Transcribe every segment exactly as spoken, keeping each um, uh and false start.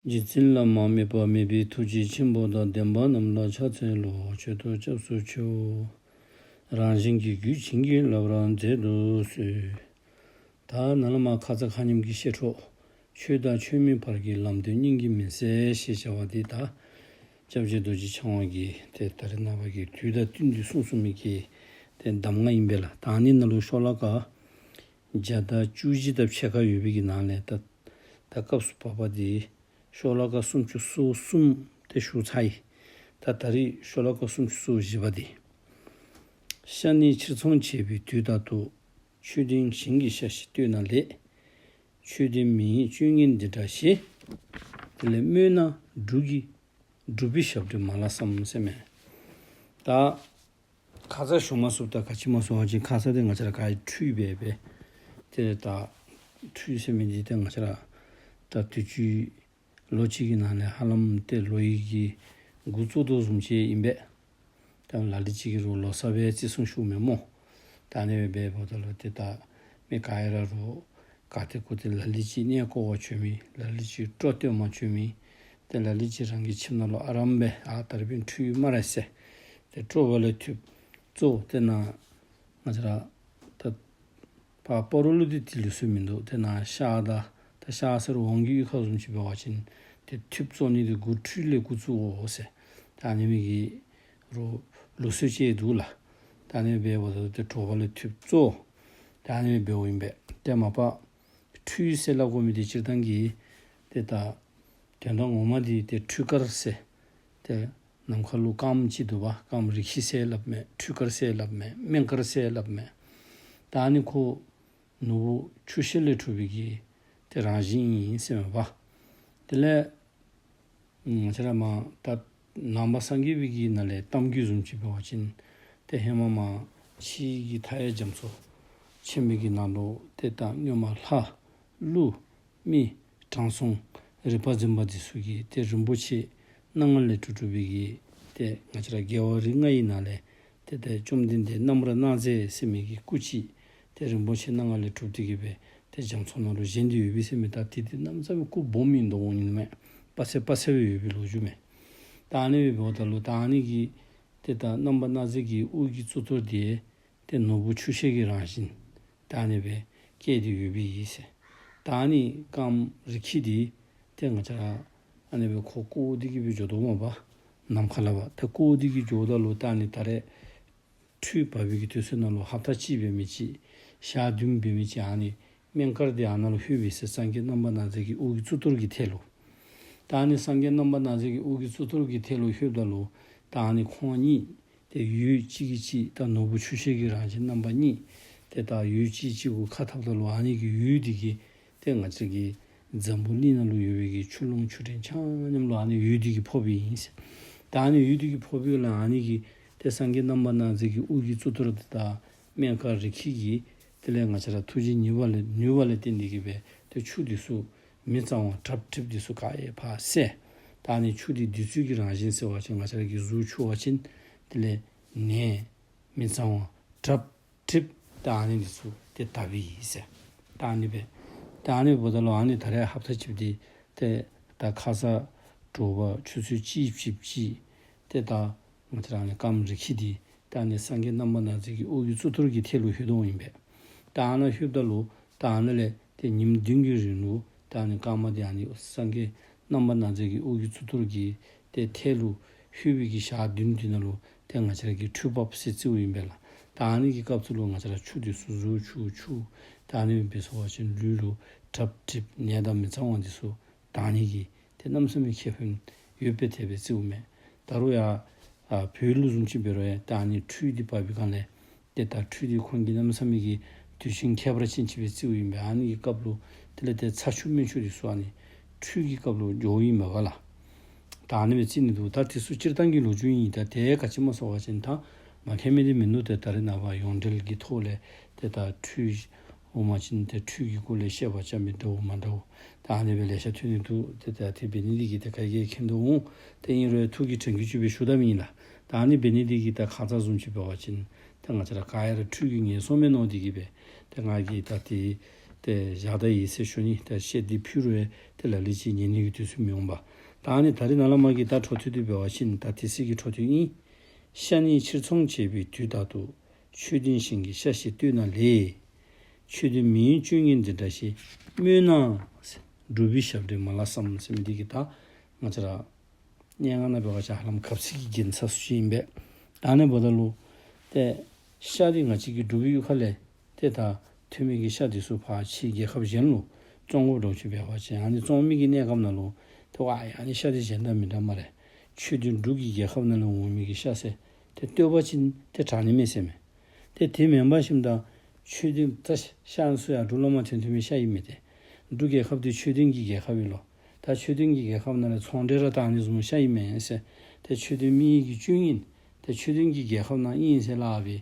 རྗེ་བཙུན་བླ་མ་དམིགས་པ་མེད་པའི་ཐུགས་རྗེ་ཆེན་པོ་དང་། བདེན་པ་རྣམས་ལ་ཕྱག་འཚལ་ལོ། མཆོད་དོ་སྐྱབས་སུ་མཆིའོ། རང་གཞན་གྱི་རྒྱུད་བྱིན་གྱིས་བརླབ་པར་མཛད་དུ་གསོལ། ད་ནཱ་ལས་མར་ཁ་ཙ་ཁ་ཉིནམ་གྱི་བཤད་འཕྲོ། ཆོས་དང་ཆོས་མིན་བར་གྱི་ལམ་དོན་སྙིང་གི་མུན་སེལ་ཞེས་བྱ་བ་འདི་ད་སྐྱབས་རྗེ་རྡོ་རྗེ་འཆང་དབང་གིས་ཏེ་ད་རེས་ནངས་པ་གི་དུས་དང་བསྟུན་ཏེ་གསུངས་གསུངས་མི་གི་ཏེ་གདམས་ངག་ཨིན་པས་ལགས། ད་ཨ་ནི་ནང་ལུ་ཤོ་ལོ་ཀ་བརྒྱ་དང་བཅུ་བཞི་དང་ཕྱེད་ཀ་ཡོད་པའི་གི་ནང་ལས་ད་ད་སྐབས་སུ་བབ་པ་འདི་ཤོ་ལོ་ཀ་སུམ་ཅུ་སོ་གསུམ་དེ་ཞུ་ཚར་ཡི། ད་ད་རིས་ཤོ་ལོ་ཀ་སུམ་ཅུ་སོ་བཞི་པ་འདི། ཤ་ནི་ཕྱིར་ཚོང་བྱེད་པའི་དུས་ལྟར་དུ། ཆོས་ལྡན་གཞན་གྱི་ཤ་ཞིག་བསྟོད་ན་ལེགས། ཆོས་ལྡན་མི་ཡི་སྤྱོད་ངན་འདི་འདྲ་ཞེས། དེ་ལས་སྨོད་ན་སྡུག་གི། སྒྲུབ་པའི་ཞབས་འདྲེན་མ་ལགས་སམ་ཟེར་མས། ད་ཁ་ཙ་ཞུ་མ་ཚུགསཔ་ད་ག་ཅི་སྨོ་ཟེར་བ་ཅིན་ཁ་ཙ་དེ་ང་བཅས་ར་ག་ར་ཁྲུས་འབད་འབད། ཏེ་ད་ཁྲུས་ཟེར་མི་འདི་ཏེ་ང་བཅས་ར་ད་དུས་ཅི་ལོ་གཅིག་གི་ནང་ལས་ཧ་ལམ་ཏེ་ལོ་ཡི་གི་འགོ་བཙུགས་དོ་བཟུམ་ཅིག་ཨིན་པས། ད་ལ་ལུ་ཅིག་གིས་རོགས་ལོ་གསར་པའི་བརྩི་སྲུང་ཞུཝ་མས་སྨོ། ད་ཨ་ནི་སྦེ་འབདཝ་ད་ལུ་ཏེ་ད་མི་ག་ར་རོགས་ག་ཏེ་གུ་ཏེ་ལ་ལུ་ཅིག་གནས་སྐོར་བར་བྱོན་མི། ལ་ལུ་ཅིག་སྤྲོ་སྟོན་པར་བྱོན་མི། ཏེ་ལ་ལུ་ཅིག་རང་གི་ཁྱིམ་ནང་ལུ་ཨ་རམ་སྦེ་ཨ་ད་རིས་འབདན་ཁྲུས་སྨ་རེ་ཟེར། ཏེ་དྲོ་པ་ལས་ཐུབ་ཚུ་ཏེ་ནཱ་ང་བཅས་ར་ད་ཕར་སྤ་རོ་ལུ་འདི་ཏེ་ལུགས་སྲོལ་མིན་འདུག། ཏེ་ནཱ་ཤར་དང་ད་ཤར་ཟེར་ཝང་གི་གཡུས་ཁ་བཟུམ་ཅིག་འབད་བ་ཅིན་ཏེ་ཐུབ་བཙོང་ནི་འདི་འགོ་ཁྲུས་ལས་འགོ་བཙུགས་དགོ་ཟེར། ད་ཨ་ནི་མི་གི་རོགས་ལུགས་སྲོལ་ཅིག་འདུག་ལགས། ད་ཨ་ནི་སྦེ་འབདཝ་ད་ཏེ་དྲོ་པ་ལས་ཐུབ་བཙོང་། ད་ཨ་ནི་སྦེ་འབདཝ་ཨིན་པས། ཏེ་མ་པ་ཁྲུས་ཟེར་སླབ་དགོ་མི་འདི་སྤྱིར་བཏང་གི་ཏེ་ད་དོན་དག་ངོ་མ་འདི་ཏེ་ཁྲུས་སྐར་ཟེར། ཏེ་ནམ་མཁའ་ལུ་སྐརམ་ཅིག་འདུག་པ། སྐརམ་རི་ཁྲི་ཟེར་སླབ་མས། ཁྲུས་སྐར་ཟེར་སླབ་མས། སྨན་སྐར་ཟེར་སླབ་མས། ད་ཨ་ནི་ཁོ་ནོར་བུ་ཆུ་ཤེལ་ལས་གྲུབ་པའི་གི་ཏེ་རང་བཞིན་ཨིན་ཟེར་མས་པ། དེ་ལས་ང་བཅས་ར་མར་ད་ནང་པ་སངས་རྒྱས་པའི་གི་ནང་ལས་གཏམ་རྒྱུད་བཟུམ་ཅིག་འབད་བ་ཅིན་ཏེ་ཧེ་མ་མར་ཕྱི་གི་མཐའ་ཡས་རྒྱ་མཚོ་ཆེན་པོའི་གི་ནང་ལུ་ཏེ་ད་སྔོན་མ་ལྷ་ཀླུ་མི་དྲང་སྲོང་རིག་པ་འཛིན་པ་འདི་ཚུ་གིས་ཏེ་རིན་པོ་ཆེ་སྣ་ལྔ་ལས་གྲུབ་གྲུབ་པའི་གི་ཏེ་ང་བཅས་ར་རྒྱལ་བ་རིགས་ལྔ་ཡི་ནང་ལས་ཏེ་ད་བཅོམ་ལྡན་འདས་རྣམ་པར་སྣང་མཛད་ཟེར་མི་གི་སྐུ་ཅིག་ཏེ་རིན་པོ་ཆེ་སྣ་ལྔ་ལས་གྲུབ་སྟེ་གི་སྦེ་ཏེ་རྒྱ་མཚོ་ནང་ལུ་བཞེངས་ཏེ་ཡོད་པས་ཟེར་མི། ད་དེ་འདི་གནམ་མེད་ས་མེད་སྐུ་སྦོམ་ཨིན་དོ་འོང་ནི་མས། དཔག་ཚད་དཔག་ཚད་སྦེ་ཡོད་པའི་ལོ་རྒྱུས་མས། ད་ཨ་ནི་སྦེ་འབདཝ་ད་ལུ་ད་ཨ་ནི་གི་ཏེ་ད་རྣམ་པར་སྣང་མཛད་ཀྱི་དབུ་གི་གཙུག་ཏོར་འདི་ཏེ་ནོར་བུ་ཆུ་ཤེལ་གྱི་རང་བཞིན་ད་ཨ་ནི་སྦེ་བཀལ་ཏེ་ཡོད་པའི་ཨིན་ཟེར། ད་ཨ་ནི་སྐརམ་རི་ཁྲི་འདི་ཏེ་ང་བཅས་ར་ཨ་ནི་སྦེ་ཁོ་བསྐོར་ཏེ་གི་སྦེ་འགྱོ་དོ་མས་པ། ནམ་མཁའ་ལས་ཕར་ཏེ་བསྐོར་ཏེ་གི་འགྱོཝ་ད་ལུ་ད་ཨ་ནི་ད་རེས་ཁྲུས་འབད་བའི་གི་དུས་ཚོད་ནང་ལུ་ཧབ་ཏ་གཅིག་འབད་མི་ཅིག་ཞག་བདུན་འབད་མི་ཅིག་ཨ་ནི་སྨན་སྐར་འདི་ཨ་ནཱ་ལུ་ལྷོད་པས་ཟེར། སངས་རྒྱས་རྣམ་པར་སྣང་མཛད་ཀྱི་དབུ་གི་གཙུག་ཏོར་གྱི་ཐད་ལུ། ད་ཨ་ནི་སངས་རྒྱས་རྣམ་པར་སྣང་མཛད་ཀྱི་དབུ་གི་གཙུག་ཏོར་གྱི་ཐད་ལུ་ལྷོདཔ་ད་ལུ་ད་ཨ་ནི་ཁོང་གཉིས་ཏེ་འོད་གཅིག་གིས་གཅིག་ད་ནོར་བུ་ཆུ་ཤེལ་གྱི་རང་བཞིན་རྣམ་པ་གཉིས་ཏེ་ད་འོད་གཅིག་གཅིག་གུ་ཁ་འཐབ་ད་ལུ་ཨ་ནི་གི་འོད་འདི་གིས་ཏེ་ང་བཅས་ཀྱི་འཛམ་བུ་གླིང་ནང་ལུ་ཡོད་པའི་གི་ཆུ་ཀླུང་ཆུ་ཕྲན་ཆ་མཉམ་ལུ་ཨ་ནི་འོད་འདི་གིས་ཕོགཔ་ཨིན་ཟེར། ད་ཨ་ནི་འོད་འདི་གིས་ཕོགཔ་ལས་ཨ་ནི་གིས་ཏེ་སངས་རྒྱས་རྣམ་པར་སྣང་མཛད་ཀྱི་དབུ་གི་གཙུག་ཏོར་འདི་དང་སྨན་སྐར་རི་ཁྲི་གི་དེ་ལས་ང་བཅས་ར་ཐུགས་རྗེ་ཉེ་བ་ལས་ནུས་པ་ལས་བརྟེན་ཏེ་གི་སྦེ་ཏེ་ཆུ་འདི་ཚུ་མི་གཙང་བ་གྲབ་གྲིབ་འདི་ཚུ་ག་ར་ཕར་བསལ། ད་ཨ་ནི་ཆུ་འདི་བདུད་རྩི་གི་རང་བཞིན་ཟེར་བ་ཅིན་ང་བཅས་ར་གིས་གཟུགས་འཁྱུ་བ་ཅིན་དེ་ལས་ནད་མི་གཙང་བ་གྲབ་གྲིབ་ད་ཨ་ནི་འདི་ཚུ་ཏེ་དག་པའི་ཨིན་ཟེར། ད་ཨ་ནི་སྦེ་ད་ཨ་ནི་འབདཝ་ད་ལུ་ཨ་ནི་ད་རེས་ཧབ་ཏ་གཅིག་འདི་ཏེ་ད་ཁ་ཙ་དྲོ་པ་ཆུ་ཚོད་གཅིག་བཞི་ཅིག་ཏེ་ད་ང་བཅས་ར་ཨ་ནི་སྐརམ་རི་ཁྲི་འདི་ད་ཨ་ནི་སངས་རྒྱས་རྣམ་པར་སྣང་མཛད་ཀྱི་དབུ་གི་གཙུག་ཏོར་གྱི་ཐད་ལུ་ལྷོད་དོ་ཨིན་པས། ད་ཨ་ནཱ་ལྷོདཔ་ད་ལུ་ད་ཨ་ནཱ་ལས་ཏེ་ཉིནམ་བདུན་གྱི་རིང་ལུ་ད་ཨ་ནི་སྐརམ་འདི་ཨ་ནི་སངས་རྒྱས་རྣམ་པར་སྣང་མཛད་ཀྱི་དབུ་གི་གཙུག་ཏོར་གྱི་ཏེ་ཐད་ལུ་ལྷོད་པའི་གི་ཞག་བདུན་འདི་ནང་ལུ་ཏེ་ང་བཅས་ར་གིས་ཁྲུས་འབབ་ཟེར་རྩིཝ་ཨིན་པས་ལགས། ད་ཨ་ནི་གི་སྐབས་སུ་ལུ་ང་བཅས་ར་ཆུ་འདི་ཚུ་གཟུགས་འཁྱུ་འཁྱུ་ད་ཨ་ནི་སྦེ་འབད་ཚུགས་པ་ཅིན་ལུས་ལུ་གྲབ་གྲིབ་ནད་དང་མི་གཙང་བ་འདི་ཚུ་དག་ནི་གི་ཏེ་གནམ་མེད་ས་མེད་ཁེ་ཕན་ཡོདཔ་སྦེ་ཏེ་སྦེ་རྩིཝ་མས། ད་རུང་ཡང་ཨ་བོད་ལུ་བཟུམ་ཅིག་འབད་རུང་ཡང་ད་ཨ་ནི་ཁྲུས་འདི་འབབ་པའི་སྒང་ལས་ཏེ་ད་ཁྲུས་འདི་ཁོང་གིས་གནམ་མེད་ས་མེད་ཀྱི་དུས་ཆེན་ཁྱད་པར་ཅན་ཅིག་སྦེ་བརྩིཝ་ཨིན་པས། ཨ་ནི་གི་སྐབས་ལུ་དེ་ལས་ཏེ་ཚ་ཆུ་སྨན་ཆུ་འདི་ཚུ་ཨ་ནི་ཁྲུས་ཀྱི་སྐབས་ལུ་འགྱོཝ་ཨིན་པས་ལགས། ད་ཨ་ནི་སྦེ་རྩི་ནི་འདུག། ད་དེ་ཚུ་སྤྱིར་བཏང་གི་ལོ་རྒྱུས་ཨིན། ད་དེ་ག་ཅི་སྨོ་ཟེར་བ་ཅིན་ད་མ་མཁྱེན་མི་འདི་མིན་འདུག། ཏེ་ད་རེས་ནངས་པ་ཡོངས་འབྲེལ་གྱི་ཐོག་ལས་ཏེ་ད་ཁྲུས་འོང་པ་ཅིན་ཏེ་ཁྲུས་ཀྱི་སྐོར་ལས་བཤད་པ་རྐྱབ་མི་འདྲཝ་མ་འདྲཝ་ད་ཨ་ནི་སྦེ་ལེ་ཤ་ཐོན་ནི་འདུག། ཏེ་ད་དེ་འབད་ནི་འདི་གིས་ཏེ་ག་གིས་མཁྱེན་དོ་འོང་། ཏེ་ཨིན་རུང་ཐུགས་ཀྱི་དྲན་སྐུལ་ཅིག་སྦེ་ཞུ་ད་མི་ཨིན་ལགས། ད་ཨ་ནི་འབད་ནི་འདི་གིས་ད་ཁ་ཙ་བཟུམ་ཅིག་འབད་བ་ཅིན་ཏེ་ང་བཅས་ར་ག་ཡ་ར་ཁྲུས་ཀྱི་ངལ་སོང་མས་མནོ་སྟེ་གི་སྦེ་ཏེ་ང་གིས་ད་ཏེ་ ཏེ་བཞག་ད་ཡི་ཟེར་ཞུ་ནི། ད་བཤད་འདི་ཕུལ་རུང་ཏེ་ལ་ལུ་ཅིག་ཉན་ནི་གི་དུས་ཚོད་མི་འོང་པ། ད་ཨ་ནི་ད་རིས་ནཱ་ལས་མར་གྱི་ད་འཕྲོ་མཐུད་དེ་འབད་བ་ཅིན་ད་དེ་ཚེ་གི་འཕྲོ་མཐུད་ཨིན། ཤ་ནི་ཕྱིར་ཚོང་བྱེད་པའི་དུས་དག་ཏུ། ཆོས་ལྡན་ཞིང་གི་ཤ་ཞིག་བཏུལ་ན་ལེགས། ཆོས་ལྡན་མི་ཡི་སྤྱོད་ངན་འདི་འདྲ་ཞིག། སྨོས་ན་ཟེར། འབྲུག་པའི་ཞབས་འདྲེན་མ་ལགས་སམ་ཟེར་མི་འདི་གིས་ད་ང་བཅས་ར་སྙན་ངག་ནང་འབད་བ་ཅིན་ཧ་ལམ་གབ་ཚིག་གི་རྒྱན་ཆ་ཚུ་ཅིག་ཨིན་པས། ད་ཨ་ནི་འབདཝ་ད་ལུ་ཏེ་ཤ་འདི་ང་བཅས་ཀྱི་འབྲུག་པའི་གཡུས་ཁ་ལས་ཏེ་ད་ཐོན་མི་གི་ཤ་འདི་ཚུ་ཕར་ཕྱི་རྒྱལ་ཁབ་གཞན་ལུ་བཙོང་དགོཔ་འདྲཝ་ཅིག་འབད་བ་ཅིན་ཨ་ནི་བཙོང་མི་གི་གནས་སྐབས་ནང་ལུ་ཏེ་ཝའི་ཨ་ནི་ཤ་འདི་གཞན་དང་མི་འདྲ་སྨ་རེ། ཆོས་ལྡན་འབྲུག་གི་རྒྱལ་ཁབ་ནང་ལས་འོང་མི་གི་ཤ་ཟེར་ཏེ་བསྟོད་པ་ཅིན་ཏེ་དྲག་ནི་མས་ཟེར་མས། ཏེ་དེ་མེན་པར་ཞིནམ་ད་ཆོས་ལྡན་ད་ཤ་ཚུ་ཡང་འབྲུག་ལས་མར་ཐོན་ཐོན་མི་ཤ་ཨིན་མས། ཏེ་འབྲུག་རྒྱལ་ཁབ་འདི་ཆོས་ལྡན་གྱི་རྒྱལ་ཁབ་ཨིན་ལོ། ད་ཆོས་ལྡན་གྱི་རྒྱལ་ཁབ་ནང་ལས་ཚོང་འབྲེལ་ར་ད་ཨ་ནི་བཟུམ་ཤ་ཨིན་མས་ཟེར། ཏེ་ཆོས་ལྡན་མི་ཡི་གི་སྤྱོད་ངན་ཏེ་ཆོས་ལྡན་གྱི་རྒྱལ་ཁབ་ནང་ཨིན་ཟེར་སླབ་སྦེ་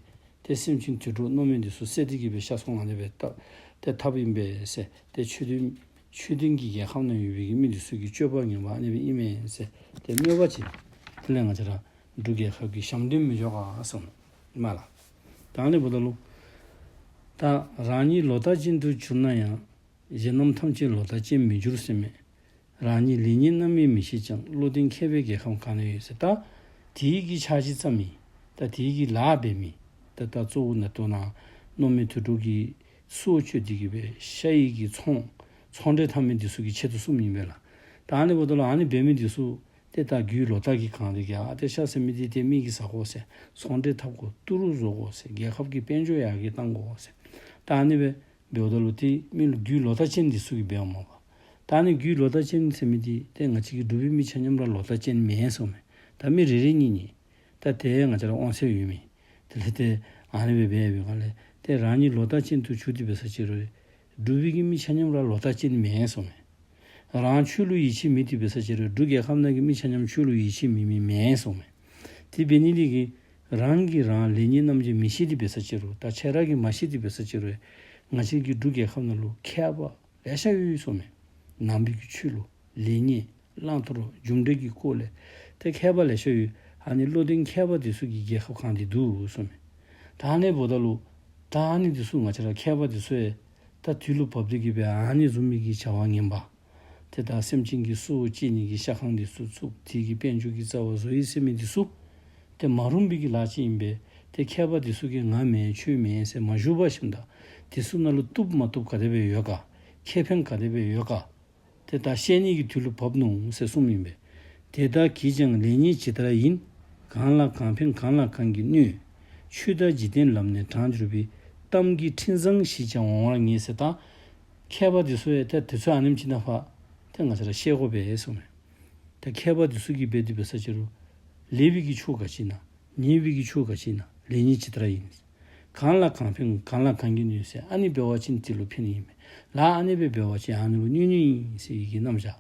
ཏེ་སེམས་ཅན་དུད་འགྲོ་མནོ་མེད་འདི་ཚུ་བསད་དེ་གི་སྦེ་ཤ་ཚོང་ཨ་ནི་སྦེ་ད་ཏེ་འཐབ་ཨིན་པས་ཟེར། ཏེ་ཆོས་ལྡན་ཆོས་ལྡན་གྱི་རྒྱལ་ཁབ་ནང་ཡོད་པའི་གི་མི་འདི་ཚུ་གི་སྤྱོད་པ་ངན་པ་ཨ་ནི་སྦེ་ཨིན་མས་ཟེར་ཏེ་སྨོད་པ་ཅིན་དེ་ལས་ང་བཅས་ར་འབྲུག་རྒྱལ་ཁབ་ཀྱི་ཞབས་འདྲེན་མི་འགྱོ་ག་གསུངས་མས་ལགས། ད་ཨ་ནི་འབདཝ་ད་ལུ་ད་རང་ཉིད་ལོག་ལྟ་ཅན་དུ་གྱུར་ན་ཡང་། གཞན་རྣམས་ཐམས་ཅད་ལོག་ལྟ་ཅན་མི་འགྱུར་ཟེར་མས། རང་ཉིད་ལེགས་ཉེས་རྣམ་སྨིན་མི་ཤེས་ཀྱང་། བློ་ལྡན་མཁས་པའི་རྒྱལ་ཁམས་གང་ན་ཡོད་ཟེར། ད་དེ་གི་ཕྱག་ཕྱིད་རྩོམ་མི་ད་དེ་གི་ལཱ་འབད་མི་ད་ད་གཙོ་བོ་ནང་དོན་ནང་མནོ་མེད་དུད་འགྲོ་གི་སྲོག་གཅོད་དེ་གི་སྦེ་ཤ་ཡི་གི་ཚོང་ཚོང་འབྲེལ་འཐབ་མི་འདི་ཚུ་གི་ཆེད་དུ་གསུངམ་ཨིན་པས་ལགས། ད་ཨ་ནི་འབདཝ་ད་ལུ་ཨ་ནི་འབད་མི་འདི་ཚུ་ཏེ་ད་རྒྱུའི་ལོག་ལྟ་གིས་གང་སྟེ་གི་ཨ་ཏེ་ཤ་ཟེར་མི་འདི་ཏེ་མི་གིས་ཟ་དགོ་ཟེར་ཚོང་འབྲེལ་འཐབ་དགོ་ཏི་རུ་བཟོ་དགོ་ཟེར་རྒྱལ་ཁབ་ཀྱི་དཔལ་འབྱོར་ཡར་རྒྱས་གཏང་དགོ་ཟེར། ད་ཨ་ནི་སྦེ་འབདཝ་ད་ལུ་ཏེ་མི་ལུ་རྒྱུའི་ལོག་ལྟ་ཅན་འདི་ཚུ་གིས་འབདཝ་མས་པ། ད་ཨ་ནི་རྒྱུའི་ལོག་ལྟ་ཅན་ཟེར་མི་འདི་ཏེ་ང་བཅས་ཀྱི་འབྲུག་པའི་མི་ཆ་མཉམ་ར་ལོག་ལྟ་ཅན་མེན་གསུངམ་མས། ད་མི་རེ་རེ་གཉིས་གཉིས་ད་ཏེ་ང་བཅས་ར་དབང་ཚད་ཡོད་མི་དེ་ལས་ཏེ་ཨ་ནི་སྦེ་འབད་བའི་སྒང་ལས་ཏེ་རང་ཉིད་ལོག་ལྟ་ཅན་དུ་གྱུར་ཏེ་འབད་ས་ཅིག་རུང་འབྲུག་པའི་གི་མི་ཆ་མཉམ་ར་ལོག་ལྟ་ཅན་མེན་གསུངམ་མས། རང་ཆོས་ལུ་ཡིད་ཆེས་མེད་དེ་འབད་ས་ཅིག་རུང་འབྲུག་རྒྱལ་ཁབ་ནང་གི་མི་ཆ་མཉམ་ཆོས་ལུ་ཡིད་ཆེས་མེད་མི་མེན་གསུངམ་མས། དེ་འབད་ནི་འདི་གིས་རང་གིས་རང་ལེགས་ཉེས་རྣམ་འབྱེད་མི་ཤེས་དེ་འབད་ས་ཅིག་རུང་ད་ཁྱེད་ར་གིས་མ་ཤེས་དེ་འབད་ས་ཅིག་རུང་ང་བཅས་ཀྱི་འབྲུག་རྒྱལ་ཁབ་ནང་ལུ་མཁས་པ་ལེ་ཤ་ཡོད་གསུངམ་མས། ནང་པའི་གི་ཆོས་ལུ་ལེགས་ཉེས་བླང་དོར་རྒྱུ་འབྲས་ཀྱི་སྐོར་ལས་ཏེ་མཁས་པ་ལེ་ཤ་ཡོད། ཨ་ནི་བློ་ལྡན་མཁས་པ་འདི་ཚུ་གིས་རྒྱལ་ཁབ་གང་སྟེ་འདུག་གསུངམ་མས། ད་ཨ་ནི་འབདཝ་ད་ལུ་ད་ཨ་ནི་འདི་ཚུ་ང་བཅས་ར་མཁས་པ་འདི་ཚུ་ཡང་ད་དུས་ལུ་བབ་སྟེ་གི་སྦེ་ཨ་ནི་བཟུམ་མའི་གི་བྱ་བ་ངན་པ་ཏེ་ད་སེམས་ཅན་གྱི་སྲོག་བཅད་ནི་གི་ཤ་ཁང་འདི་ཚུ་བཙུགས། དེ་གི་དཔལ་འབྱོར་གྱི་རྩ་བ་བཟོ་ཡི་ཟེར་མི་འདི་ཚུ་ཏེ་མ་རུངས་པའི་གི་ལཱ་ཅིག་ཨིན་པས། ཏེ་མཁས་པ་འདི་ཚུ་གིས་ང་མེན་ཆོས་མེན་ཟེར་མ་ཞུ་བར་ཞིནམ་ད་འདི་ཚུ་ནང་ལུ་བཏུབ་མ་བཏུབ་ག་དེ་སྦེ་ཡོད་ག་ཁེ་ཕན་ག་དེ་སྦེ་ཡོད་ག་ཏེ་ད་ཤེས་ནི་གི་དུས་ལུ་བབ་ནུག་ཟེར་གསུངམ་ཨིན་པས། དེ་དག་གིས་ཀྱང་ལེགས་ཉེས་ཇི་ལྟར་ཡིན། གང་ལ་གང་ཕན་གང་ལ་གང་གིས་གནོད། ཆོས་དང་འཇིག་རྟེན་ལམ་ནས་དྲངས་གྱུར་པའི། གཏམ་གྱི་འཕྲིན་བཟང་ཞེས་ཀྱང་འོང་བར་ངེས་ཟེར། ད་མཁས་པ་འདི་ཚུ་ཡང་ད་དུས་ཚོད་ཨ་ནེམ་ཅིག་ནང་ཕར་ཏེ་ང་བཅས་ར་ཤེས་དགོ་པས་གསུངམ་མས། ད་མཁས་པ་འདི་ཚུ་གིས་འབད་དེ་འབད་ས་ཅིག་རུང་ལེགས་པའི་གི་ཕྱོགས་ག་ཅི་ཨིན་ན་ཉེས་པའི་གི་ཕྱོགས་ག་ཅི་ཨིན་ན་ལེགས་ཉེས་ཇི་ལྟར་ཡིན། གང་ལ་གང་ཕན་གང་ལ་གང་གིས་གནོད་ཟེར། ཨ་ནི་འབད་བ་ཅིན་དེ་ལུ་ཕན་ཨིན་མས། ལཱ་ཨ་ནི་སྦེ་འབད་བ་ཅིན་ཨ་ནི་ལུ་གནོད་ནི་ཨིན་ཟེར་བའི་གི་རྣམ་གཞག།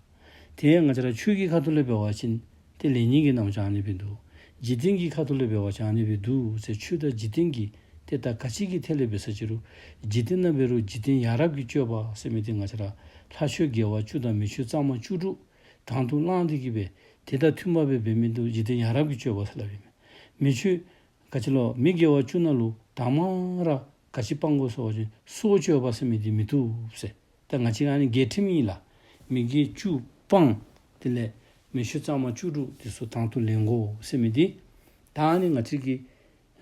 དེ་ཡང་ང་བཅས་ར་ཆོས་ཀྱི་ཁ་ཐུག་ལས་འབད་བ་ཅིན་ཏེ་ལེགས་ཉེས་ཀྱི་རྣམ་གཞག་ཨ་ནི་སྦེ་འདུག། འཇིག་རྟེན་གྱི་ཁ་ཐུག་ལས་འབད་བ་ཅིན་ཨ་ནི་སྦེ་འདུག་ཟེར། ཆོས་དང་འཇིག་རྟེན་གྱི་ཏེ་ད་ག་ཅི་གི་ཐད་ལས་འབད་ས་ཅིག་རུང་འཇིག་རྟེན་ནང་འབད་རུང་འཇིག་རྟེན་ཡ་རབས་ཀྱི་སྤྱོད་པ་ཟེར་མི་འདི་ང་བཅས་ར་ལྷ་ཆོས་དགེ་བ་བཅུ་དང་མི་ཆོས་གཙང་མ་བཅུ་དྲུག་དང་དུ་བླངས་ཏེ་གི་སྦེ་དེ་དང་མཐུན་པ་སྦེ་འབད་མི་འདི་འཇིག་རྟེན་ཡ་རབས་ཀྱི་སྤྱོད་པ་ཟེར་སླབ་ཨིན་མས། མི་ཆོས་ག་ཅི་ལོ་མི་དགེ་བ་བཅུ་ནང་ལུ་དང་པ་ར་ག་ཅི་སྤང་དགོ་ཟེར་བ་ཅིན་སྲོག་གཅོད་པ་ཟེར་མི་འདི་མི་བཏུབ་ཟེར། ད་ང་བཅས་ཨ་ནི་རྒྱལ་ཁྲིམས་ཨིན་ལགས། མི་དགེ་བཅུ་སྤང་། དེ་ལས་མི་ཆོས་གཙང་མ་བཅུ་དྲུག་འདི་ཚུ་དང་དུ་ལེན་དགོ་ཟེར་མི་འདི། ད་ཨ་ནི་ང་བཅས་ཀྱི་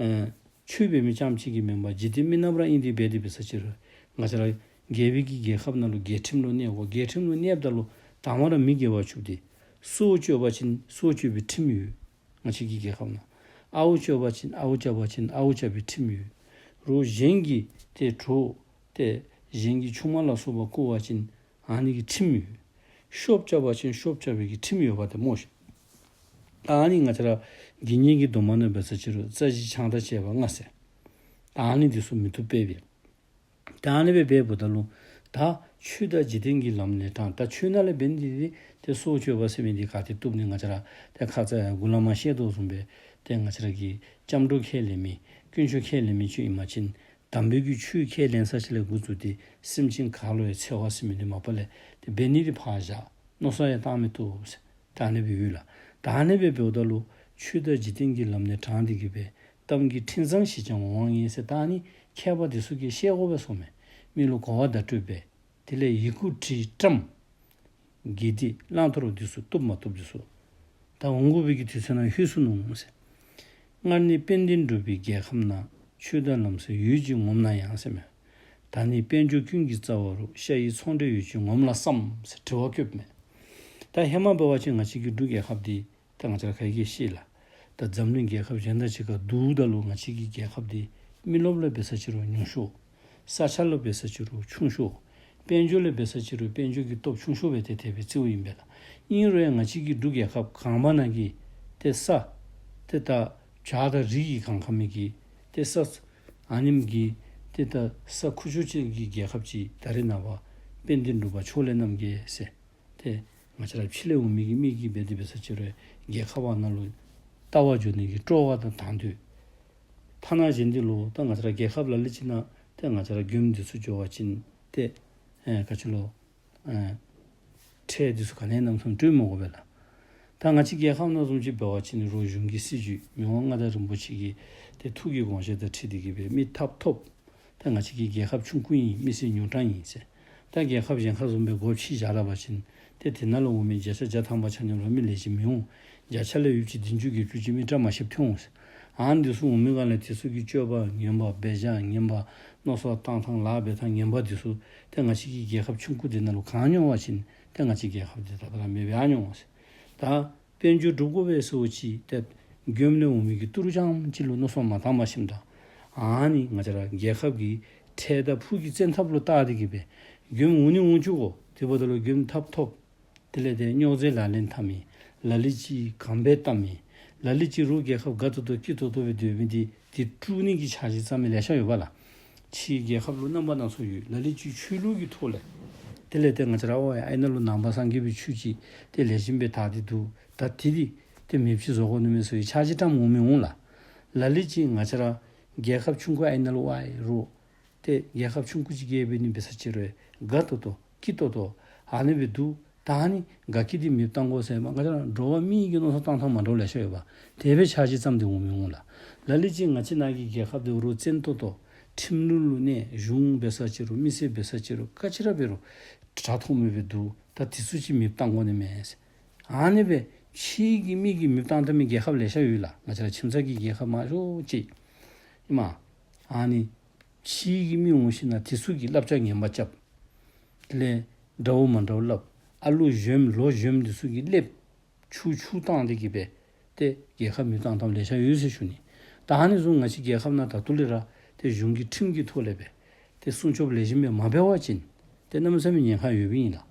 ཨེ་ཆོས་འབད་མི་རྐྱངམ་གཅིག་གིས་མེན་པར་འཇིག་རྟེན་མི་ནགཔ་ར་ཨིན་ཏེ་འབད་དེ་འབད་ས་ཅིག་རུང་ང་བཅས་ར་རྒྱལ་པོའི་གི་རྒྱལ་ཁབ་ནང་ལུ་རྒྱལ་ཁྲིམས་ལུ་གནས་དགོ། རྒྱལ་ཁྲིམས་ལུ་གནསཔ་ད་ལུ་དང་པ་ར་མི་དགེ་བ་བཅུ་འདི། སྲོག་གཅོད་པ་ཅིན་སྲོག་གཅོད་པའི་ཁྲིམས་ཡོད། ང་བཅས་ཀྱི་རྒྱལ་ཁབ་ནང་། ཨརཝ་གཅོད་པ་ཅིན་ཨརཝ་རྐྱབ་པ་ཅིན་ཨརཝ་རྐྱབ་པའི་ཁྲིམས་ཡོད། རོགས་གཞན་གྱི་ཏེ་གྲོགས་ཏེ་གཞན་གྱི་ཆུང་མ་ལ་སོགས་པ་བཀོལ་བ་ཅིན་ཨ་ནི་གི་ཁྲིམས་ཡོད། ཤོབ་རྐྱབ་པ་ཅིན་ཤོབ་རྐྱབ་པའི་གི་ཁྲིམས་ཡོདཔ་ཏེ་སྨོ་ཤིག། ད་ཨ་ནི་ང་བཅས་ར་དགེ་བསྙེན་གྱི་སྡོམ་པ་ནང་འབད་ས་ཅིག་རུང་རྩ་བཞི་ཆང་དང་བཅས་པ་ལྔ་ཟེར། ད་ཨ་ནི་འདི་ཚུ་མི་བཏུབ་པས་པས། ད་ཨ་ནི་སྦེ་འབདཝ་ད་ལུ་ད་ཆོས་དང་འཇིག་རྟེན་གྱི་ལམ་ནས་དྲངས། ད་ཆོས་ནང་ལས་འབད་ནི་འདི་ཏེ་སྲོག་གཅོད་པ་ཟེར་མི་འདི་ག་ཏེ་བཏུབ་ནི། ང་བཅས་ར་ཏེ་ཁ་ཙ་ཡང་འགོ་ལས་མར་བཤད་དོ་བཟུམ་སྦེ་ཏེ་ང་བཅས་ར་གི་སྐྱབས་འགྲོ་ཁས་ལེན་མི་དཀོན་མཆོག་ཁས་ལེན་མི་ཅིག་ཨིན་པ་ཅིན་དམ་པའི་གི་ཆོས་ཁས་ལེན་ས་ཅིག་ལས་འགོ་བཙུགས་ཏེ་སེམས་ཅན་ག་ལུ་ཡང་འཚེ་བ་ཟེར་མི་འདི་མ་པ་ལས་ཏེ་འབད་ནི་འདི་ཕར་བཞག། མནོ་བསམ་ཡང་བཏང་མི་བཏུབ་ཟེར། ད་ཨ་ནི་སྦེ་ཡོད་ལགས། ད་ཨ་ནི་སྦེ་འབདཝ་ད་ལུ་ཆོས་དང་འཇིག་རྟེན་གྱི་ལམ་ནས་དྲངས་ཏེ་གི་སྦེ་གཏམ་གྱི་འཕྲིན་བཟང་ཞེས་ཀྱང་འོང་བར་ངེས་ཟེར། ད་ཨ་ནི་མཁས་པ་འདི་ཚུ་གིས་ཤེས་དགོ་པས་གསུངམ་མས། མི་ལུ་གོ་བ་བརྡ་སྤྲོད་འབད། དེ་ལས་ཡི་གུ་བྲིས་བཀྲམ། དགེ་སྡིག་བླང་དོར་འདི་ཚུ་བཏུབ་མ་བཏུབ་འདི་ཚུ་ད་འོང་དགོ་པའི་གི་དུས་ཚོད་ནང་ལྷོད་སོ་ནུག་ཟེར། སྔར་ནི་དཔལ་ལྡན་འབྲུག་པའི་རྒྱལ་ཁམས་ན། ཆོས་དང་ལམ་སྲོལ་ཡོད་ཅེས་ངོམས་ན་ཡང་ཟེར་མས། ད་ནི་དཔལ་འབྱོར་ཀུན་གྱི་རྩ་བ་རུ། ཤ་ཡི་ཚོང་འབྲེལ་ཡོད་ཅེས་ངོམས་ལ་བསམ་ཟེར་དྲི་བ་བཀོདཔ་མས། ད་ཧེ་མ་འབད་བ་ཅིན་ང་བཅས་ཀྱི་འབྲུག་རྒྱལ་ཁབ་འདི་ད་ང་བཅས་ར་ག་གིས་ཤེས་ལགས། ད་འཛམ་གླིང་རྒྱལ་ཁབ་གཞན་དང་གཅིག་ཁར་བསྡུཝ་ད་ལུ་ང་བཅས་ཀྱི་རྒྱལ་ཁབ་འདི་མི་རློབས་ལུ་འབད་ས་ཅིག་རུང་ཉུང་ཤོས། ས་ཆ་ལུ་འབད་ས་ཅིག་རུང་ཆུང་ཤོས། དཔལ་འབྱོར་ལུ་འབད་ས་ཅིག་རུང་དཔལ་འབྱོར་གྱི་སྟོབས་ཆུང་ཤོས་སྦེ་ཏེ་དེ་སྦེ་བརྩིཝ་ཨིན་པས་ལགས། ཨིན་རུང་ཡང་ང་བཅས་ཀྱི་འབྲུག་རྒྱལ་ཁབ་གངས་བར་ན་གི་ཏེ་ས་ཏེ་ད་བྱག་དང་རི་གིས་གང་ག་མི་གི་ཏེ་ས་ཨ་ནེམ་གི་ཏེ་ད་ས་ཁུག་ཀྱོག་ཅིག་གི་རྒྱལ་ཁབ་ཅིག་ད་རེས་ནངས་པ་དཔལ་ལྡན་འབྲུག་པ་ཕྱོགས་ལས་རྣམ་རྒྱལ་ཟེར། ཏེ་ང་བཅས་ར་ཕྱི་ལས་འོང་མི་གི་མི་གིས་འབད་དེ་འབད་ས་ཅིག་རུང་རྒྱལ་ཁབ་བ་ནང་ལུ་ལྟ་བར་འགྱོ་ནི་གི་སྤྲོ་བ་དང་དང་འདོད། ཐ་ན་གཞན་འདི་ལུ་ད་ང་བཅས་ར་རྒྱལ་ཁབ་ལ་ལུ་ཅིག་ནང་ཏེ་ང་བཅས་ར་མགྱོནམ་འདི་ཚུ་འགྱོ་བ་ཅིན་ཏེ་ཨེ་ག་ཅི་ལོ་ཨེ་ཁྲལ་འདི་ཚུ་ག་ནི་ཡང་གནམ་མེད་ས་མེད་སྤྲོད་མི་དགོ་པས་ལགས། ད་ང་བཅས་རྒྱལ་ཁབ་ནང་བཟུམ་ཅིག་འབད་བ་ཅིན་རུང་གཞུང་གི་སྲིད་བྱུས་མི་དབང་མངའ་བདག་རིན་པོ་ཆེ་གི་ཏེ་ཐུགས་ཀྱི་དགོངས་བཞེད་དང་འཁྲིལ་ཏེ་གིས་སྦེ་མི་ཐབ་ཐོབ། ད་ང་བཅས་ཀྱི་རྒྱལ་ཁབ་ཆུང་ཀུ་ཨིན། མི་སེར་ཉུང་དྲགས་ཨིན་ཟེར། ད་རྒྱལ་ཁབ་གཞན་ཁར་བཟུམ་སྦེ་སྒོ་ཕྱེ་བཞག་ད་པ་ཅིན་ཏེ་དེ་ནང་ལུ་འོང་མི་བརྒྱ་ཆ་བརྒྱ་ཐམ་པ་ཆ་མཉམ་ར་མི་ལེགས་ཤོམ་མི་འོང་། བརྒྱ་ཆ་ལས་ཡོད་ཅིག་བདུན་ཅུ་བརྒྱད་ཅུ་ཅིག་མི་བཀྲ་མ་ཤིསཔ་ཐོན་འོང་ཟེར། ཨ་ནི་འདི་ཚུ་འོང་མི་ག་ལས་དེ་ཚུ་གི་སྤྱོད་པ་ངན་པ་འབད་བཞག་ངན་པ་མནོ་བསམ་བཏང་ཐངས་ལཱ་འབད་ཐངས་ངན་པ་འདི་ཚུ་ཏེ་ང་བཅས་ཀྱི་རྒྱལ་ཁབ་ཆུང་ཀུ་འདི་ནང་ལུ་གང་མྱོང་བ་ཅིན་ཏེ་ང་བཅས་རྒྱལ་ཁབ་འདི་ད་ལྟོ་ར་མེདཔ་འགྱོ་འོང་ཟེར། ད་དཔལ་འབྱོར་སྒྲུབ་དགོ་པས་ཟེར་བ་ཅིན་ཏེ་མགྱོནམ་ལས་འོང་མི་གི་ཏི་རུ་རྐྱངམ་ཅིག་ལུ་མནོ་བསམ་མ་བཏང་པར་ཞིནམ་ད་ཨ་ནི་ང་བཅས་ར་རྒྱལ་ཁབ་ཀྱི་ཁྲལ་དང་ཕུགས་ཀྱི་བཙན་ཐབས་ལུ་བལྟ་སྟེ་གིས་སྦེ་མགྱོནམ་འོང་ནི་འོང་བཅུག་དགོ། དེ་འབདཝ་ད་ལུ་མགྱོནམ་ཐབ་ཐོབ། དེ་ལས་ཏེ་རྙོག་འཛིང་ལག་ལེན་འཐབ་མི། ལ་ལུ་ཅིག་གམ་པ་བཏབ་མི། ལ་ལུ་ཅིག་རོགས་རྒྱལ་ཁབ་དགའ་ཏོག་ཏོ་སྐྱིད་ཏོག་ཏོ་སྦེ་སྡོད་མི་འདི་འདི་དཀྲུག་ནི་གི་འཆར་གཞི་བརྩམ་མི་ལེ་ཤ་ཡོད་པ་ལགས། ཕྱིའི་རྒྱལ་ཁབ་ལུ་རྣམ་པ་སྣ་ཚོགས་ཡོད། ལ་ལུ་ཅིག་ཆོས་ལུགས་ཀྱི་ཐོག་ལས། དེ་ལས་ཏེ་ང་བཅས་ར་ཨོ་ཡ་ཨའི་ནང་ལུ་ནང་པ་སངས་རྒྱས་པའི་ཆོས་ཅིག་ཏེ་ལེགས་ཤོམ་སྦེ་དར་ཏེ་འདུག། ད་དེ་འདི་ཏེ་མེདཔ་ཅིག་བཟོ་དགོ་ནི་མས་ཟེར་བའི་འཆར་གཞི་བརྩམ་འོང་མི་འོང་ལགས། ལ་ལུ་ཅིག་ང་བཅས་ར་རྒྱལ་ཁབ་ཆུང་ཀུ་ཨའི་ནང་ལུ་ཝའི་རོགས་ཏེ་རྒྱལ་ཁབ་ཆུང་ཀུ་ཅིག་གིས་འབད་ནི་འབད་ས་ཅིག་རུང་དགའ་ཏོག་ཏོ་སྐྱིད་ཏོག་ཏོ་ཨ་ནི་སྦེ་འདུག། ད་ཨ་ནི་དགའ་སྐྱིད་འདི་མེདཔ་བཏང་དགོ་ཟེར་མ་ང་བཅས་ར་འགྲོ་བ་མི་གི་མནོ་བསམ་བཏང་ཐངས་མ་འདྲཝ་ལེ་ཤ་ཡོད་པ། དེ་སྦེ་འཆར་གཞི་བརྩམས་ཏེ་འོང་མི་འོང་ལགས། ལ་ལུ་ཅིག་ང་བཅས་ནང་གི་རྒྱལ་ཁབ་འདི་རོགས་བཙན་ཏོག་ཏོ་ཁྲིམས་ལུགས་ལུ་གནས། གཞུང་འབད་ས་ཅིག་རུང་མི་སེར་འབད་ས་ཅིག་རུང་ག་ཅི་ར་འབད་རུང་དྲག་ཐོག་མེད་པའི་འདུག། ད་དེ་ཚུ་ཅིག་མེདཔ་བཏང་དགོ་ནི་མས་ཟེར། ཨ་ནི་སྦེ་ཕྱི་གི་མི་གིས་མེདཔ་བཏང་བཏང་མི་རྒྱལ་ཁབ་ལེ་ཤ་ཡོད་ལགས། ང་བཅས་ར་ཁྱིམ་ཚང་གི་རྒྱལ་ཁབ་མང་ཤོས་ཅིག་ཨིན་མས། ཨ་ནི་ཕྱི་གི་མི་འོང་ཞིནམ་ལས་དེ་ཚུ་གིས་བསླབ་བྱ་ངན་པ་རྐྱབ། དེ་ལས་འདྲཝ་མ་འདྲཝ་སླབ། ཨ་ལོ་གཞོནམ་ལོ་གཞོནམ་འདི་ཚུ་གིས་སླབ། ཆུ་ཆུ་བཏང་སྟེ་གིས་སྦེ་ཏེ་རྒྱལ་ཁབ་མེདཔ་བཏང་བཏངམ་ལེ་ཤ་ཡོད་ཟེར་ཞུ་ནི། ད་ཨ་ནི་བཟུམ་ང་བཅས་རྒྱལ་ཁབ་ནང་ད་ལྟོ་ལས་ར་ཏེ་གཞུང་གི་ཁྲིམས་ཀྱི་ཐོག་ལས་སྦེ་ཏེ་སྲུང་སྐྱོབ་ལེགས་ཤོམ་སྦེ་མ་འབད་བ་ཅིན་ཏེ་གནམ་མེད་ས་མེད་ཉེན་ཁ་ཡོདཔ་ཨིན་ལགས།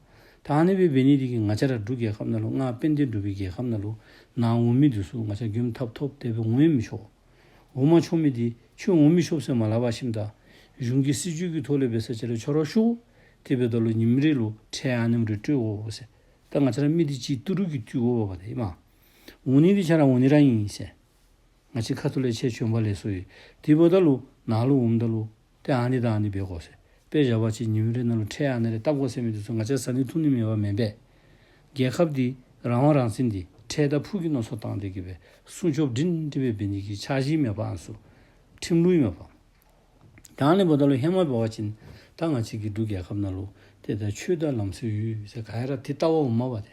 ད་ཨ་ནི་སྦེ་འབད་ནི་འདི་གིས་ང་བཅས་ར་འབྲུག་རྒྱལ་ཁབ་ནང་ལུ་ང་དཔལ་ལྡན་འབྲུག་པའི་རྒྱལ་ཁབ་ནང་ལུ་ནཱ་འོང་མི་འདི་ཚུ་ང་བཅས་མགྱོནམ་ཐབ་ཐོབ་དེ་སྦེ་འོང་ཡང་མི་ཆོག། འོང་མ་ཆོག་མི་འདི་ཁྱོད་འོང་མི་ཆོག་ཟེར་མ་སླབ་པར་ཞིནམ་ད་གཞུང་གི་སྲིད་བྱུས་ཀྱི་ཐོག་ལས་འབད་ས་ཅིག་རུང་ཁྱོད་ར་ཤོག། དེ་འབདཝ་ད་ལུ་ཉིནམ་རེ་ལུ་ཁྲལ་ཨ་ནེམ་རེ་སྤྲོད་དགོ་ཟེར། ད་ང་བཅས་ར་མི་འདི་གཅིག་ཏི་རུ་གིས་བཏུལ་དགོ་པས་ཏེ་ཨིན་མས། འོང་ནི་འདི་ཁྱོད་ར་འོང་ནི་ར་ཨིན་ཟེར། ང་བཅས་ཁ་ཐུག་ལས་ཁྱེད་བྱོན་པ་ལེགས་སོ་ཡོད། དེ་འབདཝ་ད་ལུ་ནཱ་ལུ་འོངམ་ད་ལུ་ཏེ་ཨ་ནི་དང་ཨ་ནི་འབད་དགོ་ཟེར། དཔེ་བཞག་པ་ཅིན་ཉིནམ་རེ་ནང་ལུ་ཁྲལ་ཨ་ནི་རེ་བཏབ་དགོ་ཟེར་མི་འདི་ཚུ་ང་བཅས་ཟ་ནི་འཐུང་ནི་མེད་པར་མེན་པས། རྒྱལ་ཁབ་འདི་རང་དབང་རང་བཙན་འདི་ཁྲལ་དང་ཕུགས་ཀྱི་མནོ་བསམ་བཏང་སྟེ་གིས་སྦེ་སྲུང་སྐྱོབ་སྒྲིང་སྒྲི་སྦེ་འབད་ནི་གི་འཆར་གཞི་མེད་པ་ཨ་ནི་ཚུ་ཁྲིམས་ལུགས་མེད་པ། ད་ཨ་ནི་འབདཝ་ད་ལུ་ཧེ་མ་འབད་བ་ཅིན་ད་ང་བཅས་ཀྱི་འབྲུག་རྒྱལ་ཁབ་ནང་ལུ་ཏེ་ད་ཆོས་དང་ལམ་སྲོལ་ཡོད་ཟེར་ག་ཡ་ར་ཏེ་ལྟ་བར་འོངམ་མས་པ་ཏེ།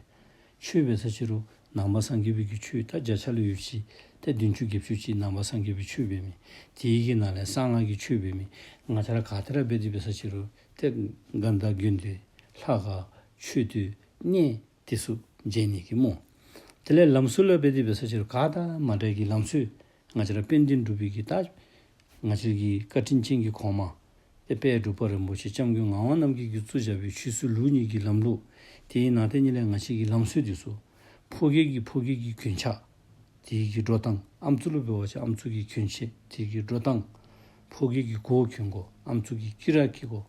ཆོས་འབད་ས་ཅིག་རུང་ནང་པ་སངས་རྒྱས་པའི་གི་ཆོས་ད་བརྒྱ་ཆ་ལུ་ཡོད་ཅིག་ཏེ་བདུན་ཅུ་བརྒྱད་ཅུ་ཅིག་ནང་པ་སངས་རྒྱས་པའི་ཆོས་འབད་མི། དེ་གི་ནང་ལས་གསང་སྔགས་ཀྱི་ཆོས་འབད་མི། ང་བཅས་ར་ག་ཏེ་ར་འབད་དེ་འབད་ས་ཅིག་རུང་ཏེ་དགའ་ལྡན་དགོན་སྡེ་ལྷ་ཁང་མཆོད་རྟེན་གནས་དེ་ཚུ་མཇལ་ནི་གི་སྨོ། དེ་ལས་ལམ་སྲོལ་ལུ་འབད་དེ་འབད་ས་ཅིག་རུང་ག་དང་མ་འདྲ་གི་ལམ་སྲོལ། ང་བཅས་ར་དཔལ་ལྡན་འབྲུག་པའི་གི་ད་ང་བཅས་ཀྱི་བཀའ་དྲིན་ཅན་གྱི་གོང་མ་ཏེ་དཔལ་འབྲུག་པ་རིན་པོ་ཆེ་སྐྱབས་མགོན་ངག་དབང་རྣམ་རྒྱལ་གྱིས་བཙུགས་བཞག་པའི་ཆོས་སྲིད་ལུགས་གཉིས་ཀྱི་ལམ་ལུགས། དེའི་ནང་དེ་ཉིད་ལས་ང་བཅས་ཀྱི་ལམ་སྲོལ་འདི་ཚུ་ཕོ་སྐྱེས་ཀྱིས་ཕོ་སྐྱེས་ཀྱི་གྱོན་ཆས་དེ་གི་འགྲོ་སྟངས། ཨམ་སྲུ་ལུ་འབད་བ་ཅིན་ཨམ་སྲུ་གི་གྱོན་ཆས་དེ་གི་འགྲོ་སྟངས། ཕོ་སྐྱེས་ཀྱིས་གོ་གྱོན་དགོ། ཨམ་སྲུ་གིས་དཀྱི་ར་འཁྱིད་དགོ།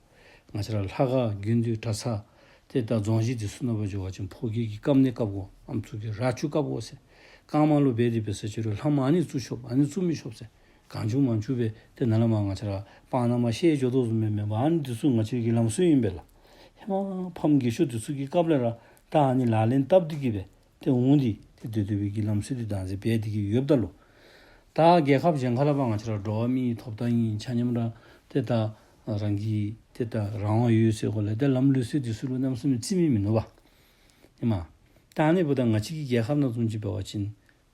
ང་བཅས་ར་ལྷ་ཁང་དགོན་སྡེ་གྲྭ་ཚང་ཏེ་ད་རྫོང་གཞི་འདི་ཚུ་ནང་འབད་བ་ཅིན་ཕོ་སྐྱེས་ཀྱིས་བཀབ་ནི་བཀབ་དགོ། ཨམ་སྲུ་གིས་རྭ་ཅོ་བཀབ་དགོ་ཟེར། རྐངམ་ལུ་འབད་དེ་འབད་ས་ཅིག་རུང་ལྷམ་ཨ་ནི་བཙུགས་ཤོག་ཨ་ནི་བཙུགས་མི་ཤོག་ཟེར། གང་བྱུང་མང་བྱུང་སྦེ་ཏེ་ནཱ་ལས་མར་ང་བཅས་ར་སྤང་ནང་མར་བཤལ་འགྱོ་དོ་བཟུམ་སྦེ་མེན་པར་ཨ་ནི་འདི་ཚུ་ང་བཅས་ཀྱི་ལམ་སྲོལ་ཨིན་པས་ལགས། ཧེ་མ་ཕམ་རྒས་ཤོས་འདི་ཚུ་གི་སྐབས་ལས་ར་ད་ཨ་ནི་ལག་ལེན་བཏབ་སྟེ་གིས་སྦེ་ཏེ་འོང་སྟེ་ཏེ་སྡོད་སྡོད་པའི་གི་ལམ་སྲོལ་འདི་དང་ཟེར་འབད་དེ་གིས་ཡོདཔ་ད་ལུ། ད་རྒྱལ་ཁབ་གཞན་ཁ་ལས་ཕར་ང་བཅས་ར་འགྲོ་བ་མིའི་ཐོབ་ཐང་ཨིན་ཆ་མཉམ་ར་ཏེ་ད་ རང་གི་ཏེ་ད་རང་དབང་ཡོད་ཟེར་གོ་ལས་ཏེ་ལམ་ལུགས་སྲོལ་འདི་ཚུ་ལུ་གནམ་མེད་ས་མེད་བརྩི་མི་མིན་ནུག་པ། ཨིན་མས། ད་ཨ་ནི་འབདཝ་ད་ང་བཅས་ཀྱི་རྒྱལ་ཁབ་ནང་བཟུམ་ཅིག་འབད་བ་ཅིན་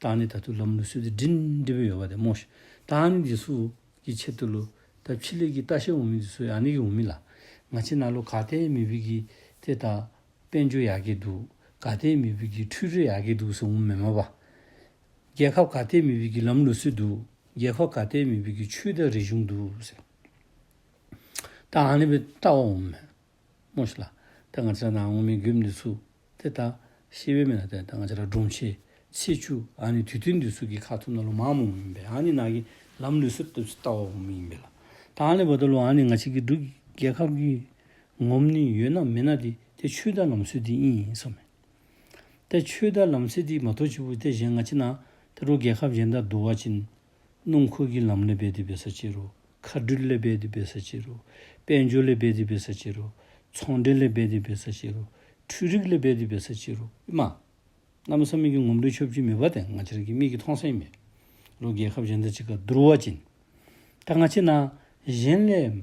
ད་ཨ་ནི་ད་ལྟོ་ལམ་ལུགས་སྲོལ་འདི་སྒྲིང་སྒྲི་སྦེ་ཡོདཔ་ཏེ་སྨོ་ཤིག། ད་ཨ་ནི་འདི་ཚུ་གི་ཆེད་དུ་ལུ་ད་ཕྱི་ལས་ཀྱི་ལྟ་བཤལ་འོང་མི་འདི་ཚུ་ཨ་ནི་གིས་འོང་མི་ལགས། ང་བཅས་ནང་ལུ་ག་ཏེ་མེད་པའི་གི་ཏེ་ད་དཔལ་འབྱོར་ཡར་རྒྱས་འདུག། ག་ཏེ་མེད་པའི་གི་འཕྲུལ་རིག་ཡར་རྒྱས་འདུག་ཟེར་འོང་མེན་མས་པ། རྒྱལ་ཁབ་ག་ཏེ་མེད་པའི་གི་ལམ་ལུགས་སྲོལ་འདུག། རྒྱལ་ཁབ་ག་ཏེ་མེད་པའི་གི་ཆོས་དང་རིག་གཞུང་འདུག་ཟེར། ད་ཨ་ནི་སྦེ་ལྟ་བར་འོང་མས། སྨོ་ཤིག་ལགས། ད་ང་བཅས་ནཱ་འོང་མི་མགྱོནམ་འདི་ཚུ་ཏེ་ད་ཤེས་པས་མེན་ན། ཏེ་ད་ང་བཅས་ར་འབྲོང་ཆེན་ཚེས་བཅུ་ཨ་ནི་དུས་སྟོན་འདི་ཚུ་གི་ཁ་ཐུག་ནང་ལུ་མངམ་འོང་མི་ཨིན་པས། ཨ་ནི་ནང་གི་ལམ་ལུགས་སྲོལ་ལྟ་བར་འོང་མི་ཨིན་པས་ལགས། ད་ཨ་ནི་འབདཝ་ད་ལུ་ཨ་ནི་ང་བཅས་ཀྱི་འབྲུག་རྒྱལ་ཁབ་ཀྱི་ངོམ་ནི་ཡོད་ན་མེད་ན་འདི་ཏེ་ཆོས་དང་ལམ་སྲོལ་འདི་ཨིན་ཟེར་མས། ཏེ་ཆོས་དང་ལམ་སྲོལ་འདི་མ་གཏོགས་ཅིག་པོ་ཏེ་གཞན་ང་བཅས་ནཱ་ད་རུང་རྒྱལ་ཁབ་གཞན་དང་བསྡུར་བ་ཅིན་སྣུམ་འཁོར་གྱི་ལམ་ལས་འབད་དེ་འབད་ས་ཅིག་རུང་མཁའ་འགྲུལ་ལས་འབད་དེ་འབད་ས་ཅིག་རུང་དཔལ་འབྱོར་ལས་འབད་དེ་འབད་ས་ཅིག་རུང་ཚོང་འབྲེལ་ལས་འབད་དེ་འབད་ས་ཅིག་རུང་འཕྲུལ་རིག་ལས་འབད་དེ་འབད་ས་ཅིག་རུང་ཨིན་མས། གནམ་མེད་ས་མེད་ཀྱི་ངོམ་རོལ་ཆོདཔ་ཅིག་མེད་པ་ཏེ་ང་བཅས་ར་གི་མིག་གིས་མཐོང་ས་ཨིན་མས། ལོག་རྒྱལ་ཁབ་གཞན་དང་གཅིག་ཁར་བསྡུར་བ་ཅིན། ད་ང་བཅས་ནཱ་གཞན་ལས་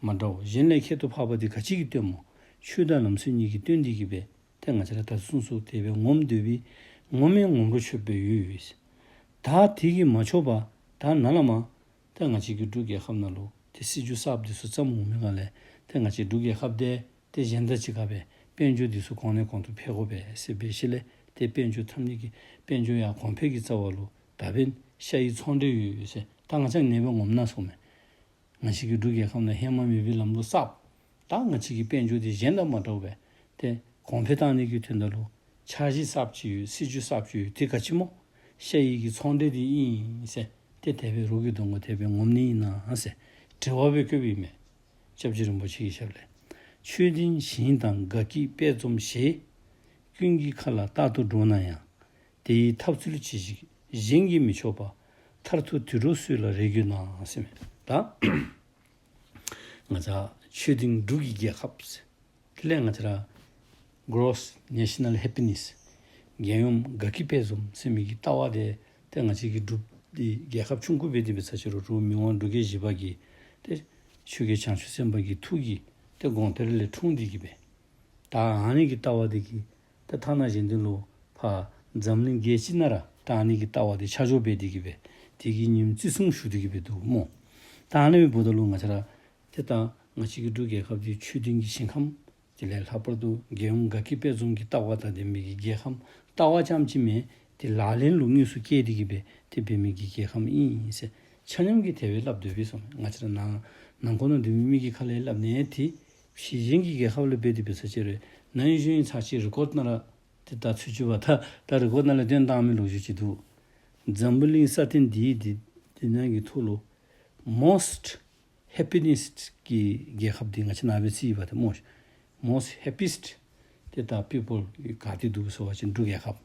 མ་འདྲཝ་གཞན་ལས་ཁྱད་དུ་འཕགས་པ་འདི་ག་ཅི་གིས་སྟོནམ་སྨོ། ཆོས་དང་ལམ་སྲོལ་གཉིས་ཀྱིས་སྟོན་ཏེ་གི་སྦེ་ཏེ་ང་བཅས་ར་ད་གསུངས་སོ། དེ་སྦེ་ངོམ་སྡོད་པའི་ངོ་མའི་ངོམ་རོལ་ཆོདཔ་སྦེ་ཡོད་ཡོད་ཟེར། ད་དེ་གིས་མ་ཆོག་པར་ད་ནཱ་ལས་མར་ད་ང་བཅས་ཀྱི་འབྲུག་རྒྱལ་ཁབ་ནང་ལུ་ཏེ་སྲིད་བྱུས་གསརཔ་འདི་ཚུ་བརྩམ་འོང་མི་སྒང་ལས་ཏེ་ང་བཅས་འབྲུག་རྒྱལ་ཁབ་འདི་ཏེ་གཞན་དང་གཅིག་ཁར་སྦེ་དཔལ་འབྱོར་འདི་ཚུ་གོང་ནས་གོང་དུ་འཕེལ་དགོ་པས་ཟེར་འབད་ཞིནམ་ལས་ཏེ་དཔལ་འབྱོར་ཐམས་ཅད་ཀྱི་དཔལ་འབྱོར་ཡར་གོང་འཕེལ་གྱི་རྩ་བ་ལུ་ད་འབདན་ཤ་ཡི་ཚོང་འབྲེལ་ཡོད་ཡོད་ཟེར། ད་ང་བཅས་ཨ་ནི་སྦེ་ངོམ་ན་ཟེར་མས། ང་བཅས་ཀྱི་འབྲུག་རྒྱལ་ཁབ་ནང་ཧེ་མ་མེད་པའི་ལམ་ལུགས་གསརཔ། ད་ང་བཅས་ཀྱི་དཔལ་འབྱོར་འདི་གཞན་དང་མ་འདྲཝ་སྦེ་ཏེ་གོང་འཕེལ་བཏང་ནི་གི་དོན་དག་ལུ་འཆར་གཞི་གསརཔ་ཅིག་ཡོད། སྲིད་བྱུས་གསརཔ་ཅིག་ཡོད། དེ་ག་ཅི་སྨོ། ཤ་ཡི་གི་ཚོང་འབྲེལ་འདི་ཨིན་ཟེར། ཏེ་དེ་སྦེ་རོགས་ཀྱི་གདོང་ཁར་དེ་སྦེ་ངོམ་ནི་ཨིན་ན་ཟེར་དྲི་བ་སྦེ་བཀོདཔ་ཨིན་མས། སྐྱབས་རྗེ་རིན་པོ་ཆེ་གི་ཞབས་ལས། ཆོས་ལྡན་ཞིང་དང་དགའ་སྐྱིད་དཔལ་འཛོམས་ཞེས། ཀུན་གྱི་ཁ་ལ་རྟག་ཏུ་སྒྲོག་ན་ཡང་། དེ་ཡི་འཐབ་རྩོད་ཇི་ཞིག་གཞན་གྱིས་མི་ཆོག་པ། མཐར་ཐུག་དུད་འགྲོ་སུ་ལ་རེག་གྱུར་ན་ཟེར་མས། ད་ང་བཅས་ཆོས་ལྡན་འབྲུག་གི་རྒྱལ་ཁབ་ཟེར། དེ་ལས་ང་བཅས་ར་Gross National Happiness། རྒྱལ་ཡོངས་དགའ་སྐྱིད་དཔལ་འཛོམས་ཟེར་མི་གི་ལྟ་བ་འདི་ཏེ་ང་བཅས་ཀྱི་འབྲུག་འདི་རྒྱལ་ཁབ་ཆུང་ཀུ་འབད་དེ་འབད་ས་ཅིག་རུང་འབྲུག་མི་དབང་འབྲུག་རྒྱལ་བཞི་པ་གིས་ཏེ་ཆོས་རྒྱལ་བྱང་ཆུབ་སེམས་དཔའ་གི་ཐུགས་ཀྱི་ཏེ་དགོངས་གཏེར་ལས་འཁྲུངས་ཏེ་གི་སྦེ། ད་ཨ་ནི་གི་ལྟ་བ་འདི་གིས་ད་ཐ་ན་གཞན་དོན་ལུ་ཕར་འཛམ་གླིང་རྒྱལ་སྤྱི་ནང་ར་ད་ཨ་ནི་གི་ལྟ་བ་འདི་ཆ་འཇོག་འབད་དེ་གི་སྦེ་དེ་གི་ཉིནམ་བརྩི་སྲུང་ཞུ་སྟེ་གི་སྦེ་འདུག་སྨོ། ད་ཨ་ནི་འབདཝ་ད་ལུ་ང་བཅས་ར་ཏེ་ད་ང་བཅས་ཀྱི་འབྲུག་རྒྱལ་ཁབ་འདི་ཆོས་ལྡན་གྱི་ཞིང་ཁམས། དེ་ལས་ལྷག་པར་དུ་རྒྱལ་ཡོངས་དགའ་སྐྱིད་དཔལ་འཛོམས་ཀྱི་ལྟ་བ་དང་ལྡན་པའི་གི་རྒྱལ་ཁམས། ལྟ་བ་རྐྱངམ་ཅིག་མེན། དེ་ལག་ལེན་ལུ་དངོས་སུ་བཀལ་ཏེ་གི་སྦེ་དེ་འབད་མི་གི་རྒྱལ་ཁམས་ཨིན་ཟེར་ཆ་མཉམ་གྱིས་དེ་སྦེ་སླབ་སྡོད་པས་སོ། ང་བཅས་ར་ནང་ནང་འཁོད་ནང་སྡོད་མི་མི་གི་ཁ་ལས་སླབ་ནི་དེ་ཕྱི་གཞན་གྱི་རྒྱལ་ཁབ་ལུ་འབད་དེ་འབད་ས་ཅིག་རུང་ནཱ་ཡོད་ཚད་ཅིག་རི་ཀོཌ་ནང་ར་ཏེ་ད་ཚུ་ཅིག་འབདཝ་ད་ད་རི་ཀོཌ་ནང་ལས་བཏོན་བཏང་མི་ལོ་རྒྱུས་ཅིག་འདུག། འཛམ་བུ་གླིང་ས་སྟེང་འདི་འདི་འདི་ནང་གི་ཐོག་ལུ་most happiest གི་རྒྱལ་ཁབ་འདི་ང་བཅས་ནཱ་སྦེ་བརྩིཝ་ད་སྨོ། most happiest ཏེ་ད་people ག་ཏེ་འདུག་ཟེར་བ་ཅིན་འབྲུག་རྒྱལ་ཁབ།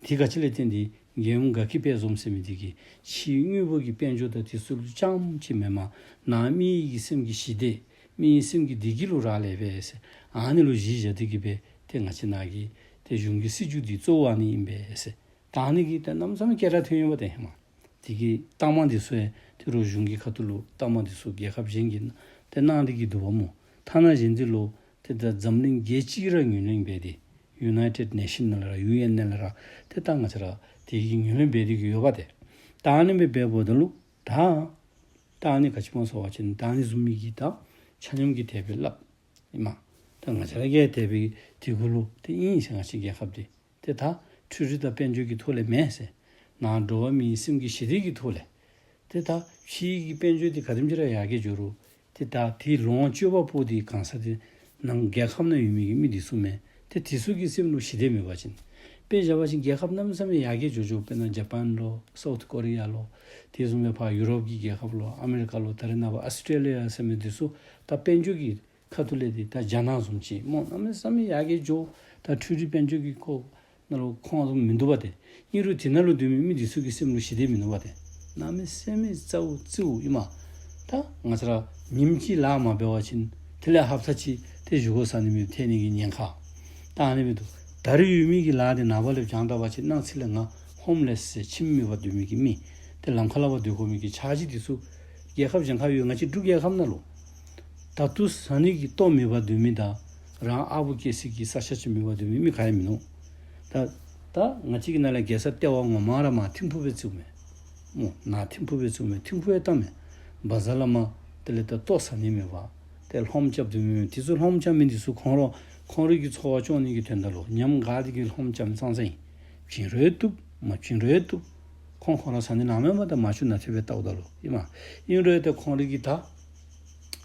དེ་ག་ཅི་ལས་བརྟེན་ཏེ་རྒྱལ་ཡོངས་དགའ་སྐྱིད་དཔལ་འཛོམས་ཟེར་མི་འདི་གིས་ཕྱིའི་དངོས་པོ་གི་དཔལ་འབྱོར་དང་དེ་ཚུ་ལུ་རྐྱངམ་ཅིག་མེན་པར་ནང་མི་གི་སེམས་ཀྱི་ཞི་བདེ་མི་གི་སེམས་ཀྱི་བདེ་སྐྱིད་ལུ་རག་ལས་པས་ཟེར། ཨ་ནི་ལུ་གཞི་བཞག་སྟེ་གི་སྦེ་ཏེ་ང་བཅས་ནཱ་གི་ཏེ་གཞུང་གི་སྲིད་བྱུས་འདི་གཙོ་བོ་ཨ་ནི་ཨིན་པས་ཟེར། ད་ཨ་ནི་གི་ད་གནམ་མེད་ས་མེད་སྐད་གྲགས་ཐོན་ཡོདཔ་ད་ཧེ་མ། དེ་གི་རྟགས་མ་འདི་ཚུ་ཡང་ཏེ་རོགས་གཞུང་གི་ཁ་ཐུག་ལུ་རྟགས་མ་འདི་ཚུ་རྒྱལ་ཁབ་གཞན་གྱིས་ཏེ་གནང་སྟེ་གི་འདུག་པ་སྨོ། ཐ་ན་གཞན་འདི་ལུ་ཏེ་ད་འཛམ་གླིང་རྒྱལ་སྤྱི་ར་ངོས་ལེན་འབད་དེ་United Nation ནང་ལས་ར་ཡུ་ཨེན་ནང་ལས་ར་ཏེ་ད་ང་བཅས་ར་དེ་གི་ངོས་ལེན་འབད་དེ་གི་ཡོདཔ་ད། ད་ཨ་ནི་སྦེ་འབདཝ་ད་ལུ་ད་ད་ཨ་ནི་ག་ཅི་སྨོ་ཟེར་བ་ཅིན་ད་ཨ་ནི་བཟུམ་མའི་གི་ད་ཆ་མཉམ་གྱིས་དེ་སྦེ་སླབ་ཨིན་མས། ད་ང་བཅས་ར་གིས་དེ་སྦེ་དེ་གུ་ལུ་ཏེ་ཨིན་ཟེར། ང་བཅས་རྒྱལ་ཁབ་འདི་ཏེ་ད་འཕྲུལ་རིག་དང་དཔལ་འབྱོར་གྱི་ཐོག་ལས་མེན་ཟེར། ནང་འགྲོ་བ་མིའི་སེམས་ཀྱི་ཞི་བདེ་གི་ཐོག་ལས། ཏེ་ད་ཕྱི་གི་དཔལ་འབྱོར་འདི་ག་དེམ་ཅིག་ར་ཡར་རྒྱས་འགྱོ་རུང་ཏེ་ད་དེ་ལོངས་སྤྱོད་པ་པོ་འདི་གང་ཟག་འདི་ནང་རྒྱལ་ཁབ་ནང་ཡོད་མི་གི་མི་འདི་ཚུ་མེན། ཏེ་དེ་ཚུ་གི་སེམས་ལུ་ཞི་བདེ་མེད་པ་ཅིན། དཔེ་བཞག་པ་ཅིན་རྒྱལ་ཁབ་གནམ་མེད་ས་མེད་ཡར་རྒྱས་འགྱོ་འགྱོཝ་དཔེར་ན་ཇ་པཱན་ལོ་སའུཐ་ཀོ་རི་ཡ་ལོ་དེ་བཟུམ་སྦེ་ཕར་ཡུ་རོབ་ཀྱི་རྒྱལ་ཁབ་ལོ་ཨ་མེ་རི་ཀ་ལོ་ད་རེས་ནངས་པ་ཨོསི་ཊེ་ལི་ཡ་ཟེར་མི་འདི་ཚུ་ད་དཔལ་འབྱོར་གྱི་ཁ་ཐུག་ལས་འདི་ད་རྒྱ་ནག་བཟུམ་ཅིག་སྨོ། གནམ་མེད་ས་མེད་ཡར་རྒྱས་འགྱོ། ད་འཕྲུལ་རིག་དཔལ་འབྱོར་གྱི་ཁོ་ནང་ལུ་ཁོང་བཟུམ་མིན་འདུག་པ་ཏེ། ཨིན་རུང་དེ་ནང་ལུ་སྡོད་མི་མི་འདི་ཚུ་གི་སེམས་ལུ་ཞི་བདེ་མིན་འདུག་པ་ཏེ། གནམ་མེད་ས་མེད་གཙོ་བོ་གཙོ་བོ་ཨིན་མས། ད་ང་བཅས་ར་ཉིནམ་གཅིག་ལཱ་མ་འབད་བ་ཅིན་དེ་ལས་ཧབ་ཏ་གཅིག་ཏེ་བཞེས་སྒོ་ཟ་ནི་མེདཔ་ཐལ་ནི་གི་ཉེན་ཁ། ད་ཨ་ནི་སྦེ་འདུག། ད་རེས་ཡོད་མི་གི་ལཱ་འདི་ནངས་པ་ལས་བྱང་ད་པ་ཅིན་གནངས་ཚེ་ལས་ང་ཧོམ་ལེསི་ཟེར་ཁྱིམ་མེད་པར་སྡོད་མི་གི་མི་ཏེ་ལམ་ཁ་ལས་ཕར་སྡོད་དགོ་མི་གི་འཆར་གཞི་འདི་ཚུ་རྒྱལ་ཁབ་གཞན་ཁར་ཡོད། ང་བཅས་འབྲུག་རྒྱལ་ཁབ་ནང་ལུ་ ད་ལྟོ་ཟ་ནི་གི་ལྟོ་མེད་པར་སྡོད་མི་དང་རང་ཨ་བུ་སྐྱེ་སྲིད་ཀྱི་ས་ཆ་ཅིག་མེད་པར་སྡོད་མི་མི་ག་ཡང་མིན་ནུག། ད་ད་ང་བཅས་ཀྱི་ནང་ལས་རྒྱལ་ས་ལྟེ་བ་ངོ་མ་ར་མར་ཐིམ་ཕུག་སྦེ་བརྩིཝ་མས། སྨོ། ནཱ་ཐིམ་ཕུག་སྦེ་བརྩིཝ་མས། ཐིམ་ཕུག་ཡང་ལྟ་མས། བ་ཛར་ལས་མར་དེ་ལས་ད་ལྟོ་ཟ་ནི་མེད་པར་ཏེ་ལྷངམ་རྐྱབ་སྡོད་མི་མས། དེ་ཚུ་ལྷངམ་རྐྱབ་མི་འདི་ཚུ་ཁོང་ར་ཁོང་རའི་གི་འཚོ་བ་སྐྱོང་ནི་གི་དོན་དག་ལུ་ཉམས་དགའ་སྟེ་གིས་ལྷངམ་རྐྱབ་མི་ཙང་ཙང་ཨིན། བྱིན་རུང་བཏུབ། མ་བྱིན་རུང་བཏུབ། ཁོང་ཁོང་ར་ཟ་ནི་ལང་མས་པ། ད་མ་བྱུང་ན་ཐེབས་སྦེ་བལྟཝ་ད་ལུ་ཨིན་མས། ཨིན་རུང་ཏེ་ཁོང་རའི་གི་ད་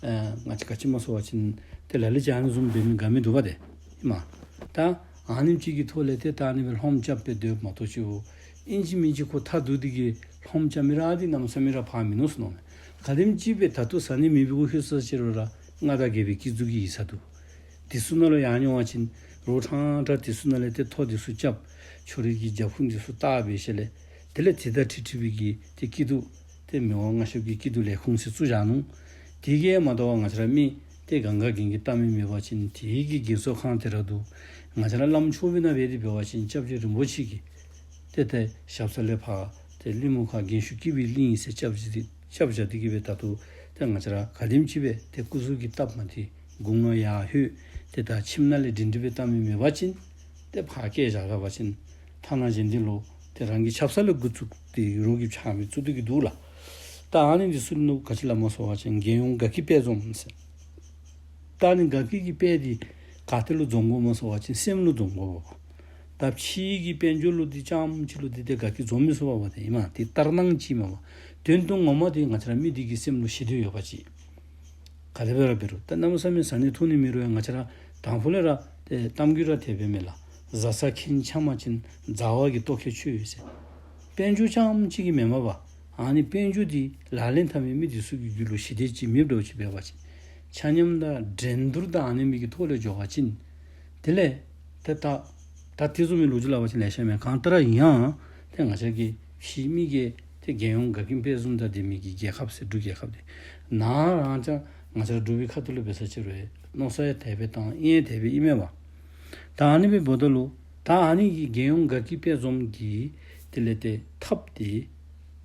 ཨེ་ང་བཅས་ག་ཅི་སྨོ་ཟེར་བ་ཅིན་ཏེ་ལ་ལུ་ཅིག་ཨ་ནི་བཟུམ་འབད་མི་དགའ་མི་འདུག་པ་ཏེ། ཨིན་མས། ད་ཨ་ནེམ་ཅིག་གི་ཐོག་ལས་ཏེ་ད་ཨ་ནི་སྦེ་ལྷངམ་རྐྱབ་སྦེ་སྡོདཔ་མ་གཏོགས་ཅིག་ཨིན་ཅི་མིན་ཅི་ཁོ་ཐག་རྡུགས་ཏེ་གིས་ལྷངམ་རྐྱབ་མི་ར་འདི་གནམ་མེད་ས་མེད་ར་ཕར་མིན་ནུག་ཟེར་མནོཝ་མས། ག་དེམ་ཅིག་སྦེ་ད་ལྟོ་ཟ་ནི་མེད་པའི་གུ་ལྷོད་ས་ཅིག་རུང་ར་མངའ་བདག་རྒྱལ་པོའི་སྐྱིད་སྡུག་གི་ཡིག་ཚང་འདུག། དེ་ཚུ་ནང་ལུ་ཡར་འགྱོ་བ་ཅིན་རོགས་ཕྲང་ཕྲང་དེ་ཚུ་ནང་ལས་ཏེ་ཐོ་དེ་ཚུ་རྐྱབ། ཁྱོད་རའི་གི་རྒྱབ་ཁུངས་དེ་ཚུ་བལྟ་སྦེ་ཞིནམ་ལས་དེ་ལས་དེ་དང་འཁྲིལ་འཁྲིལ་བའི་གི་ཏེ་སྐྱིད་སྡུག་ཏེ་མི་དབང་མངའ་ཞབས་ཀྱི་སྐྱིད་སྡུག་ལས་ཁུངས་ཟེར་བཙུགས་བཞག་ནུག། དེ་གིས་མ་དོ་བར་ང་བཅས་ར་མི་ཏེ་གང་ག་གིས་ལྟ་མི་མེད་པ་ཅིན་དེ་གི་རྒས་གསོ་ཁང་དེ་ར་འདུག། ང་བཅས་ར་བླམ་ཆོས་པའི་ནང་འབད་དེ་འབད་བ་ཅིན་སྐྱབས་རྗེ་རིན་པོ་ཆེ་གིས་ཏེ་ཏེ་ཞབས་ས་ལས་ཕར་ཏེ་གླིང་མོ་ཁ་རྒན་ཤོས་སྐྱིད་པའི་གླིང་ཟེར་སྐྱབས་རྗེ་དེ་སྐྱབས་རྗེ་དེ་གིས་སྦེ་ད་ལྟོ་ཏེ་ང་བཅས་ར་ག་དེམ་ཅིག་སྦེ་ཏེ་སྐུ་གཟུགས་ཀྱི་སྟབས་མ་བདེ་དགུང་ལུ་ཡར་ལྷོད་ཏེ་ད་ཁྱིམ་ནང་ལས་སྒྲིང་སྒྲི་སྦེ་ལྟ་མི་མེད་པ་ཅིན་ཏེ་ཕར་བསྐྱལ་བཞག་བཞག་པ་ཅིན་ཐ་ན་གཞན་དེ་ལུ་ཏེ་རང་གི་ཆབ་གསང་ལས་འགོ་བཙུགས་ཏེ་རོགས་ཀྱི་ཕྱག་མི་བཙུགས་ཏེ་གི་འདུག་ལགས། ད་ཨ་ནི་འདི་ཚུ་ནང་ག་ཅི་སླབ་སྨོ་ཟེར་བ་ཅིན་རྒྱལ་ཡོངས་དགའ་སྐྱིད་དཔལ་འཛོམས་ཟེར། ད་ཨ་ནི་དགའ་སྐྱིད་ཀྱི་དཔལ་འདི་ག་ཏེ་ལུ་འཛོམས་དགོཔ་སྨོ་ཟེར་བ་ཅིན་སེམས་ལུ་འཛོམས་དགོཔ་པ། ད་ཕྱི་གི་དཔལ་འབྱོར་ལུ་འདི་རྐྱངམ་ཅིག་ལུ་འདི་ཏེ་དགའ་སྐྱིད་འཛོམས་མི་ཚུགས་པ་པ་ཏེ་ཨིན་མས། ཏེ་ལྟར་སྣང་ཅིག་མས་པ། དོན་དུ་ངོ་མ་འདི་ང་བཅས་ར་མི་འདི་གི་སེམས་ལུ་ཞི་བདེ་ཡོད་པ་ཅིག། ག་དེ་སྦེ་ར་འབད་རུང་ད་གནམ་མེད་ས་མེད་ཟ་ནི་འཐུང་ནི་མེད་རུང་ཡང་ང་བཅས་ར་དང་ཕུ་ལས་ར་ཏེ་གཏམ་རྒྱུད་ར་དེ་སྦེ་མས་ལགས། བཟའ་ཚང་ཁྱིམ་ཚང་མ་ཅིན་བཟའ་བ་གི་ལྟོ་ཁྱད་ཆོད་ཡོད་ཟེར། དཔལ་འབྱོར་རྐྱངམ་ཅིག་གིས་མེན་མས་པ། ཨ་ནི་དཔལ་འབྱོར་འདི་ལག་ལེན་འཐབ་མི་མི་འདི་ཚུ་གི་རྒྱུད་ལུ་ཞི་བདེ་ཅིག་མེདཔ་འདྲཝ་ཅིག་འབད་བ་ཅིན་ཆ་མཉམ་དང་འགྲན་བསྡུར་དང་ཨ་ནི་མི་གི་ཐོག་ལས་འགྱོ་བ་ཅིན་དེ་ལས་ཏེ་ད་ད་དེ་བཟུམ་མའི་ལོ་རྒྱུས་སླབ་པ་ཅིན་ལེ་ཤ་མས། གང་ལྟར་ཡང་ཏེ་ང་བཅས་ཀྱི་ཕྱི་མི་གིས་ཏེ་རྒྱལ་ཡོངས་དགའ་སྐྱིད་དཔལ་འཛོམས་དང་ལྡན་མི་གི་རྒྱལ་ཁབ་ཟེར་འབྲུག་རྒྱལ་ཁབ་འདི་ནཱ་རང་ཅག་ང་བཅས་ར་འབྲུག་པའི་ཁ་ཐུག་ལས་འབད་ས་ཅིག་རུང་མནོ་བསམ་ཡང་དེ་སྦེ་བཏང་ཡང་དེ་སྦེ་ཨིན་མས་པ། ད་ཨ་ནི་སྦེ་འབདཝ་ད་ལུ་ད་ཨ་ནི་གི་རྒྱལ་ཡོངས་དགའ་སྐྱིད་དཔལ་འཛོམས་ཀྱི་དེ་ལས་ཏེ་ཐབས་དེ་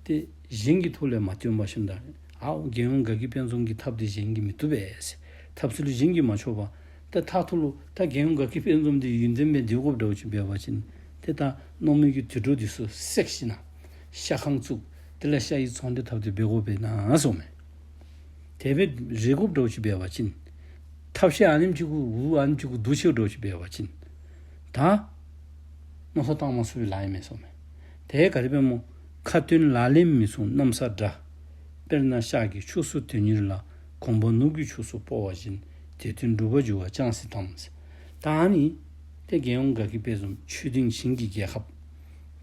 ཏེ་གཞན་གྱི་ཐོག་ལས་མ་སྟོན་པར་ཞིནམ་ད་ཨའོ་རྒྱལ་ཡོངས་དགའ་སྐྱིད་དཔལ་འཛོམས་ཀྱི་ཐབས་དེ་གཞན་གྱིས་མི་བཏུབ་པས་ཟེར། ཐབས་ཚུལ་གཞན་གྱིས་མ་ཆོག་པ། ཏེ་མཐའ་ཐུག་ལུ་ད་རྒྱལ་ཡོངས་དགའ་སྐྱིད་དཔལ་འཛོམས་འདི་ཡུན་བརྟན་སྦེ་སྡོད་དགོཔ་འདྲཝ་ཅིག་འབད་བ་ཅིན་ཏེ་ད་མནོ་མེད་ཀྱི་དུད་འགྲོ་འདི་ཚུ་བསད་ཞིནམ་ན་ཤ་ཁང་བཙུགས་དེ་ལས་ཤ་ཡི་ཚོང་འབྲེལ་འཐབ་སྟེ་འབད་དགོ་པས་ན་གསུངམ་མས། དེ་སྦེ་རེ་དགོཔ་འདྲཝ་ཅིག་འབད་བ་ཅིན་ཐབས་ཤེས་ཨ་ནེམ་ཅིག་གུ་འུ་ཨ་ནེམ་ཅིག་གུ་འདུ་ཤེས་འདྲཝ་ཅིག་འབད་བ་ཅིན་ད་མནོ་བསམ་བཏང་མ་ཚུགས་པའི་ལཱ་ཨིན་མས་གསུངམ་མས། དེ་ག་དེ་སྦེ་སྨོ། ཁ་ཏོན་ལག་ལེན་མི་མཚུངས་གནམ་ས་འདྲ། དཔེར་ན་ཤར་གྱི་ཕྱོགས་སུ་དོན་གཉེར་ལ། གོམ་པ་ནུབ་ཀྱི་ཕྱོགས་སུ་སྤོ་བ་བཞིན། དེ་དོན་འགྲུབ་པར་འགྱུར་བ་ཅང་སྲིད་དམ། ད་ཨ་ནི་ཏེ་རྒྱལ་ཡོངས་དགའ་སྐྱིད་དཔལ་འཛོམས་ཆོས་ལྡན་ཞིང་གི་རྒྱལ་ཁབ།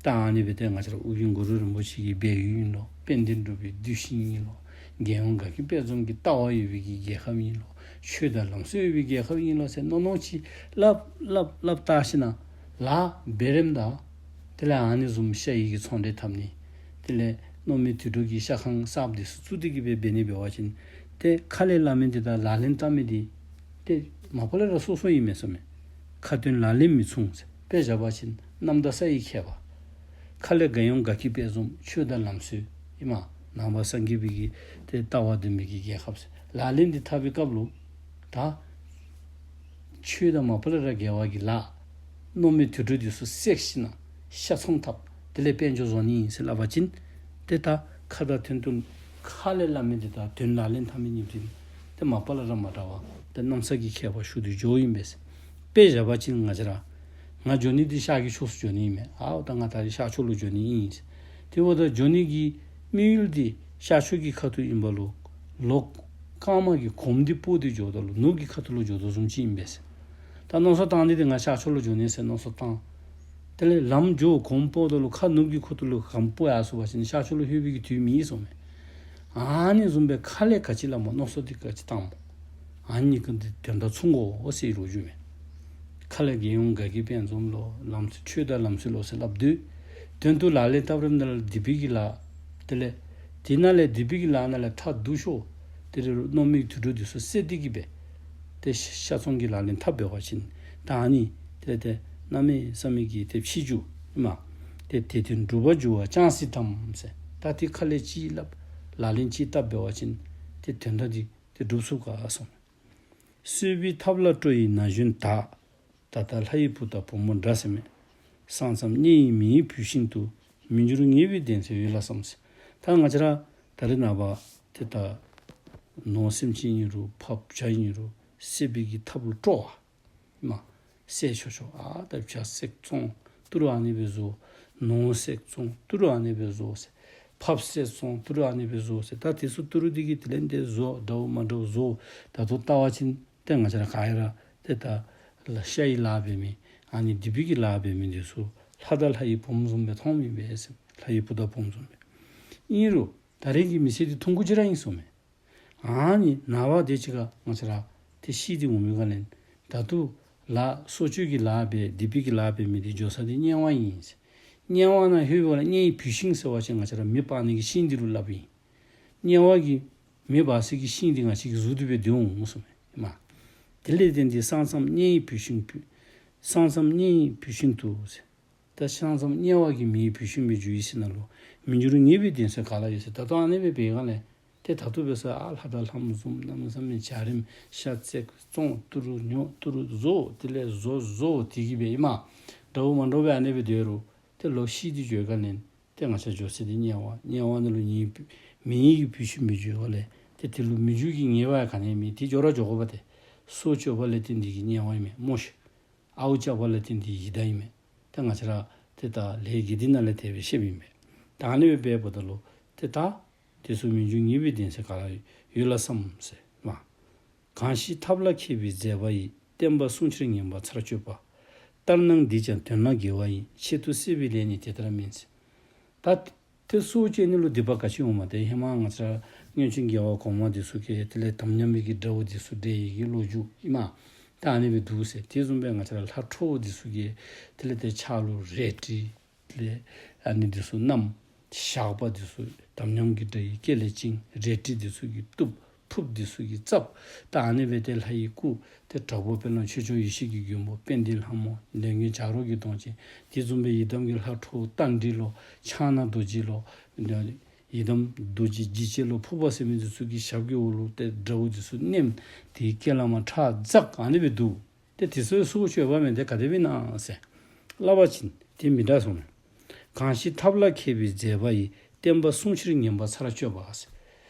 ད་ཨ་ནི་སྦེ་ཏེ་ང་བཅས་ར་ཨོ་རྒྱན་གུ་རུ་རིན་པོ་ཆེ་གི་སྦས་ཡུལ་ཨིན་ལོ། དཔལ་ལྡན་འབྲུག་པའི་གདུལ་ཞིང་ཨིན་ལོ། རྒྱལ་ཡོངས་དགའ་སྐྱིད་དཔལ་འཛོམས་ཀྱི་ལྟ་བ་ཡོད་པའི་གི་རྒྱལ་ཁབ་ཨིན་ལོ། ཆོས་དང་ལམ་སྲོལ་ཡོད་པའི་རྒྱལ་ཁབ་ཨིན་ལོ་ཟེར་མནོ་མནོ་ཅིག་སླབ་སླབ་སླབ་བལྟ་ཞིནམ་ན་ལཱ་འབད་རནམ་ད་དེ་ལས་ཨ་ནི་བཟུམ་ཤ་ཡི་གི་ཚོང་འབྲེལ་འཐབ་ནི་དེ་ལས་མནོ་མེད་དུད་འགྲོ་གི་ཤ་ཁང་གསརཔ་འདི་ཚུ་བཙུགས་ཏེ་གི་སྦེ་འབད་ནི་འབད་བ་ཅིན་ཏེ་ཁ་ལས་སླབ་མི་འདི་དང་ལག་ལེན་འཐབ་མི་འདི་ཏེ་མ་པ་ལས་ར་སོ་སོ་ཨིན་མས་གསུངམ་མས། ཁ་ཏོན་ལག་ལེན་མི་མཚུངས་ཟེར། དཔེ་བཞག་པ་ཅིན་གནམ་དང་ས་ཡི་ཁྱད་པར། ཁ་ལས་རྒྱལ་ཡོངས་དགའ་སྐྱིད་དཔལ་འཛོམས་ཆོས་དང་ལམ་སྲོལ་ཨིན་མས། ནང་པ་སངས་རྒྱས་པའི་གི་ཏེ་ལྟ་བ་ལྡན་པའི་གི་རྒྱལ་ཁབ་ཟེར། ལག་ལེན་འདི་འཐབ་པའི་སྐབས་ལུ་ད་ཆོས་དང་མ་པ་ལས་ར་འགལ་བ་གི་ལཱ་མནོ་མེད་དུད་འགྲོ་འདི་ཚུ་བསད་ཞིནམ་ན་ཤ་ཚོང་འཐབ་དེ་ལས་དཔལ་འབྱོར་བཟོ་ནི་ཨིན་ཟེར་སླབ་པ་ཅིན་ཏེ་ད་ཁ་དང་དོན་དུ་ཁ་ལས་སླབ་མི་འདི་དང་དོན་ལག་ལེན་འཐབ་མི་གཉིས་འདི་ཏེ་མ་པ་ལས་ར་མ་འདྲ་བར་ཏེ་གནམ་ས་གི་ཁྱད་པར་ཞུགས་ཏེ་འགྱོཝ་ཨིན་པས། དཔེ་བཞག་པ་ཅིན་ང་བཅས་ར་ང་འགྱོ་ནི་འདི་ཤར་གྱི་ཕྱོགས་སུ་འགྱོ་ནི་ཨིན་མས། ཨའོ་ད་ང་ད་རིས་ཤར་ཕྱོགས་ལུ་འགྱོ་ནི་ཨིན་ཟེར། དེ་འབདཝ་ད་འགྱོ་ནི་གི་དམིགས་ཡུལ་འདི་ཤར་ཕྱོགས་ཀྱི་ཁ་ཐུག་ཨིན་པ་ལུ་ལོག་རྐངམ་གི་གོམ་འདི་སྤོ་སྟེ་འགྱོཝ་ད་ལུ་ནུབ་ཀྱི་ཁ་ཐུག་ལུ་འགྱོ་དོ་བཟུམ་ཅིག་ཨིན་པས། ད་མནོ་བསམ་བཏང་ནི་འདི་ང་ཤར་ཕྱོགས་ལུ་འགྱོ་ནི་ཟེར་མནོ་བསམ་བཏང་། དེ་ལས་ལམ་འགྱོ་གོམ་སྤོཝ་ད་ལུ་ཁ་ནུབ་ཀྱི་ཁ་ཐུག་ལུ་གོམ་སྤོ་ཡར་སོང་པ་ཅིན་ཤར་ཕྱོགས་ལུ་ལྷོད་པའི་གི་དུས་མེད་གསུངམ་མས། ཨ་ནི་བཟུམ་སྦེ་ཁ་ལས་ག་ཅི་སླབ་སྨོ། མནོ་བསམ་འདི་ག་ཅི་བཏངམ་སྨོ། ཨ་ནི་གི་འདི་དོན་དག་མཚུངས་དགོ་ཟེར་ལོ་རྒྱུས་མས། ཁ་ལས་རྒྱལ་ཡོངས་དགའ་སྐྱིད་དཔལ་འཛོམས་ལོ། ལམ་སྲོལ་ཆོས་དང་ལམ་སྲོལ་ལོ་ཟེར་སླབ་དོ། དོན་དུ་ལག་ལེན་འཐབ་རནམ་ད་ལུ་སྡིག་པའི་གི་ལཱ། དེ་ལས་དེ་ནང་ལས་སྡིག་པའི་གི་ལཱ་ནང་ལས་ཕྲ་སྡུག་ཤོས་དེ་ལས་མནོ་མེད་དུད་འགྲོ་འདི་ཚུ་བསད་དེ་གི་སྦེ་ཏེ་ཤ་ཚོང་གི་ལག་ལེན་འཐབ་འབད་བ་ཅིན་ད་ཨ་ནི་དེ་ལས་ཏེ་གནམ་མེད་ས་མེད་ཀྱི་ཏེ་ཕྱི་འགྱུར་ཨིན་མས། ཏེ་དེ་དོན་འགྲུབ་པར་འགྱུར་བ་ཅང་སྲིད་དམ་ཟེར། ད་ཏེ་ཁ་ལས་ཅིག་སླབ་ལག་ལེན་ཅིག་འཐབ་འབད་བ་ཅིན་ཏེ་དོན་དག་འདི་ཏེ་འགྲུབ་ཚུགས་ག་གསུངམ་མས། གསོད་པའི་ཐབས་ལ་སྤྲོ་ཡི་ན་གཞོན་དག། ད་ལྟ་ལྷ་ཡི་བུ་དང་བུ་མོ་འདྲ་ཟེར་མས། ས་མཚམས་གཉེན་ཡིན་མི་ཡི་བུད་ཤིང་དུ། མི་འགྱུར་ངེས་པའི་གདེང་ཚད་ཡོད་ལ་བསམ་ཟེར། ད་ང་བཅས་ར་ད་རེས་ནངས་པ་ཏེ་ད་ནོར་སེམས་ཅན་ཨིན་རུང་ཕགཔ་བྱ་ཨིན་རུང་བསད་པའི་གི་ཐབས་ལུ་སྤྲོ་བ། མ་བསད་ཆོག་ཆོག། ཨ་ད་བྱ་བསད་བཙོང་ཏི་རུ་ཨ་ནི་སྦེ་བཟོ། ནོར་བསད་བཙོང་ཏི་རུ་ཨ་ནི་སྦེ་བཟོ་ཟེར། ཕགཔ་བསད་བཙོང་ཏི་རུ་ཨ་ནི་སྦེ་བཟོ་ཟེར། ད་དེ་ཚུ་ཏི་རུ་འདི་གིས་དེ་ལས་འདི་བཟོ་འདྲཝ་མ་འདྲཝ་བཟོ། ད་ལྟོ་བལྟ་བ་ཅིན་ཏེ་ང་བཅས་ར་ག་ཡ་ར་ཏེ་ད་ལ་ཤ་ཡི་ལཱ་འབད་མི་ཨ་ནི་སྡིག་པའི་གི་ལཱ་འབད་མི་འདི་ཚུ་ལྷ་དང་ལྷ་ཡི་བུམོ་བཟུམ་སྦེ་མཐོང་མི་འབད་ཟེར། ལྷ་ཡི་བུ་དང་བུམོ་བཟུམ་སྦེ། ཨིན་རུང་ད་རེས་ཀྱི་མི་ཚེ་འདི་ཐུང་ཀུ་ཅིག་ར་ཨིན་སོང་མས། ཨ་ནི་ནངས་པ་དེ་ཅིག་ཁར་ང་བཅས་ར་ཏེ་ཤི་སྟེ་འོང་མི་ག་ལས་ད་ལྟོ་ལཱ་སྲོག་གཅོད་ཀྱི་ལཱ་འབད་སྡིག་པའི་གི་ལཱ་འབད་མི་འདི་འགྱོ་ས་འདི་དམྱལ་བ་ཨིན། དམྱལ་བ་ནང་ལྷོད་པ་ལས་དམྱལ་བའི་བུད་ཤིང་ཟེར་བ་ཅིན་ང་བཅས་ར་མེ་སྤར་ནི་གི་ཤིང་འདི་ལུ་སླབ་ཨིན། དམྱལ་བ་གི་མེ་འབར་སའི་གི་ཤིང་འདི་ང་བཅས་ཀྱི་གཟུགས་འདི་སྦེ་སྡོད་འོང་གསུངམ་མས། མ་དེ་ལས་བརྟེན་ཏེ་ས་མཚམས་དམྱལ་བའི་བུད་ཤིང་བུད། ས་མཚམས་དམྱལ་བའི་བུད་ཤིང་དུ་ཟེར། ད་ས་མཚམས་དམྱལ་བ་གི་མེའི་བུད་ཤིང་སྦེ་འགྱུར་ཡི་ཟེར་ནང་ལུ་མི་འགྱུར་ངེས་པའི་གདེང་ཚད་ག་ལ་ཡོད་ཟེར། ད་ལྟོ་ཨ་ནི་སྦེ་འབད་ག་ལས་ཏེ་ད་ལྟོ་འབད་ས་ཨ་ལྷ་དང་ལྷ་མོ་བཟུམ་གནམ་མེད་ས་མེད་འཇའ་རིསམོ་ཤ་བསད་བཙོང་ཏི་རུ་ཉོ་ཏི་རུ་བཟོ་དེ་ལས་བཟོ་བཟོ་དེ་གིས་འབད་ཨིན་མས། འདྲཝ་མ་འདྲཝ་སྦེ་ཨ་ནི་སྦེ་སྡོད་རུང་ཏེ་ལོག་ཤི་སྟེ་འགྱོ་ག་ལས་ཏེ་ང་བཅས་འགྱོ་ས་འདི་དམྱལ་བ། དམྱལ་བ་ནང་ལུ་ནི་མེ་ཡི་གི་བུད་ཤིང་སྦེ་འགྱུར་ག་ལས་ཏེ་དེ་ལུ་མི་འགྱུར་གྱི་ངེས་པ་ག་ནི་མེད། ཏེ་འགྱོ་ར་འགྱོ་དགོ་པས་ཏེ། སྲོག་གཅོད་པ་ལས་བརྟེན་འདི་གིས་དམྱལ་བ་ཨིན་མས་སྨོ་ཤིག། ཨརཝ་རྐྱབ་པ་ལས་བརྟེན་འདི་ཡི་དྭགས་ཨིན་མས། ཏེ་ང་བཅས་ར་ཏེ་ད་ལས་རྒྱུ་འདི་ནང་ལས་དེ་སྦེ་བཤདཔ་ཨིན་པས། ད་ཨ་ནི་སྦེ་འབདཝ་ད་ལུ་ཏེ་ད་དེ་ཚུ་མི་འགྱུར་ངེས་པའི་གདེང་ཚད་ག་ལ་ཡོད་ལ་བསམ་ཟེར་མ། གང་ཞིག་ཐབས་ལ་མཁས་པའི་མཛད་པ་ཡིས། བསྟན་པ་སྲུང་ཕྱིར་ངན་པ་ཚར་གཅོད་པ། ལྟར་སྣང་འདིས་ཀྱང་དོན་ལ་འགལ་བ་ཡིན། ཆེད་དུ་བསད་པའི་ལས་ནི་དེ་ལྟར་མིན་ཟེར། ད་ཏེ་སྲོག་གཅོད་ནི་ལུ་སྡིག་པ་ག་ཅི་འོངམ་ཏེ་ཧེ་མ་ང་བཅས་ར་སྔོན་བྱོན་རྒྱལ་བ་གོང་མ་འདི་ཚུ་གིས་དེ་ལས་དམ་ཉམས་པའི་གི་དགྲ་བོ་འདི་ཚུ་བསྒྲལ་ཡི་གི་ལོ་རྒྱུས་ཨིན་མས། ད་ཨ་ནི་སྦེ་འདུག་ཟེར། དེ་བཟུམ་སྦེ་ང་བཅས་ར་ལྷ་ཁྲོ་བོ་འདི་ཚུ་གིས་དེ་ལས་ཏེ་ཕྱག་ལུ་རལ་གྲི་དེ་ལས་ཨ་ནི་འདི་ཚུ་བསྣམས། ཞགས་པ་འདི་ཚུ་དམ་ཉམས་ཀྱི་དགྲ་ཡི་སྐེ་ལས་བཅིངས། རལ་གྲི་འདི་ཚུ་གིས་གཏུབ། ཕུརཔ་འདི་ཚུ་གིས་བཙབ། ད་ཨ་ནི་སྦེ་ཏེ་ལྷ་ཡི་སྐུ་ཏེ་དྲག་པོ་དཔེར་ན་ཆོས་སྐྱོང་ཡེ་ཤེས་ཀྱི་མགོན་པོ་དཔལ་ལྡན་ལྷ་མོ་ལས་མགོན་བྱ་རོག་གི་གདོང་ཅན། དེ་བཟུམ་སྦེ་ཡི་དམ་གྱི་ལྷ་ཁྲོ་བོ་རྟ་མགྲིན་ལོ་ཕྱག་ན་རྡོ་རྗེ་ལོ་ཡི་དམ་རྡོ་རྗེ་འཇིགས་བྱེད་ལོ་ཕུར་པ་ཟེར་མི་འདི་ཚུ་གི་ཞབས་ཀྱི་འོག་ལུ་ཏེ་དགྲ་བོ་འདི་ཚུ་མནན། དེའི་སྐེ་ལས་མར་ཁྲག་འཛག། ཨ་ནི་སྦེ་འདུག། ཏེ་དེ་ཚུ་སྲོག་གཅོད་པ་མེན་ཏེ་ག་དེ་སྦེ་ཨིན་ན་ཟེར་སླབ་པ་ཅིན་དེ་མི་འདྲ་སོང་ནུག། གང་ཞིག་ཐབས་ལ་མཁས་པའི་མཛད་པ་ཡིས། བསྟན་པ་སྲུང་ཕྱིར་ངན་པ་ཚར་གཅོད་པ་ཟེར།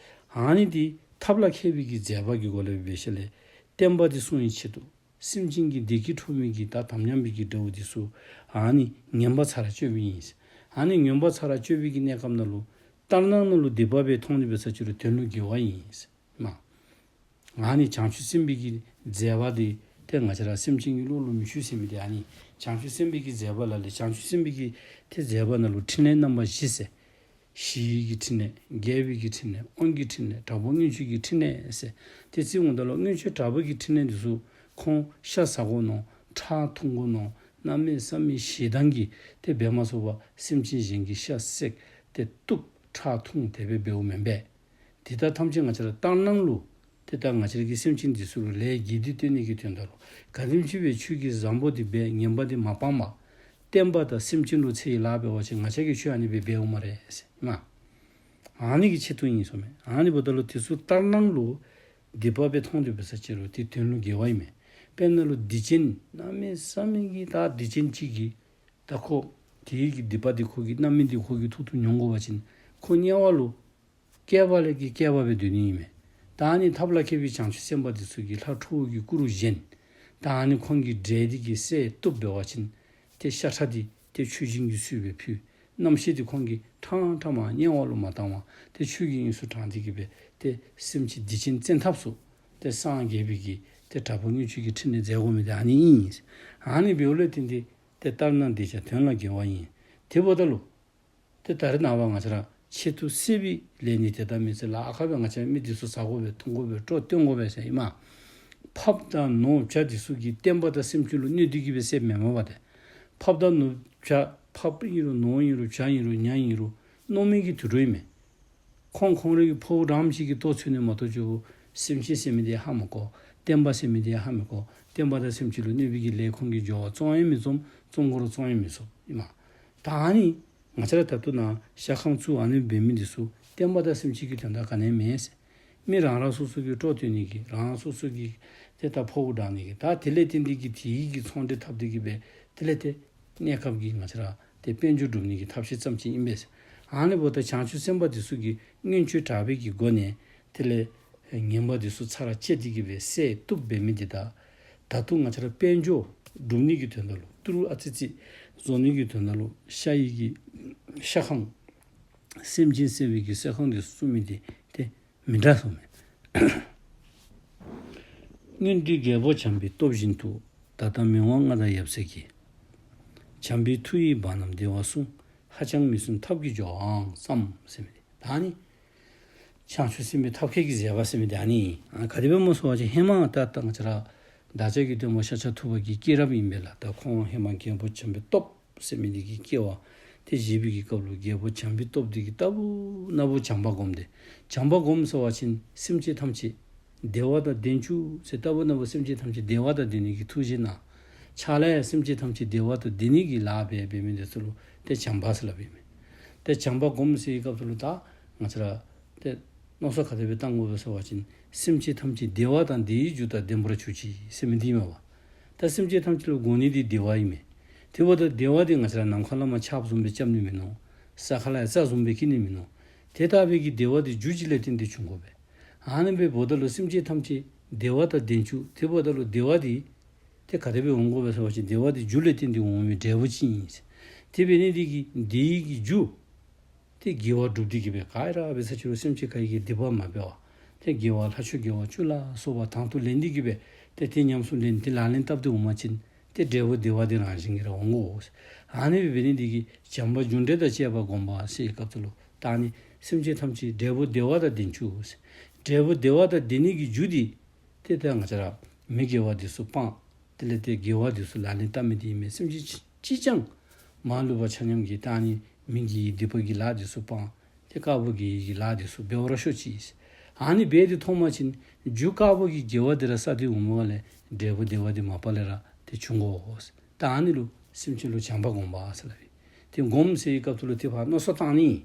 ཨ་ནི་འདི་ཐབས་ལ་མཁས་པའི་གི་མཛད་པ་གི་སྒོ་ལས་འབད་ཞིནམ་ལས་བསྟན་པ་འདི་སྲུང་བའི་ཆེད་དུ་སེམས་ཅན་གྱི་བདེ་སྐྱིད་འཕྲོག་མི་གི་ད་དམ་ཉམས་པའི་གི་དགྲ་བོ་འདི་ཚུ་ཨ་ནི་ངན་པ་ཚར་གཅོད་པ་ཨིན། ཨ་ནི་ངན་པ་ཚར་གཅོད་པའི་གི་གནས་སྐབས་ནང་ལུ་ལྟར་སྣང་ནང་ལུ་སྡིག་པ་སྦེ་མཐོང་ནི་འབད་ས་ཅིག་རུང་དོན་ལུ་དགེ་བ་ཨིན། མ་ཨ་ནི་བྱང་ཆུབ་སེམས་དཔའི་གི་མཛད་པ་འདི་ཏེ་ང་བཅས་ར་སེམས་ཅན་གྱི་བློ་ལུ་མི་ཆུད་ཟེར་མི་འདི་ཨ་ནི་བྱང་ཆུབ་སེམས་དཔའི་གི་མཛད་པ་ལ་ལས་བྱང་ཆུབ་སེམས་དཔའི་གི་ཏེ་མཛད་པ་ནང་ལུ་ཕྲིན་ལས་རྣམ་པ་བཞི་ཟེར། ཞི་བའི་གི་ཕྲིན་ལས། རྒྱས་པའི་གི་ཕྲིན་ལས། དབང་གི་ཕྲིན་ལས། དྲག་པོ་མངོན་སྤྱོད་ཀྱི་ཕྲིན་ལས་ཟེར། ཏེ་རྩིས་འོང་ད་ལུ་མངོན་སྤྱོད་དྲག་པོ་གི་ཕྲིན་ལས་འདི་ཚུ་ཁོང་ཤ་ཟ་དགོ་མནོ། ཁྲག་འཐུང་དགོ་མནོ། གནམ་མེད་ས་མེད་ཞེ་སྡང་གིས་ཏེ་འབད་མ་ཚུགས་པར་སེམས་ཅན་གཞན་གྱི་ཤ་བསད་ཏེ་གཏུབ་ཁྲག་འཐུང་དེ་སྦེ་འབདཝ་མེན་པས། དེ་དག་ཐམས་ཅད་ང་བཅས་ར་ལྟར་སྣང་ལུ་ཏེ་ད་ང་བཅས་ར་གི་སེམས་ཅན་འདི་ཚུ་ལུ་ལས་རྒྱུ་འདི་སྟོན་ནི་གི་དོན་དག་ལུ་ག་དེམ་ཅིག་སྦེ་ཆོས་ཀྱི་བཟང་པོ་འདི་འབད་ངན་པ་འདི་མ་སྤང་པར་བསྟན་པ་དང་སེམས་ཅན་ལུ་འཚེ་བའི་ལཱ་འབད་བ་ཅིན་ང་བཅས་ཀྱིས་ཆོས་ཨ་ནི་སྦེ་འབདཝ་སྨ་རེ་ཟེར་མ། ཨ་ནི་གི་ཆེད་དུ་ཨིན་སོང་མས། ཨ་ནི་འབདཝ་ད་ལུ་དེ་ཚུ་ལྟར་སྣང་ལུ་སྡིག་པ་སྦེ་མཐོང་སྟེ་འབད་ས་ཅིག་རུང་དེ་དོན་ལུ་དགེ་བ་ཨིན་མས། དཔེར་ན་ལུ་སྡིག་ཅན་གནམ་མེད་ས་མེད་ཀྱི་ད་སྡིག་ཅན་ཅིག་གིས་ད་ཁོ་དེ་གི་སྡིག་པ་འདི་ཁོ་གིས་རྣམ་སྨིན་འདི་ཁོ་གིས་ཐུག་ཐུག་མྱོང་དགོ་པ་ཅིན་ཁོ་དམྱལ་བ་ལུ་བསྐལ་པ་ལས་ཀྱི་བསྐལ་པ་སྦེ་སྡོད་ནི་ཨིན་མས། ད་ཨ་ནི་ཐབས་ལ་མཁས་པའི་བྱང་ཆུབ་སེམས་དཔའ་འདི་ཚུ་གིས་ལྷ་ཁྲོ་བོ་གི་སྐུ་རུ་བཞེངས། ད་ཨ་ནི་ཁོང་གིས་བསྒྲལ་ཏེ་གིས་བསད་གཏུབ་འབད་བ་ཅིན་ཏེ་ཤ་ཁྲག་འདི་ཏེ་མཆོད་སྦྱིན་གྱི་ཚུལ་སྦེ་ཕུལ། རྣམ་ཤེས་འདི་ཁོང་གིས་ཕྲང་ཕྲང་མར་དམྱལ་བ་ལུ་མ་བཏང་བར་ཏེ་ཆོས་ཀྱི་དབྱིངས་སུ་དྲངས་ཏེ་གིས་སྦེ་ཏེ་སེམས་ཅན་སྡིག་ཅན་བཙན་ཐབས་སུ་ཏེ་སངས་རྒྱས་པའི་གི་ཏེ་དྲག་པོ་མངོན་སྤྱོད་ཀྱི་ཕྲིན་ལས་མཛད་དགོ་མི་འདི་ཨ་ནི་ཨིན། ཨ་ནི་འབདཝ་ལས་བརྟེན་ཏེ་ཏེ་ལྟར་སྣང་འདིས་ཀྱང་དོན་ལ་འགལ་བ་ཡིན། དེ་འབདཝ་ད་ལུ་ཏེ་ད་རེས་ནངས་པ་ང་བཅས་ར་ཆེད་དུ་བསད་པའི་ལས་ནི་དེ་ལྟར་མིན་ཟེར་ལཱ་ཁག་སྦེ་ང་བཅས་ར་མི་འདི་ཚུ་ཟ་དགོ་པས་འཐུང་དགོ་པས་སྲོག་གཏོང་དགོ་པས་ཟེར་ཨིན་མས། ཕགཔ་དང་ནོར་བྱ་འདི་ཚུ་གིས་བསྟན་པ་དང་སེམས་ཅན་ལུ་གནོད་འདི་གིས་སྦེ་བསདཔ་མེན་མས་པ་ཏེ། ཕགཔ་དང་ནོར་བྱ་ཕགཔ་ཨིན་རུང་ནོར་ཨིན་རུང་བྱ་ཨིན་རུང་ཉ་ཨིན་རུང་གནོད་མི་གི་དུད་འགྲོ་ཨིན་མས། ཁོང་ཁོང་རའི་གི་ཕོཝ་འགྲངམ་ཅིག་གི་ལྟོ་འཚོལ་ནི་མ་གཏོགས་ཅིག་སེམས་ཅན་ཟེར་མི་འདི་ཧ་མི་གོ། བསྟན་པ་ཟེར་མི་འདི་ཧ་མི་གོ། བསྟན་པ་དང་སེམས་ཅན་ལུ་གནོད་པའི་གི་ལས་ཁོང་གིས་འགྱོ་བ་བརྩོན་ཡང་མི་བརྩོན། བརྩོན་དགོ་རུང་བརྩོན་ཡང་མི་བརྩོན་ཨིན་མས། ད་ཨ་ནི་ང་བཅས་ར་ད་ལྟོ་ནཱ་ཤ་ཁང་བཙུགས་ཨ་ནི་འབད་མི་འདི་ཚུ་བསྟན་པ་དང་སེམས་ཅན་གྱི་དོན་དག་ག་ནི་ཡང་མེན་ཟེར། མི་རང་རང་སོ་སོ་གི་སྲོག་གཏོད་ནི་གི་རང་སོ་སོ་གི་ཏེ་ ཏེ་ད་ཕོཝ་འགྲང་ནི་གི་ད་དེ་ལས་བརྟེན་ཏེ་གི་དེ་གི་ཚོང་འབྲེལ་འཐབ་སྟེ་གི་སྦེ་དེ་ལས་ཏེ་གནས་སྐབས་ཀྱི་ང་བཅས་ར་ཏེ་དཔལ་འབྱོར་སྒྲུབ་ནི་གི་ཐབས་ཤེས་ཙམ་ཅིག་ཨིན་པས་ཟེར། ཨ་ནི་འབདཝ་ད་བྱང་ཆུབ་སེམས་དཔའ་དེ་ཚུ་གིས་མངོན་སྤྱོད་དྲག་པོའི་གི་སྒོ་ནས་དེ་ལས་ངན་པ་དེ་ཚུ་ཚར་བཅད་དེ་གི་སྦེ་བསད་བཏུབ་འབད་མི་འདི་ད་ད་དུང་ང་བཅས་ར་དཔལ་འབྱོར་སྒྲུབ་ནི་གི་དོན་དག་ལུ་ཏི་རུ་ཨ་ཙི་ཙི་བཟོ་ནི་གི་དོན་དག་ལུ་ཤ་ཡི་གི་ཤ་ཁང་སེམས་ཅན་བསད་པའི་གི་བསད་ཁང་དེ་ཚུ་བཙུགས་མི་འདི་ཏེ་མི་འདྲ་སོང་མས། སྔོན་འདྲིས་རྒྱལ་པོ་བྱམས་པའི་སྟོབས་བཞིན་དུ། ད་ལྟ་མི་དབང་མངའ་བདག་ཡབ་སྲས་ཀྱིས། བྱམས་པའི་མཐུ་ཡིས་འབངས་རྣམས་བདེ་བ་སྲུང་། ཧ་ཅང་མི་བསྲུན་ཐབས་ཀྱིས་འགྱོ་བའང་བསམ། ཟེར་མི་འདི་ད་ནི་བྱང་ཆུབ་སེམས་དཔའི་ཐབས་མཁས་ཀྱི་མཛད་པ་ཟེར་མི་འདི་ཨ་ནི། ཨ་ག་དེ་སྦེ་སྨོ་ཟེར་བ་ཅིན་ཧེ་མ་ད་ད་ང་བཅས་ར་བདག་ཅག་གི་སྟོན་པ་ཤཱཀྱ་ཐུབ་པ་གི་སྐྱེས་རབས་ཨིན་པས་ལགས། ད་ཁོང་ཧེ་མ་རྒྱལ་པོ་བྱམས་པའི་སྟོབས་ཟེར་མི་འདི་གི་སྐྱེ་བ་ཏེ་བཞེས་པའི་གི་སྐབས་ལུ་རྒྱལ་པོ་བྱམས་པའི་སྟོབས་འདི་གིས་རྟག་བུ་ན་བུ་བྱམས་པ་སྒོམ་སྟེ། བྱམས་པ་སྒོམ་ཟེར་བ་ཅིན་སེམས་ཅན་ཐམས་ཅད་བདེ་བ་དང་ལྡན་བཅུག་ཟེར་རྟག་བུ་ན་བུ་སེམས་ཅན་ཐམས་ཅད་བདེ་བ་དང་ལྡན་ནི་གི་ཐུགས་བཞེད་གནང་། ཕྱག་ལཱ་ཡང་སེམས་ཅན་ཐམས་ཅད་བདེ་བ་དང་ལྡན་ནི་གི་ལཱ་འབད་འབད་མི་འདི་ཚུ་ལུ་ཏེ་བྱམས་པ་ཟེར་སླབ་ཨིན་མས། ཏེ་བྱམས་པ་སྒོམ་ཟེར་བའི་སྐབས་སུ་ལུ་ད་ང་བཅས་ར་ཏེ་མནོ་བསམ་ག་དེ་སྦེ་བཏང་དགོ་པས་ཟེར་བ་ཅིན་སེམས་ཅན་ཐམས་ཅད་བདེ་བ་དང་བདེ་བའི་རྒྱུ་དང་ལྡན་པར་གྱུར་ཅིག་ཟེར་མི་འདི་ཨིན་མས་པ། ད་སེམས་ཅན་ཐམས་ཅད་ལུ་དགོ་ནི་འདི་བདེ་བ་ཨིན་མས། དེ་འབདཝ་ད་བདེ་བ་འདི་ང་བཅས་ར་ནམ་མཁའ་ལས་མར་ཆརཔ་བཟུམ་སྦེ་རྐྱབ་ནི་མིན་ནུག། ས་ཁ་ལས་རྩྭ་བཟུམ་སྦེ་སྐྱེ་ནི་མིན་ནུག། དེ་ལྟ་བུའི་གི་བདེ་བ་འདི་རྒྱུ་ཅིག་ལས་བརྟེན་ཏེ་འབྱུང་དགོ་པས། ཨ་ནི་སྦེ་འབདཝ་ད་ལུ་སེམས་ཅན་ཐམས་ཅད་བདེ་བ་དང་ལྡན་བཅུག། དེ་འབདཝ་ད་ལུ་བདེ་བ་འདི་ཏེ་ག་དེ་སྦེ་འོང་དགོ་པས་ཟེར་བ་ཅིན་བདེ་བ་འདི་རྒྱུ་ལས་བརྟེན་ཏེ་འོང་མི་འབྲས་བུ་ཅིག་ཨིན། དེ་འབད་ནི་འདི་གིས་བདེ་བའི་གི་རྒྱུ་ཏེ་དགེ་བ་སྒྲུབ་སྟེ་གི་སྦེ་ག་ར་འབད་ས་ཅི་རུང་སེམས་ཅན་ག་གིས་སྡིག་པ་མ་འབད་བར་ཏེ་དགེ་བ་ལྷ་ཆོས་དགེ་བ་བཅུ་ལ་སོགས་པ་དང་དུ་ལེན་ཏེ་གི་སྦེ་ཏེ་དེ་ཉམས་སུ་ལེན་ཏེ་ལག་ལེན་བསྟར་ཏེ་འོང་པ་ཅིན་ཏེ་འབྲས་བུ་བདེ་བ་འདི་རང་བཞིན་གྱིས་ར་འོང་དགོ། ཨ་ནི་སྦེ་འབད་ནི་འདི་གིས་བྱམས་པ་རྒྱུ་འབྲས་དང་བཅས་པ་བསྒོམ་པ་ཟེར་བའི་སྐབས་སུ་ལུ་ད་ནི་སེམས་ཅན་ཐམས་ཅད་འབྲས་བུ་བདེ་བ་དང་ལྡན་བཅུག། འབྲས་བུ་བདེ་བ་དང་ལྡན་ནི་གི་རྒྱུ་འདི་ཏེ་ད་ང་བཅས་ར་མི་དགེ་བ་འདི་ཚུ་སྤང་། དེ་ལས་ཏེ་དགེ་བ་འདི་ཚུ་ལག་ལེན་བསྟར་མི་འདི་ཨིན་མས། སེམས་ཅན་ཅིག་ཅིག་ཀྱང་མ་ལུས་པ་ཆ་མཉམ་གྱིས་ད་ནི་མི་དགེ་བའི་སྡིག་པ་གི་ལཱ་འདི་ཚུ་སྤང་། ཏེ་དཀར་པོ་དགེ་བའི་གི་ལཱ་འདི་ཚུ་འབད་བར་ཤོག་ཅིག། ཨ་ནི་འབད་དེ་ཐོན་པ་ཅིན་རྒྱུ་དཀར་པོ་གི་དགེ་བ་འདི་ར་བསགས་ཏེ་འོངམ་ལས་འབྲས་བུ་བདེ་བ་འདི་མ་པ་ལས་ར་ཏེ་འབྱུང་དགོ། ད་ཨ་ནི་ལུ་སེམས་ཅན་ལུ་བྱམས་པ་སྒོམ་པ་ཟེར་སླབ་ཨིན། ཏེ་སྒོམ་ཟེར་བའི་སྐབས་སུ་ལུ་ཏེ་ཕར་མནོ་བསམ་བཏང་ནི།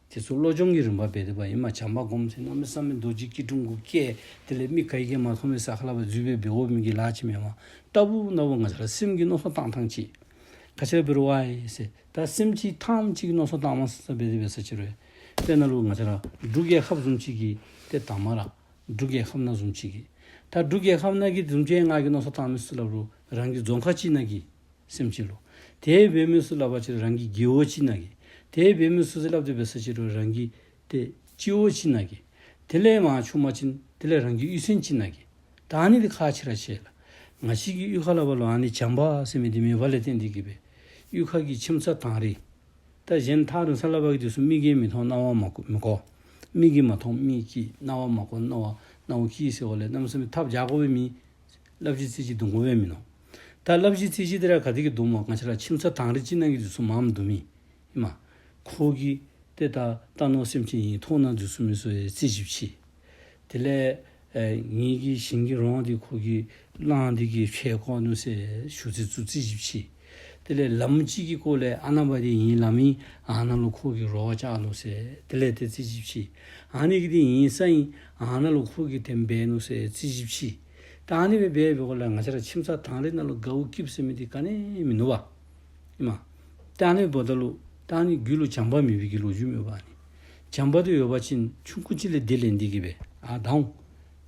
དེ་ཚུ་བློ་སྦྱོང་གི་རིམ་པ་འབད་དེ་འབདཝ་ཨིན་མས། བྱམས་པ་སྒོམ་ཟེར་གནམ་མེད་ས་མེད་རྡོ་རྗེ་སྐྱིལ་ཀྲུང་གུ་བཀལ། དེ་ལས་མི་ག་གིས་མ་མཐོང་མི་ས་ཁ་ལས་ཕར་འཛུལ་སྦེ་འབད་དགོ་མི་གི་ལཱ་ཅིག་མེན་པར་རྟག་བུ་ན་བུ་ང་བཅས་ར་སེམས་ཀྱི་མནོ་བསམ་བཏང་ཐངས་ཅིག་ག་ཅི་འབད་རུང་ཨ་ཡེ་ཟེར་ད་སེམས་ཅན་ཐམས་ཅད་ཀྱི་མནོ་བསམ་བཏངམ་ཟེར་འབད་དེ་འབད་ས་ཅི་རུང་དཔེར་ན་ལུ་ང་བཅས་ར་འབྲུག་རྒྱལ་ཁབ་བཟུམ་ཅིག་གི་ཏེ་དང་མ་ར་འབྲུག་རྒྱལ་ཁབ་ནང་བཟུམ་ཅིག་གི་ད་འབྲུག་རྒྱལ་ཁབ་ནང་གི་བཟུམ་ཅིག་ང་གིས་མནོ་བསམ་བཏངམ་ཨིན་ཟེར་སླབ་རུང་རང་གི་རྫོང་ཁག་ཅིག་ནང་གི་སེམས་ཅན་ལུ། དེ་འབད་མི་ཚུ་སླབ་པ་ཅིན་རང་གི་རྒེད་འོག་ཅིག་ནང་གི། དེ་འབད་མི་ཚུ་ཟེར་སླབ་སྟེ་འབད་ས་ཅི་རུང་རང་གི་ཏེ་སྤྱི་འོག་ཅིག་ནང་གི། དེ་ལས་མར་ཆུང་བ་ཅིན་དེ་ལས་རང་གི་གཡུས་ཚན་ཅིག་ནང་གི། ད་ཨ་ནི་འདི་ཁག་ཆེ་ར་ཆེ་ལགས། ང་བཅས་ཀྱི་གཡུས་ཁ་ལས་ཕར་ལུ་ཨ་ནི་བྱམས་པ་ཟེར་མི་འདི་མེད་པ་ལས་བརྟེན་ཏེ་གི་སྦེ་གཡུས་ཁ་གི་ཁྱིམ་ཚང་དང་རིས། ད་གཞན་ཐག་རིང་ས་ལས་ཕར་གྱི་འདི་ཚུ་མིག་གིས་མི་མཐོང་རྣ་བས་མ་གོ་མི་གོ། མིག་གིས་མ་མཐོང་མིག་གིས། རྣ་བས་མ་གོ་རྣ་བ་རྣ་བ་གིས་ཟེར་བ་ལས་གནམ་མེད་ས་མེད་ཐབས་རྒྱག་དགོ་པའི་མི་སླབ་གཞི་རྩོད་གཞི་འདུག་དགོ་པས་མིན་ནུག། ད་སླབ་གཞི་རྩོད་གཞི་འདི་ར་ག་དེ་གིས་འདུག་སྨོ། ང་བཅས་ར་ཁྱིམ་ཚང་དང་རིས་ཅིག་ནང་གི་འདི་ཚུ་མངམ་འདུག་མི་ཨིན་མས། ཁོ་གིས་ཏེ་ད་རྟ་ནོར་སེམས་ཅན་ཡིད་འཕྲོག་ནི་འདི་ཚུ་མི་ཚུ་ཡང་རྩོད་གཞི་ཅིག། དེ་ལས་ཨེ་ངེ་གི་ཞིང་གི་རོང་འདི་ཁོ་གིས་གླང་འདི་གིས་ཕྱེ་བཀོ་ནུག་ཟེར་ཞུ་ཚིག་ཚུ་རྩོད་གཞི་ཅིག། དེ་ལས་ལམ་ཅིག་གི་སྐོར་ལས་ཨ་ནཱ་བ་འདི་ཡིན་ལམ་ཨིན། ཨ་ནཱ་ལུ་ཁོ་གིས་རོ་བཅག་ནུག་ཟེར་དེ་ལས་ཏེ་རྩོད་གཞི་ཅིག། ཨ་ནི་གི་འདི་ཡིན་ས་ཨིན། ཨ་ནཱ་ལུ་ཁོ་གིས་དེ་སྦེ་ནུག་ཟེར་རྩོད་གཞི་ཅིག། ད་ཨ་ནི་སྦེ་འབད་འབདཝ་ལས་ང་བཅས་ར་ཁྱིམ་ཚང་དང་རིས་ནང་ལུ་དགའཝ་སྐྱིདཔ་ཟེར་མི་འདི་ག་ནི་མིན་ནུག་པ། ཨིན་མས། ད་ཨ་ནི་འབདཝ་ད་ལུ་ད་ཨ་ནི་རྒྱུད་ལུ་བྱམས་པ་མེད་པའི་གི་ལོ་རྒྱུས་མེད་པ་ཨ་ནི། བྱམས་པ་འདི་ཡོད་པ་ཅིན་ཆུང་ཀུ་ཅིག་ལས་དེ་ལེན་ཏེ་གི་སྦེ་ཨ་ད་འོང་།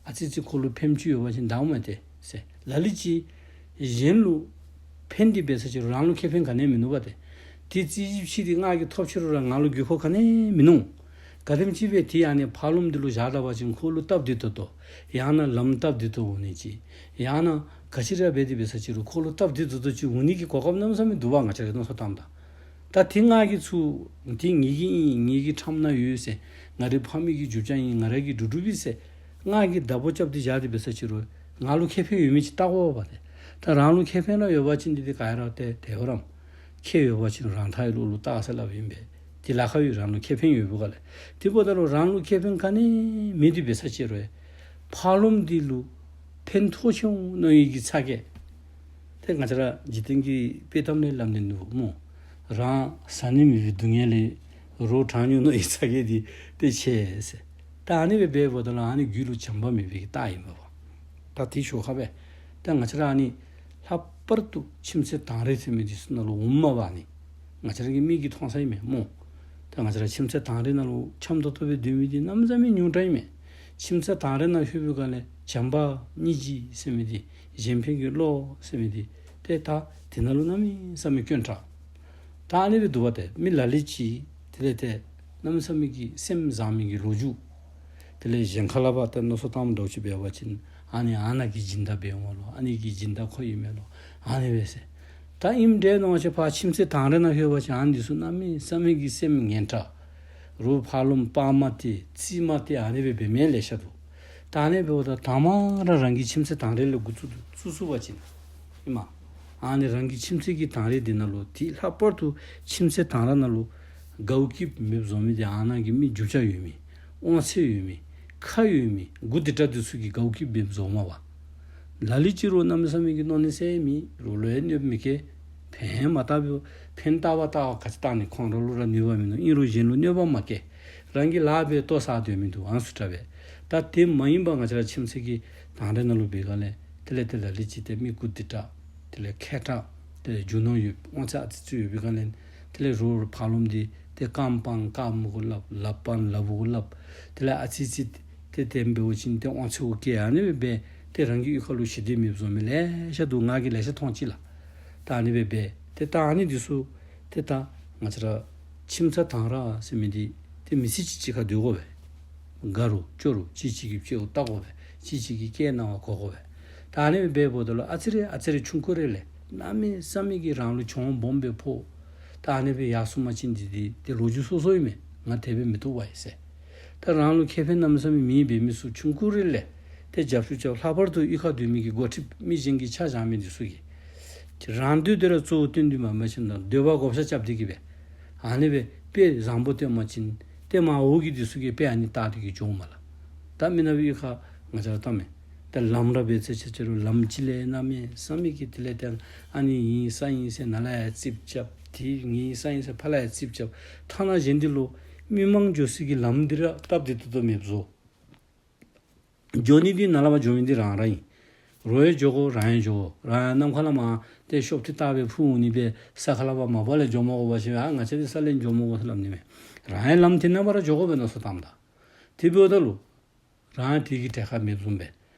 ཨ་ཙི་ཙི་ཁོ་ལུ་ཕནམ་ཅིག་ཡོད་པ་ཅིན་ད་འོང་མས་ཏེ་ཟེར། ལ་ལུ་ཅིག་གཞན་ལུ་ཕན་ཏེ་འབད་ས་ཅི་རུང་རང་ལུ་ཁེ་ཕན་ག་ནི་མིན་ནུག་པ་ཏེ། དེ་རྩོད་གཞི་ཅིག་འདི་ང་གིས་ཐོབ་ཅི་རུང་ར་ང་ལུ་དགོས་མཁོ་ག་ནི་མིན་ནུག། ག་དེམ་ཅིག་སྦེ་དེ་ཨ་ནི་ཕར་ལོགས་འདི་ལུ་བཞག་ད་པ་ཅིན་ཁོ་ལུ་སྟབས་བདེ་ཏོག་ཏོ། ཡང་ན་ལམ་སྟབས་བདེ་ཏོག་ཏོ་འོང་ནི་ཅིག། ཡང་ན་ག་ཅི་ར་འབད་དེ་འབད་ས་ཅི་རུང་ཁོ་ལུ་སྟབས་བདེ་ཏོག་ཏོ་ཅིག་འོང་ནི་གི་གོ་སྐབས་གནམ་མེད་ས་མེད་འདུག་པ། ང་བཅས་ར་མནོ་བསམ་བཏངམ་ད། ད་དེ་ང་གིས་ཚུར་དེ་ངེ་གི་ཨིན། ངེ་གི་ཁྲམ་ནང་ཡོད་ཟེར། ང་རའི་ཕ་མེས་ཀྱི་རྒྱུ་ཆ་ཨིན། ང་ར་གིས་སྒྲུབ་སྒྲུབ་པས་ཟེར་ང་གིས་བདག་པོ་རྐྱབ་སྟེ་བཞག་སྟེ་འབད་ས་ཅི་རུང་ང་ལུ་ཁེ་ཕན་ཡོད་མི་ཅིག་བལྟ་དགོ་པ་ཏེ། ད་རང་ལུ་ཁེ་ཕན་ར་ཡོད་པ་ཅིན་འདི་འདི་ག་ཡ་ར་ཏེ་དེ་བ་རམ། ཁེ་ཡོད་པ་ཅིན་རང་ཐག་ཡི་ལོག་ལུ་བལྟ་ཟེར་སླབ་ཨིན་པས། དེ་ལཱ་ཁག་ཡོད། རང་ལུ་ཁེ་ཕན་ཡོད་པའི་སྒང་ལས། དེ་འབདཝ་ད་ལུ་རང་ལུ་ཁེ་ཕན་ག་ནི་མེད་དེ་འབད་ས་ཅི་རུང་ཕར་ལོགས་འདི་ལུ་ཕན་ཐོགས་ཆེ་འོང་མནོ་ནི་གི་ཚ་གྱང་། ཏེ་ང་བཅས་ར་འཇིག་རྟེན་གྱི་དཔྱེ་གཏམ་ལས་སླབ་ནི་འདུག་སྨོ། རང་བཟའ་ནི་མེད་པའི་སྡུག་བསྔལ་ལས་རོགས་དྲག་ནི་མནོ་ནི་གི་ཚ་གྱང་འདི་ཏེ་ཆེ་ཟེར། ད་ཨ་ནི་སྦེ་འབདཝ་ད་ལུ་ཨ་ནི་རྒྱུད་ལུ་བྱམས་པ་མེད་པའི་གི་རྟགས་ཨིན་པས། ད་དེ་ཞོར་ཁ་སྦེ་ད་ང་བཅས་ར་ཨ་ནི་ལྷག་པར་དུ་ཁྱིམ་མཚེས་དང་རེ་ཟེར་མི་འདི་ཚུ་ནང་ལུ་འོངམ་མས་པ། ཨ་ནི་ང་བཅས་ར་གི་མིག་གིས་མཐོང་ས་ཨིན་མས་སྨོ། ད་ང་བཅས་ར་ཁྱིམ་མཚེས་དང་རེ་ནང་ལུ་འཆམ་ཏོག་ཏོ་སྦེ་སྡོད་མི་འདི་གནམ་མེད་ས་མེད་ཉུང་དྲགས་ཨིན་མས། ཁྱིམ་མཚེས་དང་རེ་ནང་ལྷོད་པའི་སྒང་ལས་བྱམས་པ་སྙིང་རྗེ་ཟེར་མི་འདི་གཞན་ཕན་གྱི་བློ་ཟེར་མི་འདི་ཏེ་ད་དེ་ནང་ལུ་གནམ་མེད་ས་མེད་དཀོན་དྲགས། ད་ཨ་ནི་སྦེ་འདུག་པ། ཏེ་མི་ལ་ལུ་ཅིག་དེ་ལས་ཏེ་གནམ་མེད་ས་མེད་ཀྱི་སེམས་བཟང་མི་གི་ལོ་རྒྱུས། དེ་ལས་གཞན་ཁ་ལས་ཕར་ཏེ་མནོ་བསམ་བཏངམ་འདྲཝ་ཅིག་འབད་བ་ཅིན་ཨ་ནི་ཨ་ནཱ་གི་སྦྱིན་བདག་འབད་འོང་ལོ། ཨ་ནི་གི་སྦྱིན་བདག་ཁོ་ཨིན་མས་ལོ། ཨ་ནི་སྦེ་ཟེར། ད་ཨིནམ་འདྲས་མནོ་བ་ཅིན་ཕར་ཁྱིམ་མཚེས་དང་རེ་ནང་ལྷོད་པ་ཅིན་ཨ་ནི་འདི་ཚུ་གནམ་མེད་ས་མེད་ཀྱི་སེམས་ངན་དྲགས། རོགས་ཕར་ལོགམ་སྤར་མ་སྟེར་རྩིས་མ་སྟེར་ཨ་ནི་སྦེ་འབད་མི་ལེ་ཤ་འདུག། ད་ཨ་ནི་འབདཝ་ད་དང་པ་ར་རང་གི་ཁྱིམ་མཚེས་དང་རེ་ལས་འགོ་བཙུགས་བཙུགས་བཙུགས་པ་ཅིན་ཨིན་མས། ཨ་ནི་རང་གི་ཁྱིམ་མཚེས་ཀྱི་དང་རེ་འདི་ནང་ལུ་དེ་ལྷག་པར་དུ་ཁྱིམ་མཚེས་དང་རེ་ནང་ལུ་དགའཝ་སྐྱིདཔ་མེདཔ་བཟོ་མི་འདི་ཨ་ནཱ་གི་མི་རྒྱུ་ཆ་ཡོད་མི་དབང་ཚད་ཡོད་མི་ཁ་ཡོད་མི་མགུ་བདེ་དྲགས་འདི་ཚུ་གིས་དགའཝ་སྐྱིདཔ་མེདཔ་བཟོཝ་མས་པ། ལ་ལུ་ཅིག་རོགས་གནམ་མེད་ས་མེད་ཀྱི་གནོད་ནི་ཟེར་མེད། རོགས་ལུ་ཡང་གནོདཔ་མི་བཀལ། ཕན་མ་བཏགས་པའི་ཕན་བཏགས་པ་བཏགས་པ་ག་ཅི་བཏགས་ནི། ཁོང་ར་ལུ་ར་གནོད་པ་མིན་ནུག། ཨིན་རུང་གཞན་ལུ་གནོད་པ་མ་བཀལ། རང་གི་ལཱ་འབད་ལྟོ་བཟའ་སྡོད་མི་འདུག་ཨང་སུ་དྲག་པས། ད་དེ་མ་ཡིན་པ་ང་བཅས་ར་ཁྱིམ་མཚེས་ཀྱི་དང་རེ་ནང་ལུ་འབད་སྒང་ལས་དེ་ལས་ཏེ་ལ་ལུ་ཅིག་ཏེ་མི་མགུ་བདེ་དྲགས་དེ་ལས་མཁས་དྲགས་དེ་ལས་རྒྱུ་ནོར་ཡོད་དབང་ཚད་ཨ་ཙི་ཙི་ཡོད་པའི་སྒང་ལས་དེ་ལས་རོགས་ཕར་ལོགམ་འདི་ཏེ་རྐངམ་སྤར་རྐངམ་གུ་སླབ། ལགཔ་སྤར་ལགཔ་གུ་སླབ། དེ་ལས་ཨ་ཙི་ཙི་ཏེ་དེ་འབདཝ་ཅིན་ཏེ་དབང་ཚད་གུ་བཀལ། ཨ་ནི་སྦེ་འབད་ཏེ་རང་གི་གཡུས་ཁ་ལུ་ཞི་བདེ་མེདཔ་བཟོ་མི་ལེ་ཤ་འདུག། ང་གིས་ལེ་ཤ་མཐོང་ཅི་ལགས། ད་ཨ་ནི་སྦེ་འབད་ཏེ་ད་ཨ་ནི་འདི་ཚུ་ཏེ་ད་ང་བཅས་ར་ཁྱིམ་མཚེས་དང་རེ་ཟེར་མི་འདི་ཏེ་མི་ཚེ་གཅིག་གཅིག་ཁར་སྡོད་དགོ་པས། དགའ་རུང་སྐྱོ་རུང་གཅིག་གཅིག་གི་སྐྱེ་བོ་བལྟ་དགོ་པས། གཅིག་གཅིག་གི་སྐད་གནང་བ་གོ་དགོ་པས། ད་ཨ་ནི་སྦེ་འབདཝ་ད་ལུ་ཨ་ཙི་རེ་ཨ་ཙི་རེ་ཆུང་ཀུ་རེ་ལས་གནམ་མེད་ས་མེད་ཀྱི་རང་ལུ་གྱོང་སྦོམ་སྦེ་ཕོག། ད་ཨ་ནི་སྦེ་ཡར་སོང་པ་ཅིན་འདི་འདི་ཏེ་ལོ་རྒྱུས་སོ་སོ་ཨིན་མས། ང་དེ་སྦེ་མི་བཏུབ་པས་ཟེར། ད་རང་ལུ་ཁེ་ཕན་གནམ་མེད་ས་མེད་མེད་པའི་མི་ཚུ་ཆུང་ཀུ་རེ་ལས་ཏེ་རྒྱབ་སྐྱོར་རྐྱབ། ལྷག་པར་དུ་གཡུས་ཁར་སྡོད་མི་གི་འགོ་ཁྲིདཔ་མི་གཞན་གྱི་ཆ་བཞག་མི་འདི་ཚུ་གིས་རང་འདོད་དེ་ར་གཙོ་བོ་བཏོན་ཏེ་མ་འབད་བ་ཅིན་འདོད་པ་བགོ་བཤའ་རྐྱབ་སྟེ་གི་སྦེ་ཨ་ནི་སྦེ་དཔེ་བཟང་པོ་སྟོན་པ་ཅིན་ཏེ་མར་འོག་གི་འདི་ཚུ་གིས་དཔེ་ཨ་ནི་བལྟ་སྟེ་གི་འགྱོཝ་མས་ལགས། ད་མི་ནག་པའི་གཡུས་ཁར་ང་བཅས་ར་བལྟ་མས། ད་ལམ་ར་འབད་ཚར་ཚར་ཅིག་རུང་ལམ་ཅིག་ལས་གནམ་མེད་ས་མེད་ཀྱི་དེ་ལས་ཏེ་ཨ་ནི་ཨིན་ས་ཨིན་ཟེར་ནཱ་ལས་ཡར་རྩིགཔ་རྐྱབ། དེ་ཨིན་ས་ཨིན་ཟེར་ཕར་ལས་ཡར་རྩིགཔ་རྐྱབ། ཐ་ན་གཞན་འདི་ལུ་མི་མང་འགྱོ་སའི་གི་ལམ་འདི་ར་སྟབས་བདེ་ཏོག་ཏོ་མེདཔ་བཟོ། འགྱོ་ནི་འདི་ནཱ་ལས་ཕར་འགྱོ་མི་འདི་རང་ར་ཨིན། རོགས་ཡང་འགྱོ་དགོ། རང་ཡང་འགྱོ་དགོ། རང་ཡང་གནམ་ཁ་ལས་མར་ཏེ་ཤོབ་ཏི་བཏགས་སྦེ་འཕུར་འོང་ནི་སྦེ་ས་ཁ་ལས་ཕར་མ་པ་ལས་འགྱོ་མ་དགོ་པ་ཅིན་ཨ་ང་བཅས་འདི་ས་ལས་འགྱོ་མ་དགོ་ཟེར་སླབ་ནི་མས། རང་ཡང་ལམ་འདི་ནང་ཕར་ར་འགྱོ་དགོ་པས་མནོ་བསམ་བཏངམ་ད། དེ་འབདཝ་ད་ལུ་རང་དེ་གི་གྲལ་ཁར་མེདཔ་བཟུམ་སྦེ།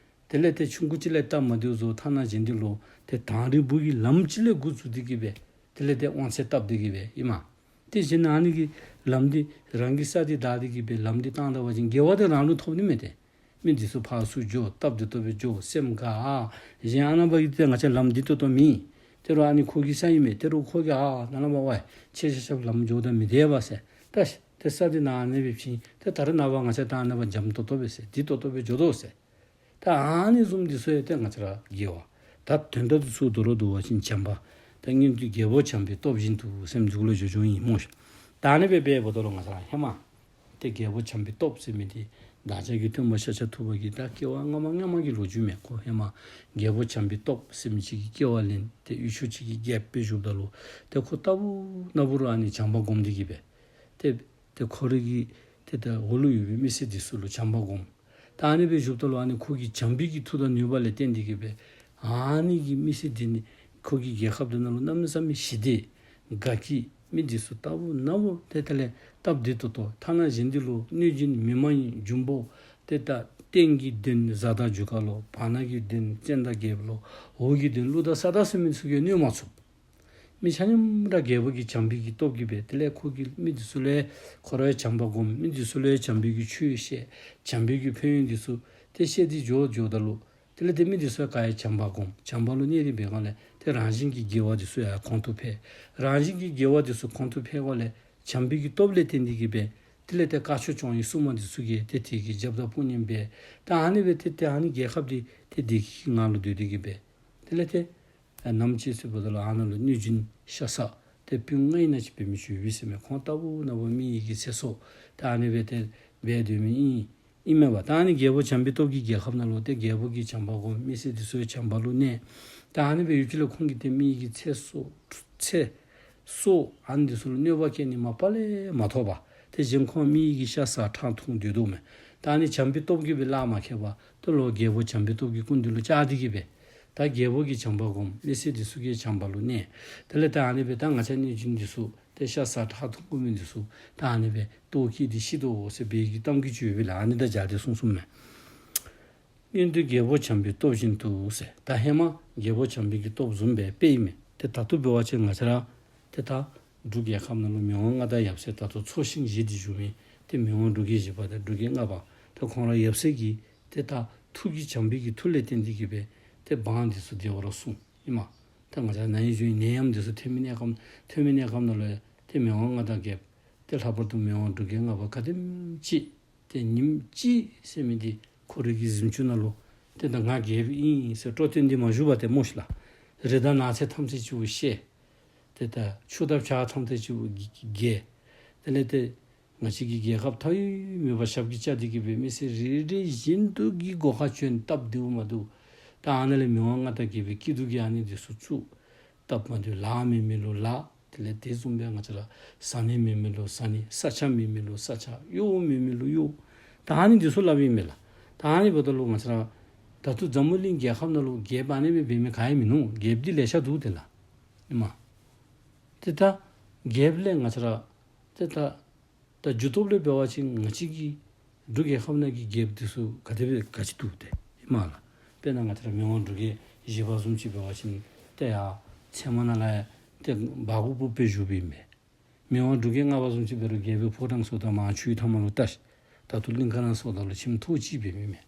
དེ་ལས་ཏེ་ཆུང་ཀུ་ཅིག་ལས་སྟབས་མ་བདེཝ་བཟོ། ཐ་ན་གཞན་འདི་ལུ་ཏེ་དང་རེ་བུ་གི་ལམ་ཅིག་ལས་འགོ་བཙུགས་ཏེ་གི་སྦེ་དེ་ལས་ཏེ་དབང་ཚད་བཏབ་སྟེ་གི་སྦེ་ཨིན་མས། ཏེ་གཞན་ཨ་ནི་གི་ལམ་འདི་རང་གིས་ས་འདི་བདའ་སྟེ་གི་སྦེ་ལམ་འདི་བཏང་ད་པ་ཅིན་དགེ་བ་འདི་རང་ལུ་ཐོབ་ནི་མས་ཏེ། མི་འདི་ཚུ་ཕར་ཚུར་འགྱོ་སྟབས་བདེ་ཏོག་ཏོ་སྦེ་འགྱོ་སེམས་དགའ། ཨ་གཞན་ཨ་ནཱ་པ་གིས་ཏེ་ང་བཅས་ལམ་བདེ་ཏོག་ཏོ་མེད། ཏེ་རོགས་ཨ་ནི་ཁོ་གི་ས་ཨིན་མས། ཏེ་རོགས་ཁོ་གིས་ཨ་ནཱ་ལས་ཕར་ཝའི་ཁྱེད་ཆ་ཁྱབ་ལམ་འགྱོཝ་ད་མི་བདེ་བས་ཟེར། ད་ཏེ་ས་འདི་ནཱ་ཨ་ནི་སྦེ་བྱིན། ཏེ་ད་རེས་ནངས་པ་ང་བཅས་ད་ཨ་ནཱ་པ་འཇམ་ཏོག་ཏོ་སྦེ་ཟེར། བདེ་ཏོག་ཏོ་སྦེ་འགྱོ་དོ་ཟེར། ད་ཨ་ནི་བཟུམ་འདི་ཚུ་ཡང་ཏེ་ང་བཅས་ར་དགེ་བ། ད་དོན་དག་འདི་ཚུ་མདོར་བསྡུ་བ་ཅིན་བྱམས་པ། ད་སྔོན་དུ་རྒྱལ་པོ་བྱམས་པའི་སྟོབས་བཞིན་དུ་ཟེར་མི་འདི་གུ་ལུ་འགྱོ་འགྱོཝ་ཨིན་སྨོ་ཤ། ད་ཨ་ནི་སྦེ་འབདཝ་ད་ལུ་ང་བཅས་ར་ཧེ་མ་ཏེ་རྒྱལ་པོ་བྱམས་པའི་སྟོབས་ཟེར་མི་འདི་བདག་ཅག་གི་སྟོན་པ་ཤཱཀྱ་ཐུབ་པ་གི་ད་སྐྱེ་བ་སྔ་མ་སྔ་མ་གི་ལོ་རྒྱུས་མས། ཁོ་ཧེ་མ་རྒྱལ་པོ་བྱམས་པའི་སྟོབས་ཟེར་མི་ཅིག་གི་སྐྱེ་བ་ལེན་ཏེ་ཡུལ་ཕྱོགས་ཅིག་གི་རྒྱལཔོ་སྦེ་བཞུགསཔ་ད་ལུ་ཏེ་ཁོ་རྟག་བུ་ན་བུ་ར་ཨ་ནི་བྱམས་པ་སྒོམ་སྟེ་གི་སྦེ་ཏེ་ཏེ་ཁོ་རའི་གི་ཏེ་ད་འོག་ལུ་ཡོད་པའི་མི་སེར་འདི་ཚུ་ལུ་བྱམས་པ་སྒོམ། ད་ཨ་ནི་སྦེ་བཞུགསཔ་ད་ལུ་ཨ་ནི་ཁོ་གི་བྱམས་པའི་གི་མཐུ་དང་ནུས་པ་ལས་བརྟེན་ཏེ་གི་སྦེ་ཨ་ནི་གི་མི་སེར་འདི་ནི་ཁོ་གི་རྒྱལ་ཁབ་འདི་ནང་ལུ་གནམ་མེད་ས་མེད་ཞི་བདེ་དགའ་སྐྱིད། མི་འདི་ཚུ་རྟག་བུ་ན་བུ་ཏེ་དེ་ལས་སྟབས་བདེ་ཏོག་ཏོ། ཐ་ན་གཞན་འདི་ལུ་གནོད་སྦྱིན་མི་མ་ཡིན་འབྱུང་པོ་ཏེ་ད་སྟེང་གི་གདོན་གཟའ་དང་རྒྱུ་སྐར་ལོ། བར་ན་གི་གདོན་བཙན་དང་རྒྱལཔོ་ལོ། འོག་གི་གདོན་ཀླུ་དང་ས་བདག་ཟེར་མི་ཚུ་གིས་གནོད་མ་ཚུགས། མི་ཆ་མཉམ་ར་རྒྱལ་པོ་གི་བྱམས་པའི་གི་སྟོབས་ཀྱིས་སྦེ་དེ་ལས་ཁོ་གིས་མི་འདི་ཚུ་ལུ་ཡང་ཁོ་ར་ཡང་བྱམས་པ་སྒོམ། མི་འདི་ཚུ་ལུ་ཡང་བྱམས་པའི་གི་ཆོས་བཤད། བྱམས་པའི་གི་ཕན་ཡོན་འདི་ཚུ་ཏེ་བཤད་དེ་འགྱོ་འགྱོཝ་ད་ལུ་དེ་ལས་ཏེ་མི་འདི་ཚུ་ཡང་ག་ར་བྱམས་པ་སྒོམ། བྱམས་པ་ལུ་གནས་ཏེ་འབད་སྒང་ལས་ཏེ་རང་བཞིན་གྱིས་དགེ་བ་འདི་ཚུ་ཡང་གོང་དུ་འཕེལ། རང་བཞིན་གྱིས་དགེ་བ་འདི་ཚུ་གོང་དུ་འཕེལ་སྒང་ལས་བྱམས་པའི་གི་སྟོབས་ལས་བརྟེན་ཏེ་གི་སྦེ་དེ་ལས་ཏེ་དཀར་ཕྱོགས་སྐྱོང་བའི་སྲུང་མ་འདི་ཚུ་གིས་ཏེ་དེ་གི་རྒྱབ་དང་དཔུང་གཉེན་འབད། ད་ཨ་ནི་སྦེ་ཏེ་ཏེ་ཨ་ནི་རྒྱལ་ཁབ་འདི་ཏེ་བདེ་སྐྱིད་ཀྱི་ངང་ལུ་སྡོད་དེ་གི་སྦེ་དེ་ལས་ཏེ་ནམ་ཅིག་ཟེརཝ་ད་ལུ་ཨ་ནཱ་ལུ་གནོད་སྦྱིན་ཤ་ཟ་ཏེ་སྤུན་ལྔ་ཨིན་ན་ཅིག་འབད་མི་ཅིག་ཡོད་པས་ཟེར་མས། ཁོང་རྟག་བུ་ན་བུ་མི་ཡི་གི་ཚེ་སྲོག་ད་ཨ་ནི་སྦེ་ཏེ་འབད་སྡོད་མི་ཨིན་ཨིན་མས་པ། ད་ཨ་ནི་རྒྱལ་པོ་བྱམས་པའི་སྟོབས་ཀྱིས་རྒྱལ་ཁབ་ནང་ལུ་ཏེ་རྒྱལ་པོ་གིས་བྱམས་པ་སྒོམ། མི་སེར་འདི་ཚུ་ཡང་བྱམས་པ་ལུ་གནས། ད་ཨ་ནི་སྦེ་ཡུལ་གྱི་ལས་ཁོང་གིས་ཏེ་མི་ཡི་གི་ཚེ་སྲོག་ཚེ་སྲོག་ཨ་ནི་འདི་ཚུ་ལུ་གནོད་པ་བཀལ་ནི་མ་པ་ལས་མ་ཐོབ་པ། ཏེ་གཞན་ཁོང་མི་ཡི་གི་ཤ་ཟ་ཁྲག་འཐུང་སྡོད་དོ་མས། ད་ཨ་ནི་བྱམས་པའི་སྟོབས་ཀྱིས་སྦེ་གླགས་མ་ཁེལ་བར་ད་ལོག་རྒྱལ་པོ་བྱམས་པའི་སྟོབས་ཀྱི་སྐུ་མདུན་ལུ་བཅར་ཏེ་གིས་སྦེ་ད་རྒྱལ་པོ་གིས་བྱམས་པ་སྒོམ། མི་སེར་འདི་ཚུ་གིས་བྱམས་པ་ལུ་གནས། དེ་ལས་ད་ཨ་ནི་སྦེ་ད་ང་བཅས་གནོད་སྦྱིན་འདི་ཚུ་ཏེ་ཤ་ཟ་ཁྲག་འཐུང་དགོ་མི་འདི་ཚུ་ད་ཨ་ནི་སྦེ་ལྟོཝ་བཀྱེས་ཏེ་ཤི་དོ་ཟེར་སྦེ་གི་གཏམ་རྒྱུད་ཅིག་ཡོད་པས་ལགས། ཨ་ནི་དང་སྦྱར་ཏེ་གསུངས་གསུངསམ་མས། སྔོན་དུ་རྒྱལ་པོ་བྱམས་པའི་སྟོབས་བཞིན་དུ་ཟེར། ད་ཧེ་མ་རྒྱལ་པོ་བྱམས་པའི་གི་སྟོབས་བཟུམ་སྦེ་དཔེ་ཨིན་མས། ཏེ་ད་ལྟོ་འབད་བ་ཅིན་ང་བཅས་ར་ཏེ་ད་འབྲུག་རྒྱལ་ཁབ་ནང་ལུ་མི་དབང་མངའ་བདག་ཡབ་སྲས་ད་ལྟོ་འཚོ་ཞིང་གཞེས་ཏེ་བཞུགས་མི་ཏེ་མི་དབང་འབྲུག་རྒྱལ་བཞི་པ་དང་འབྲུག་རྒྱལ་ལྔ་པ་ཏེ་ཁོང་ར་ཡབ་སྲས་ཀྱི་ཏེ་ད་མཐུ་གི་བྱམས་པའི་གི་མཐུ་ལས་བརྟེན་ཏེ་གིས་སྦེ་ཏེ་འབངས་འདི་ཚུ་བདེ་བར་སྲུང་ཨིན་མས། ད་ང་བཅས་ནཱ་ཡོད་ནད་ཡམས་འདི་ཚུ་ཐོན་མི་གནས་སྐབས་ཐོན་མི་གནས་སྐབས་ནང་ལུ་ཏེ་མི་དབང་མངའ་བདག་རྒྱལཔོ་ཏེ་ལྷག་པར་དུ་མི་དབང་འབྲུག་རྒྱལ་ལྔ་པ་ག་དེམ་ཅིག་ཏེ་ཉིནམ་གཅིག་ཟེར་མི་འདི་ཁོ་རའི་གི་གཟིམ་ཅུང་ནང་ལུ་ཏེ་ད་ང་རྒྱལཔོ་ཨིན་ཟེར་སྤྲོ་སྟོན་འདི་མ་བཞུགས་པར་ཏེ་སྨོ་ཤིག་ལགས། རི་དྭགས་ནགས་ཚལ་ཐམས་ཅད་སྤྱི་བོ་བཤལ། ཏེ་ད་ཆུ་དང་བྱག་ཐམས་ཅད་སྤྱི་བོ་བརྒལ། དེ་ལས་ཏེ་ང་བཅས་ཀྱི་རྒྱལ་ཁབ་མཐའ་དབུས་མེད་པར་ཞབས་ཀྱིས་བཅགས་ཏེ་གིས་སྦེ་མི་སེར་རེ་རེ་བཞིན་དུ་གི་སྒོ་ཁར་བྱོན་སྟབས་བདེཝ་མ་བདེཝ། ད་ཨ་ནཱ་ལས་མི་དབང་མངའ་བདག་རྒྱལ་པོའི་སྐྱིད་སྡུག་གི་ཨ་ནི་འདི་ཚུ་བཙུགས། སྟབས་མ་བདེཝ་ལཱ་མེད་མི་ལུ་ལཱ། དེ་ལས་དེ་བཟུམ་སྦེ་ང་བཅས་ར་བཟའ་ནི་མེད་མི་ལུ་བཟའ་ནི། ས་ཆ་མེད་མི་ལུ་ས་ཆ། གཡོག་མེད་མི་ལུ་གཡོག། ད་ཨ་ནི་འདི་ཚུ་སླབ་ཨིན་མས་ལགས། ད་ཨ་ནི་འབདཝ་ད་ལུ་ང་བཅས་ར་ད་ལྟོ་འཛམ་བུ་གླིང་རྒྱལ་ཁབ་ནང་ལུ་རྒྱལཔོ་ཨ་ནི་སྦེ་འབད་མི་ག་ཡང་མིན་ནུག། རྒྱལཔོ་འདི་ལེ་ཤ་འདུག་ཏེ་ལགས། ཨིན་མས། ཏེ་ད་རྒྱལཔོ་ལས་ང་བཅས་ར་ཏེ་ད་ད་རྒྱུ་སྟོབས་ལས་འབད་བ་ཅིན་ང་བཅས་ཀྱི་འབྲུག་རྒྱལ་ཁབ་ནང་གི་རྒྱལཔོ་འདི་ཚུ་ག་དེ་སྦེ་ག་ཅི་འདུག་ཏེ་ཨིན་མས་ལགས། དཔེར་ན་ང་བཅས་ར་མི་དབང་འབྲུག་རྒྱལ་བཞི་པ་བཟུམ་ཅིག་འབད་བ་ཅིན་ཏེ་ཡར་ཚལ་མ་ནང་ལས་ཏེ་སྦ་སྒོར་སྦུབ་སྦེ་བཞུགས་པའི་མས། མི་དབང་འབྲུག་རྒྱལ་ལྔ་པ་བཟུམ་ཅིག་འབད་རུང་རྒྱལ་པོའི་ཕོ་བྲང་སོགས་དང་མར་ཆུའི་མཐའ་མ་ལུ་བལྟ་ཤིག། ད་ལྟོ་གླིང་ཁ་ནང་སོགས་དང་ལུ་ཁྱིམ་ཐོག་གཅིག་འབད་མི་མས།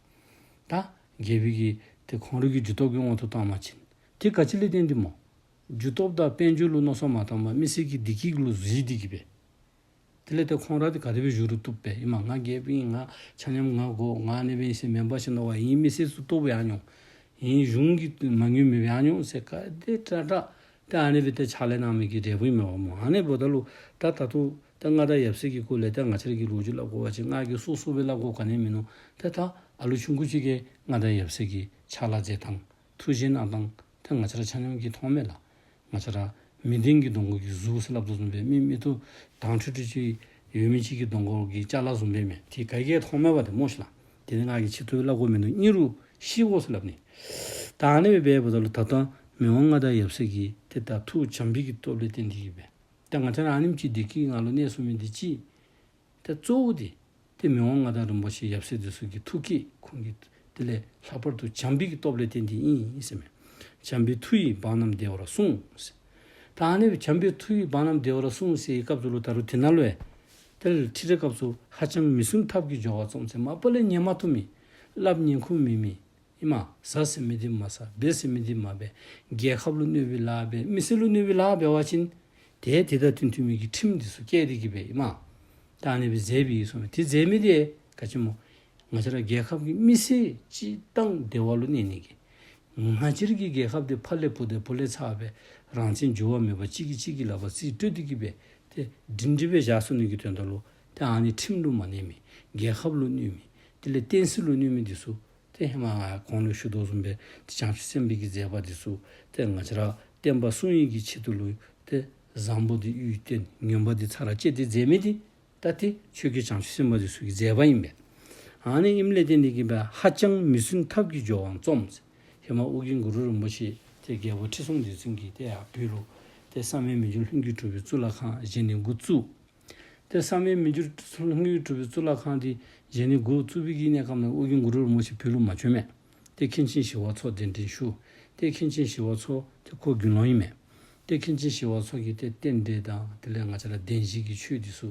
ད་རྒྱལ་པོའི་གི་ཏེ་ཁོང་རའི་གི་རྒྱུ་སྟོབས་ཀྱི་དབང་དུ་བཏང་བ་ཅིན་ཏེ་ག་ཅི་ལས་བརྟེན་ཏེ་སྨོ། རྒྱུ་སྟོབས་དང་དཔལ་འབྱོར་ལུ་མནོ་བསམ་མ་བཏང་པར་མི་སེར་གྱི་བདེ་སྐྱིད་ལུ་གཟིགས་ཏེ་གིས་སྦེ། དེ་ལས་ཏེ་ཁོང་ར་འདི་ག་དེ་སྦེ་བཞུགས་རུང་བཏུབ་པས། ཨིན་མས། ང་རྒྱལཔོ་ཨིན། ང་ཆ་མཉམ་ང་དགོ། ང་ཨ་ནི་སྦེ་ཨིན་ཟེར་མེན་པར་ཞིན་ན་བ་ཨིན་མི་སེར་ཚུ་སྟོབས་ཡང་ཉུང་། ཨིན་གཞུང་གི་མ་དངུལ་མེདཔ་ཡང་ཉུང་ཟེར་ག་དེ་དྲག་དྲག་ཏེ་ཨ་ནི་སྦེ་ཏེ་ཕྱག་ལཱ་གནང་མི་གི་འབྲས་བུ་ཨིན་མས་པ་སྨོ། ཨ་ནི་འབདཝ་ད་ལུ་ད་ད་ལྟོ་ད་མངའ་བདག་ཡབ་སྲས་ཀྱི་སྐོར་ལས་ད་ང་བཅས་ར་གིས་ལོ་རྒྱུས་སླབ་དགོ་པ་ཅིན་ང་གིས་སོ་སོ་སྦེ་སླབ་དགོཔ་ག་ནི་མིན་ནུག། ཏེ་ད་ཨ་ལུ་ཆུང་ཀུ་ཅིག་གིས་མངའ་བདག་ཡབ་སྲས་ཀྱི་ཕྱག་ལཱ་མཛད་ཐངས་ཐུགས་བཞེད་གནང་ཐངས་ཏེ་ང་བཅས་ར་ཆ་མཉམ་གྱིས་མཐོང་མས་ལགས། ང་བཅས་ར་མི་ལྡན་གྱི་གདོང་ཁར་གྱི་གཟུགས་ཟེར་སླབ་དོ་བཟུམ་སྦེ་མི་མིག་ཏོ་དྭངས་ཁྲིག་ཁྲི་ཅིག་ཡོད་མི་ཅིག་གི་གདོང་ཁར་གྱི་ཅ་ལ་བཟུམ་སྦེ་མས། ཏེ་ག་གིས་མཐོང་མས་པ་ཏེ་སྨོ་ཤིག་ལགས། དེ་ནི་ང་གིས་ཆེད་དུ་སླབ་དགོཔ་མིན་ནུག། ཨིན་རུང་ཤེས་དགོ་ཟེར་སླབ་ནི། ད་ཨ་ནི་སྦེ་འབདཝ་ད་ལུ་ད་ལྟོ་མི་དབང་མངའ་བདག་ཡབ་སྲས་ཀྱི་ཏེ་ད་མཐུ་བྱམས་པའི་གི་སྟོབས་ལས་བརྟེན་ཏེ་གིས་སྦེ་ད་ང་བཅས་ར་ཨ་ནེམ་ཅིག་བདེ་སྐྱིད་ངང་ལུ་གནས་ཚུགས་མི་འདི་ཅིག་ཏེ་གཙོ་བོ་འདི་ཏེ་མི་དབང་མངའ་བདག་རིན་པོ་ཆེ་ཡབ་སྲས་འདི་ཚུ་གི་ཐུགས་བསྐྱེད་ཁོང་གི་དེ་ལས་ལྷག་པར་དུ་བྱམས་པའི་གི་སྟོབས་ལས་བརྟེན་ཏེ་ཨིན་ཟེར་མས། བྱམས་པའི་མཐུ་ཡིས་འབངས་རྣམས་བདེ་བར་སྲུངས་ཟེར། ད་ཨ་ནི་བྱམས་པའི་མཐུ་ཡིས་འབངས་རྣམས་བདེ་བར་སྲུངས་ཟེར་བའི་སྐབས་སུ་ལུ་ད་རུང་དེ་ནང་ལུ་ཡང་ཏེ་ཁྲིད་རེ་སྐབས་སུ་ཧ་ཅང་མི་སྲུན་ཐབས་ཀྱིས་སྦྱོར་བ་རྩོམ་ཟེར། མ་པ་ལས་ཉན་མ་བཏུབ་མི་སླབ་ཉན་ཁུངས་མེད་མི་ཨིན་མས། ཟ་ཟེར་མི་འདི་མ་ཟ། འབད་ཟེར་མི་འདི་མ་འབད། རྒྱལ་ཁབ་ལུ་གནོད་པའི་ལཱ་འབད། མི་སེར་ལུ་གནོད་པའི་ལཱ་འབད་བ་ཅིན་ཏེ་དེ་དང་བསྟུན་བསྟུན་མི་གི་ཁྲིམས་འདི་ཚུ་བཀལ་ཏེ་གིས་སྦེ་ཨིན་མས། ད་ཨ་ནི་སྦེ་མཛད་པའི་ཡོད་ཟེར་མས། དེ་མཛད་མི་འདི་ག་ཅི་སྨོ། ང་བཅས་ར་རྒྱལ་ཁབ་ཀྱི་མི་སེར་སྤྱིར་བཏང་བདེ་བ་ལུ་གནས་ནི་གི། ང་བཅས་ར་གི་རྒྱལ་ཁབ་འདི་ཕ་ལས་བུ་དང་བུ་ལས་ཚ་སྦེ་རང་བཙན་འགྱུར་བ་མེད་པར་གཅིག་གིས་གཅིག་གི་ལག་པར་རྩིས་སྤྲོད་དེ་གིས་སྦེ་ཏེ་སྒྲིང་སྒྲི་སྦེ་བཞག་ཚུགས་ནི་གི་དོན་དག་ལུ་ཏེ་ཨ་ནི་ཁྲིམས་ལུ་མ་གནས་མི་རྒྱལ་ཁབ་ལུ་གནོད་མི་དེ་ལས་བསྟན་སྲིད་ལུ་གནོད་མི་འདི་ཚུ་ཏེ་ཧེ་མ་ང་གོང་ལུ་ཞུ་དོ་བཟུམ་སྦེ་ཏེ་བྱང་ཆུབ་སེམས་དཔའི་གི་མཛད་པ་འདི་ཚུ་ཏེ་ང་བཅས་ར་བསྟན་པ་སྲུང་ནི་གི་ཆེད་དུ་ལུ་ཏེ་བཟང་པོ་འདི་གཡུས་བསྟན་ངན་པ་འདི་ཚར་བཅད་དེ་མཛད་མི་འདི་ད་ཏེ་ཆོས་རྒྱལ་བྱང་ཆུབ་སེམས་དཔའ་འདི་ཚུ་གི་མཛད་པ་ཨིན་པས། ཨ་ནི་ཨིནམ་ལས་བརྟེན་ཏེ་གིས་སྦེ་ཧ་ཅང་མི་སྲུན་ཐབས་ཀྱིས་སྦྱོར་བ་རྩོམ་ཟེར། ཧེ་མ་ཨོ་རྒྱན་གུ་རུ་རིན་པོ་ཆེ་ཏེ་རྒྱལ་པོ་ཁྲི་སྲོང་ལྡེ་བཙན་གྱིས་ཏེ་ཡར་བོད་ལུ་ཏེ་བསམ་ཡས་མི་འགྱུར་ལྷུན་གྱིས་གྲུབ་པའི་གཙུག་ལག་ཁང་བཞེངས་ནི་འགོ་བཙུགས། ཏེ་བསམ་ཡས་མི་འགྱུར་ལྷུན་གྱིས་གྲུབ་པའི་གཙུག་ལག་ཁང་འདི་བཞེངས་ནི་འགོ་བཙུགས་པའི་གི་གནས་སྐབས་ནང་ཨོ་རྒྱན་གུ་རུ་རིན་པོ་ཆེ་བོད་ལུ་མ་བྱོན་མས། ཏེ་མཁན་ཆེན་ཞི་བ་འཚོ་གདན་འདྲེན་ཞུ། ཏེ་མཁན་ཆེན་ཞི་བ་འཚོ་ཏེ་ཁོ་དགེ་སློང་ཨིན་མས། ཏེ་མཁན་ཆེན་ཞི་བ་འཚོ་གིས་ཏེ་རྟེན་འབྲེལ་དང་དེ་ལས་ང་བཅས་ར་བདེན་བཞིའི་གི་ཆོས་འདི་ཚུ་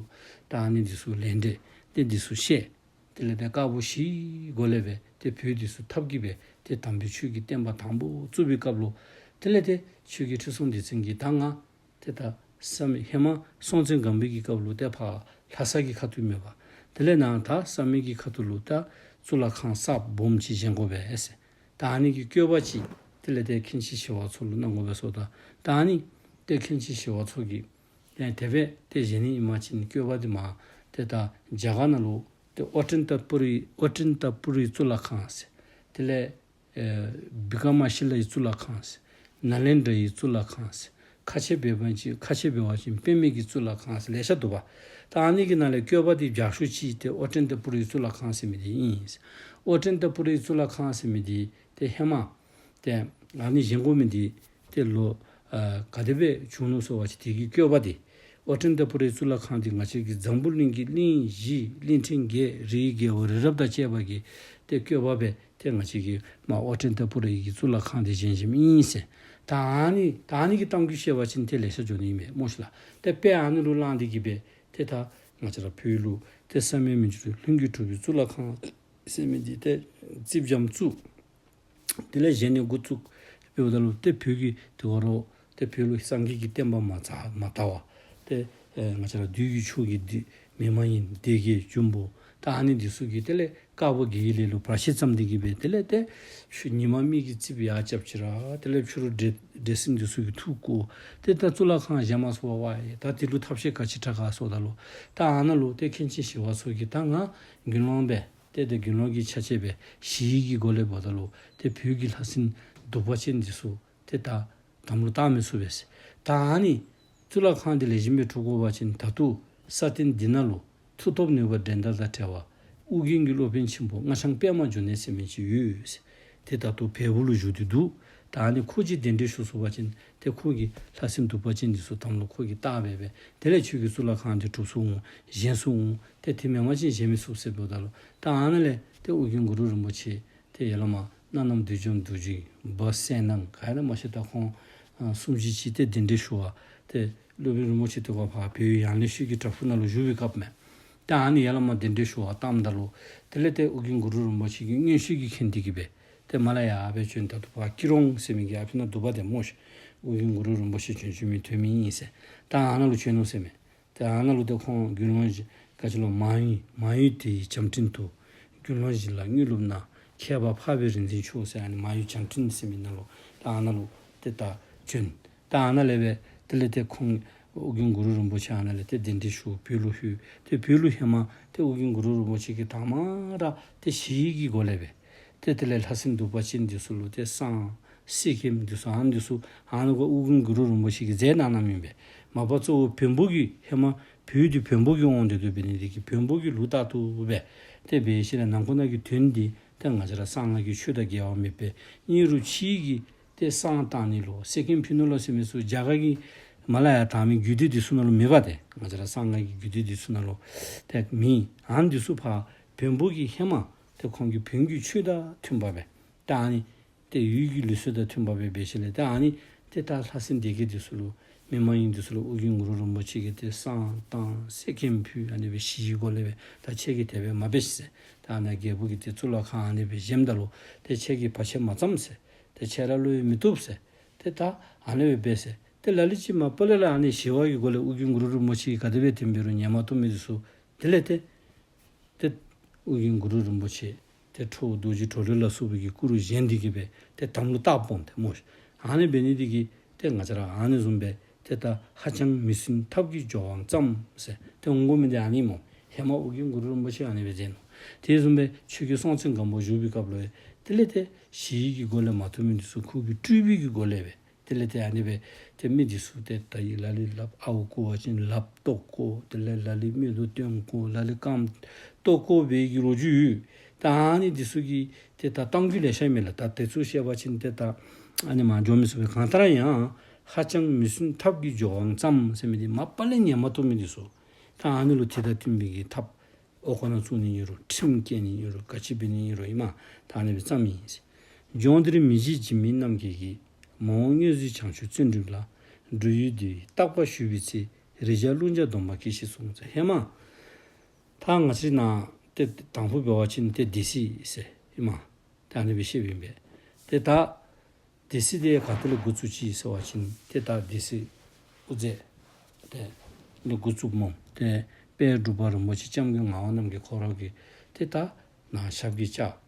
ད་ཨ་ནི་འདི་ཚུ་ལས་འབྲས་ཏེ་འདི་ཚུ་བཤད། དེ་ལས་ཏེ་དཀར་པོ་བཞིའི་སྒོ་ལས་སྦེ་ཏེ་བོད་འདི་ཚུ་འཐབ་ཀྱིས་སྦེ་ཏེ་དམ་པའི་ཆོས་ཀྱི་བསྟན་པ་དང་པོ་བཙུགས་པའི་སྐབས་ལུ་དེ་ལས་ཏེ་ཆོས་རྒྱལ་ཁྲི་སྲོང་ལྡེ་བཙན་གྱིས་ད་ང་ཏེ་ད་བསམ་ཡས་ཧེ་མ་སྲོང་བཙན་སྒམ་པོའི་གི་སྐབས་ལུ་ཏེ་ཕར་ལྷ་ས་གི་ཁ་ཐུག་མེན་པ། དེ་ལས་ནཱ་ད་བསམ་ཡས་ཀྱི་ཁ་ཐུག་ལུ་ད་གཙུག་ལག་ཁང་གསརཔ་སྦོམ་ཅིག་བཞེངས་དགོ་པས་ཟེར། ད་ཨ་ནི་གི་བཀོད་པ་ཅིག་དེ་ལས་ཏེ་མཁན་ཆེན་ཞི་བ་འཚོ་ལུ་གནང་དགོ་པས་ཟེརཝ་ད་ད་ཨ་ནི་ཏེ་མཁན་ཆེན་ཞི་བ་འཚོ་གིས་ཡང་དེ་སྦེ་ཏེ་བཞེངས་ནི་ཨིན་པ་ཅིན་བཀོད་པ་འདི་མར་ཏེ་ད་རྒྱ་གར་ནང་ལུ་ཏེ་ཨོ་ཏནྟ་པུ་རི་ཨོ་ཏནྟ་པུ་རིའི་གཙུག་ལག་ཁང་ཟེར། དེ་ལས་ཨེ་བི་ཀྲ་མ་ཤི་ལའི་གཙུག་ལག་ཁང་ཟེར། ནཱ་ལེནྡྲའི་གཙུག་ལག་ཁང་ཟེར། ཁ་ཆེ་འབད་བ་ཅིན་ཁ་ཆེ་འབད་བ་ཅིན་པདྨའི་གི་གཙུག་ལག་ཁང་ཟེར་ལེ་ཤ་འདུག་པ། ད་ཨ་ནི་གི་ནང་ལས་བཀོད་པ་འདི་རྒྱ་ཤོས་ཅིག་ཏེ་ཨོ་ཏནྟ་པུ་རིའི་གཙུག་ལག་ཁང་ཟེར་མི་འདི་ཨིན། ཨོ་ཏནྟ་པུ་རིའི་གཙུག་ལག་ཁང་ཟེར་མི་འདི་ཏེ་ཧེ་མ་ཏེ་ཨ་ནི་བཞེངས་དགོ་མི་འདི་ཏེ་ལོ་ཨ་ག་དེ་སྦེ་བྱུང་ནུག་ཟེར་བ་ཅིན་དེ་གི་བཀོད་པ་འདི་ཨོ་ཏནྟ་པུ་རིའི་གཙུག་ལག་ཁང་འདི་ང་བཅས་ཀྱི་འཛམ་བུ་གླིང་གི་གླིང་བཞི་གླིང་ཕྲན་བརྒྱད་རིའི་རྒྱལ་པོ་རི་རབ་དང་བཅས་པ་གིས་ཏེ་བཀོད་པ་སྦེ་ཏེ་ང་བཅས་ཀྱི་མ་ཨོ་ཏནྟ་པུ་རི་གི་གཙུག་ལག་ཁང་འདི་བཞེངས་བཞེངསམ་ཨིན་ཟེར། ད་ཨ་ནི་ད་ཨ་ནི་གི་གཏམ་རྒྱུད་བཤད་པ་ཅིན་ཏེ་ལེ་ཤ་འགྱོ་ནི་ཨིན་མས་སྨོ་ཤིག་ལགས། ཏེ་དཔེ་ཨ་ནི་ལུ་བླངས་ཏེ་གིས་སྦེ་ཏེ་ད་ང་བཅས་ར་བོད་ལུ་ཏེ་བསམ་ཡས་མི་འགྱུར་ལྷུན་གྱིས་གྲུབ་པའི་གཙུག་ལག་ཁང་ཟེར་མི་འདི་ཏེ་རྩིགཔ་འཇམ་བཙུགས། དེ་ལས་གཞན་ནི་འགོ་བཙུགས་འབདཝ་ད་ལུ་ཏེ་བོད་ཀྱི་དེ་འབད་རུང་ཏེ་བོད་ལུ་སངས་རྒྱས་ཀྱི་བསྟན་པ་མ་ཚ་མ་དར་བར་ཏེ་ཨེ་ང་བཅས་ར་བདུད་ཀྱི་ཕྱོགས་ཀྱི་འདི་མི་མ་ཡིན་སྡེ་བརྒྱད་འབྱུང་པོ་ད་ཨ་ནི་འདི་ཚུ་གིས་དེ་ལས་དཀར་པོ་དགེ་བའི་ལས་ལུ་བར་ཆད་བརྩམས་ཏེ་གིས་སྦེ་དེ་ལས་ཏེ་ཕྱི་ཉི་མ་མི་གི་རྩིགཔ་ཡར་རྐྱབ་ཅི་ར་དེ་ལས་ཕྱི་རུ་འདྲེ་འདྲེ་སྲིན་འདི་ཚུ་གིས་ཐུགས་བསྐོར། ཏེ་ད་གཙུག་ལག་ཁང་བཞེངས་མ་ཚུགས་པར་ཝའི་ད་དེ་ལུ་ཐབས་ཤེས་ག་ཅི་དྲག་ག་ཟེརཝ་ད་ལུ་ད་ཨ་ནཱ་ལུ་ཏེ་མཁན་ཆེན་ཞི་བ་འཚོ་གིས་ད་ང་དགེ་སློང་སྦེ་ཏེ་ཏེ་དགེ་སློང་གི་ཆ་བྱད་སྦེ་ཞི་བའི་གི་སྒོ་ལས་འབདཝ་ད་ལུ་ཏེ་བོད་ཀྱི་ལྷ་སྲིན་གདུག་པ་ཅན་འདི་ཚུ་ཏེ་ད་དམ་ལུ་བཏགས་མི་ཚུགས་པས། ད་ཨ་ནི་གཙུག་ལག་ཁང་འདི་ལེགས་ཤོམ་སྦེ་གྲུབ་དགོ་པ་ཅིན་ད་ལྟོ་ས་སྟེང་འདི་ནང་ལུ་མཐུ་སྟོབས་ནུས་པ་འགྲན་ཟླ་དང་བྲལ་བ་ཨོ་རྒྱན་གྱི་སློབ་དཔོན་ཆེན་པོ་སྔགས་འཆང་པདྨ་འབྱུང་གནས་ཟེར་མི་ཅིག་ཡོད་ཟེར། ཏེ་ད་ལྟོ་བལ་པོ་ལུ་བཞུགས་ཏེ་འདུག། ད་ཨ་ནི་ཁོ་ཅིག་གདན་འདྲེན་ཞུ་ཚུགས་པ་ཅིན་ཏེ་ཁོ་གིས་ལྷ་སྲིན་གདུག་པ་ཅན་འདི་ཚུ་དམ་ལུ་ཁོ་གིས་བཏགས་སྦེ་སྦེ་དེ་ལས་ཁྱོད་ཀྱི་གཙུག་ལག་ཁང་འདི་གྲུབ་ཚུགས་འོང་བཞེངས་ཚུགས་འོང་། ཏེ་དེ་མེན་པ་ཅིན་བཞེངས་མི་ཚུགས་ཟེར་འབདཝ་ད་ལུ་ད་ཨ་ནཱ་ལས་ཏེ་ཨོ་རྒྱན་གུ་རུ་རིན་པོ་ཆེ་ཏེ་ཡ་ལ་མ་སྣ་ནམ་བདུད་འཇོམས་རྡོ་རྗེ་འབའ་སེང་ནག་ག་ཡ་ན་མ་ཤེས། ད་ཁོང་ཨ་གསུམ་བཞི་ཅིག་ཏེ་གདན་འདྲེན་ཞུ་བར་ཏེ་སློབ་དཔོན་རིན་པོ་ཆེ་ཏེ་ཁོ་ཕར་བོད་ཡང་ལེ་ཤོད་ཀྱི་བྲག་ཕུག་ནང་ལུ་བཞུགས་པའི་སྐབས་མས། ད་ཨ་ནི་ཡ་ལ་མ་གདན་འདྲེན་ཞུ་བར་བཏངམ་ད་ལུ་དེ་ལས་ཏེ་ཨོ་རྒྱན་གུ་རུ་རིན་པོ་ཆེ་གིས་མངོན་ཤེས་ཀྱིས་མཁྱེན་ཏེ་གིས་སྦེ་ཏེ་མར་ལས་ཡར་སྦེ་བྱོན། ད་ལྟོ་ཕར་སྐྱིད་གྲོང་ཟེར་མི་གི་ཨ་ཕི་ནང་འདུག་པ་ཏེ་སྨོ་ཤིག། ཨོ་རྒྱན་གུ་རུ་རིན་པོ་ཆེ་བྱོན་བྱོན་མི་ཐོན་མི་ཨིན་ཟེར། ད་ཨ་ནཱ་ལུ་བྱོན་ནུག་ཟེར་མས། ཏེ་ཨ་ནཱ་ལུ་ཏེ་ཁོང་དགེ་སློང་བཞི་ག་ཅི་ལོ་མང་ཡུལ་མང་ཡུལ་དེ་ཡི་བྱམས་སྤྲིན་དུ། དགེ་སློང་བཞི་ལ་དངོས་སློབ་གནང་། མཁས་པ་འཕགས་པའི་རིག་འཛིན་མཆོག་ཟེར་ཨ་ནི་མང་ཡུལ་བྱམས་སྤྲིན་ཟེར་མི་ནང་ལུ་ད་ཨ་ནཱ་ལུ་ཏེ་ད་བྱོན། ད་ཨ་ནཱ་ལས་སྦེ་དེ་ལས་ཏེ་ཁོང་ཨོ་རྒྱན་གུ་རུ་རིན་པོ་ཆེ་ཨ་ནཱ་ལས་ཏེ་གདན་འདྲེན་ཞུ་བོད་ལུ་ལྷོད། ཏེ་བོད་ལུ་ལྷོདཔ་ད་ཏེ་ཨོ་རྒྱན་གུ་རུ་རིན་པོ་ཆེ་གིས་དང་པ་ར་ཏེ་ཞི་བའི་གི་སྒོ་ལས་སྦེ་ཏེ་དེ་ལས་ལྷ་སྲིན་གདུག་པ་ཅན་འདི་ཚུ་ལུ་ཏེ་བསང་གསེར་སྐྱེམས་འདི་ཚུ་ཨ་ནི་འདི་ཚུ་ཨ་ནི་གུ་ཨོ་རྒྱན་གུ་རུ་རིན་པོ་ཆེ་གིས་མཛད་གནང་གནངམ་ཨིན་པས། མ་པ་གཙོ་བོ་བོན་པོ་གི་ཧེ་མ་བོད་འདི་བོན་པོ་གི་དབང་དུ་སྡོད་པའི་ནི་འདི་གིས་བོན་པོ་གི་ལུགས་ལྟར་དུ་སྦེ་ཏེ་འབད་ཞིནམ་ལས་ནང་ཁོག་ནང་གི་དོན་འདི་ཏེ་ང་བཅས་ར་གསང་སྔགས་ཀྱི་ཆོས་དང་འགལ་བ་མེད་པས། ཨིན་རུང་ཕྱི་གི་ཏེ་བསང་བཏང་ནི་ལོ་གསེར་སྐྱེམས་ཕུལ་ནི་ལོ་ཟེར་མི་ཚུ་རྒྱ་གར་གྱི་མ་ལ་ཡ་དང་མི་རྒྱུད་སྡེ་འདི་ཚུ་ནང་ལུ་མེད་པ་ཏེ། ང་བཅས་ར་གསང་སྔགས་ཀྱི་རྒྱུད་སྡེ་འདི་ཚུ་ནང་ལུ་ཏེ་མེད། ཨ་ནི་འདི་ཚུ་ཕར་བོན་པོ་གི་ཧེ་མ་ཏེ་ཁོང་གི་བོན་གྱི་ཆོས་དང་མཐུན་པ་སྦེ་ད་ཨ་ནི་ཏེ་ཡུལ་གྱི་ལུགས་སྲོལ་དང་མཐུན་པ་སྦེ་འབད་ཞིནམ་ལས་ད་ཨ་ནི་ཏེ་ད་ལྷ་སྲིན་སྡེ་བརྒྱད་འདི་ཚུ་ལུ་མི་མ་ཡིན་འདི་ཚུ་ལུ་ཨོ་རྒྱན་གུ་རུ་རིན་པོ་ཆེ་གིས་ཏེ་བསང་བཏང་གསེར་སྐྱེམས་ཕུལ་ཨ་ནི་སྦེ་ཞི་བའི་སྒོ་ལས་སྦེ་ད་ཁྱེད་ཀྱིས་དེ་སྦེ་མ་འབད་ཤིག་ཟེར། ད་ཨ་ནཱ་རྒྱལ་པོ་གི་ཏེ་གཙུག་ལག་ཁང་ཨ་ནི་སྦེ་བཞེངསམ་ད་ལུ་ཏེ་ཁྱེད་ཀྱིས་བར་ཆད་མ་བརྩམས་ཟེར། ཏེ་ཁྱེད་ར་བློ་ཡིས་མི་བཏུབ་ཟེར། ཏེ་ད་ཨ་ནི་སྦེ་འབད་ཟེར། ཏེ་ལ་ལུ་ཅིག་མ་པ་ལས་ར་ཨ་ནི་ཞི་བ་གི་སྒོ་ལས་ཨོ་རྒྱན་གུ་རུ་རིན་པོ་ཆེ་གིས་ག་དེ་སྦེ་དེ་འབད་རུང་ཉན་མ་བཏུབ་མི་འདི་ཚུ་དེ་ལས་ཏེ་ཏེ་ཨོ་རྒྱན་གུ་རུ་རིན་པོ་ཆེ་ཏེ་ཁྲོ་བོ་རྡོ་རྗེ་གྲོ་ལོད་ལ་སོགས་པའི་གི་སྐུ་རུ་བཞེངས་ཏེ་གིས་སྦེ་ཏེ་དམ་ལུ་བཏགས་སྦོམ་ཏེ་སྨོ་ཤིག། ཨ་ནི་འབད་ནི་འདི་གིས་ཏེ་ང་བཅས་ར་ཨ་ནི་བཟུམ་སྦེ་ཏེ་ད་ཧ་ཅང་མི་སྲུན་ཐབས་ཀྱིས་སྦྱོར་བའང་ཙམ་ཟེར་ཏེ་འོང་དགོ་མི་འདི་ཨ་ནི་སྨོ། ཧེ་མ་ཨོ་རྒྱན་གུ་རུ་རིན་པོ་ཆེ་ཨ་ནི་སྦེ་མཛད་ནུག། དེ་བཟུམ་སྦེ་ཆོས་རྒྱལ་སྲོང་བཙན་སྒམ་པོ་བཞུགས་པའི་སྐབས་ལུ་དེ་ལས་ཏེ་ཞི་བའི་གི་སྒོ་ལས་མ་བཏུབ་མི་འདི་ཚུ་ཁོ་གི་སྤྲུལ་པའི་གི་སྒོ་ལས་སྦེ་དེ་ལས་ཏེ་ཨ་ནི་སྦེ་ཏེ་མི་འདི་ཚུ་ཏེ་ད་ཡི་ལ་ལུ་ལགཔ་ཨརཝ་བརྐུ་བ་ཅིན་ལགཔ་བཏོག་བརྐུ། དེ་ལས་ལ་ལུ་མིག་ཏོ་བཏོན་བརྐུ། ལ་ལུ་རྐངམ་བཏོག་བརྐུ་འབད་གི་ལོ་རྒྱུས་ཡོད། ད་ཨ་ནི་འདི་ཚུ་གི་ཏེ་ད་གཏམ་རྒྱུད་ལེ་ཤ་མས་ལགས། ད་དེ་ཚུ་བཤད་པ་ཅིན་ཏེ་ད་ཨ་ནི་མ་འགྱོ་མི་ཚུགས་པས། གང་ལྟར་ཡང་ཧ་ཅང་མི་སྲུན་ཐབས་ཀྱིས་སྦྱོར་བའང་ཙམ་ཟེར་མི་འདི་མ་པ་ལས་ཉན་མ་བཏུབ་མི་འདི་ཚུ་ད་ཨ་ནི་ལུ་དེ་དང་མཐུན་པའི་གི་ཐབས་འོག་ཁང་ནང་བཙུགས་ནི་ཨིན་རུང་ཁྲིམས་བཀལ་ནི་ཨིན་རུང་ག་ཅི་འབད་ནི་ཨིན་རུང་ཨིན་མས། ད་ཨ་ནི་སྦེ་བརྩམས་ཡི། ལྗོངས་འདིར་མི་བརྗེད་འཇིགས་མེད་རྣམ་རྒྱལ་གྱིས། མ་འོངས་མངོན་གཟིགས་བྱང་ཆུབ་བརྩོན་འགྲུས་ལ། འགྲོ་ཡུལ་འདི་ཡི་བརྟག་པ་ཞུས་པའི་ཚེ། རེས་བྱ་རླུང་རྒྱག་གདོང་པ་སྐྱེ་ཞེས་གསུངས་ཟེར། ཧེ་མ་ད་ང་བཅས་ནཱ་ཏེ་དང་ཕུ་འབད་བ་ཅིན་ཏེ་སྡེ་སྲིད་ཟེར་ཨིན་མས། ད་ཨ་ནི་སྦེ་བཤདཔ་ཨིན་པས། ཏེ་ད་སྡེ་སྲིད་འདི་ག་ཏེ་ལས་འགོ་བཙུགས་ཅི་ཟེར་བ་ཅིན་ཏེ་ད་སྡེ་སྲིད་དབུ་མཛད་དེ་ལས་འགོ་བཙུགསཔ་སྨོ། ཏེ་དཔལ་འབྲུག་པ་རིན་པོ་ཆེ་སྐྱབས་མགོན་ངག་དབང་རྣམ་རྒྱལ་ཁོ་ར་གིས་ཏེ་ད་ནཱ་ཞབས་ཀྱིས་བཅགས།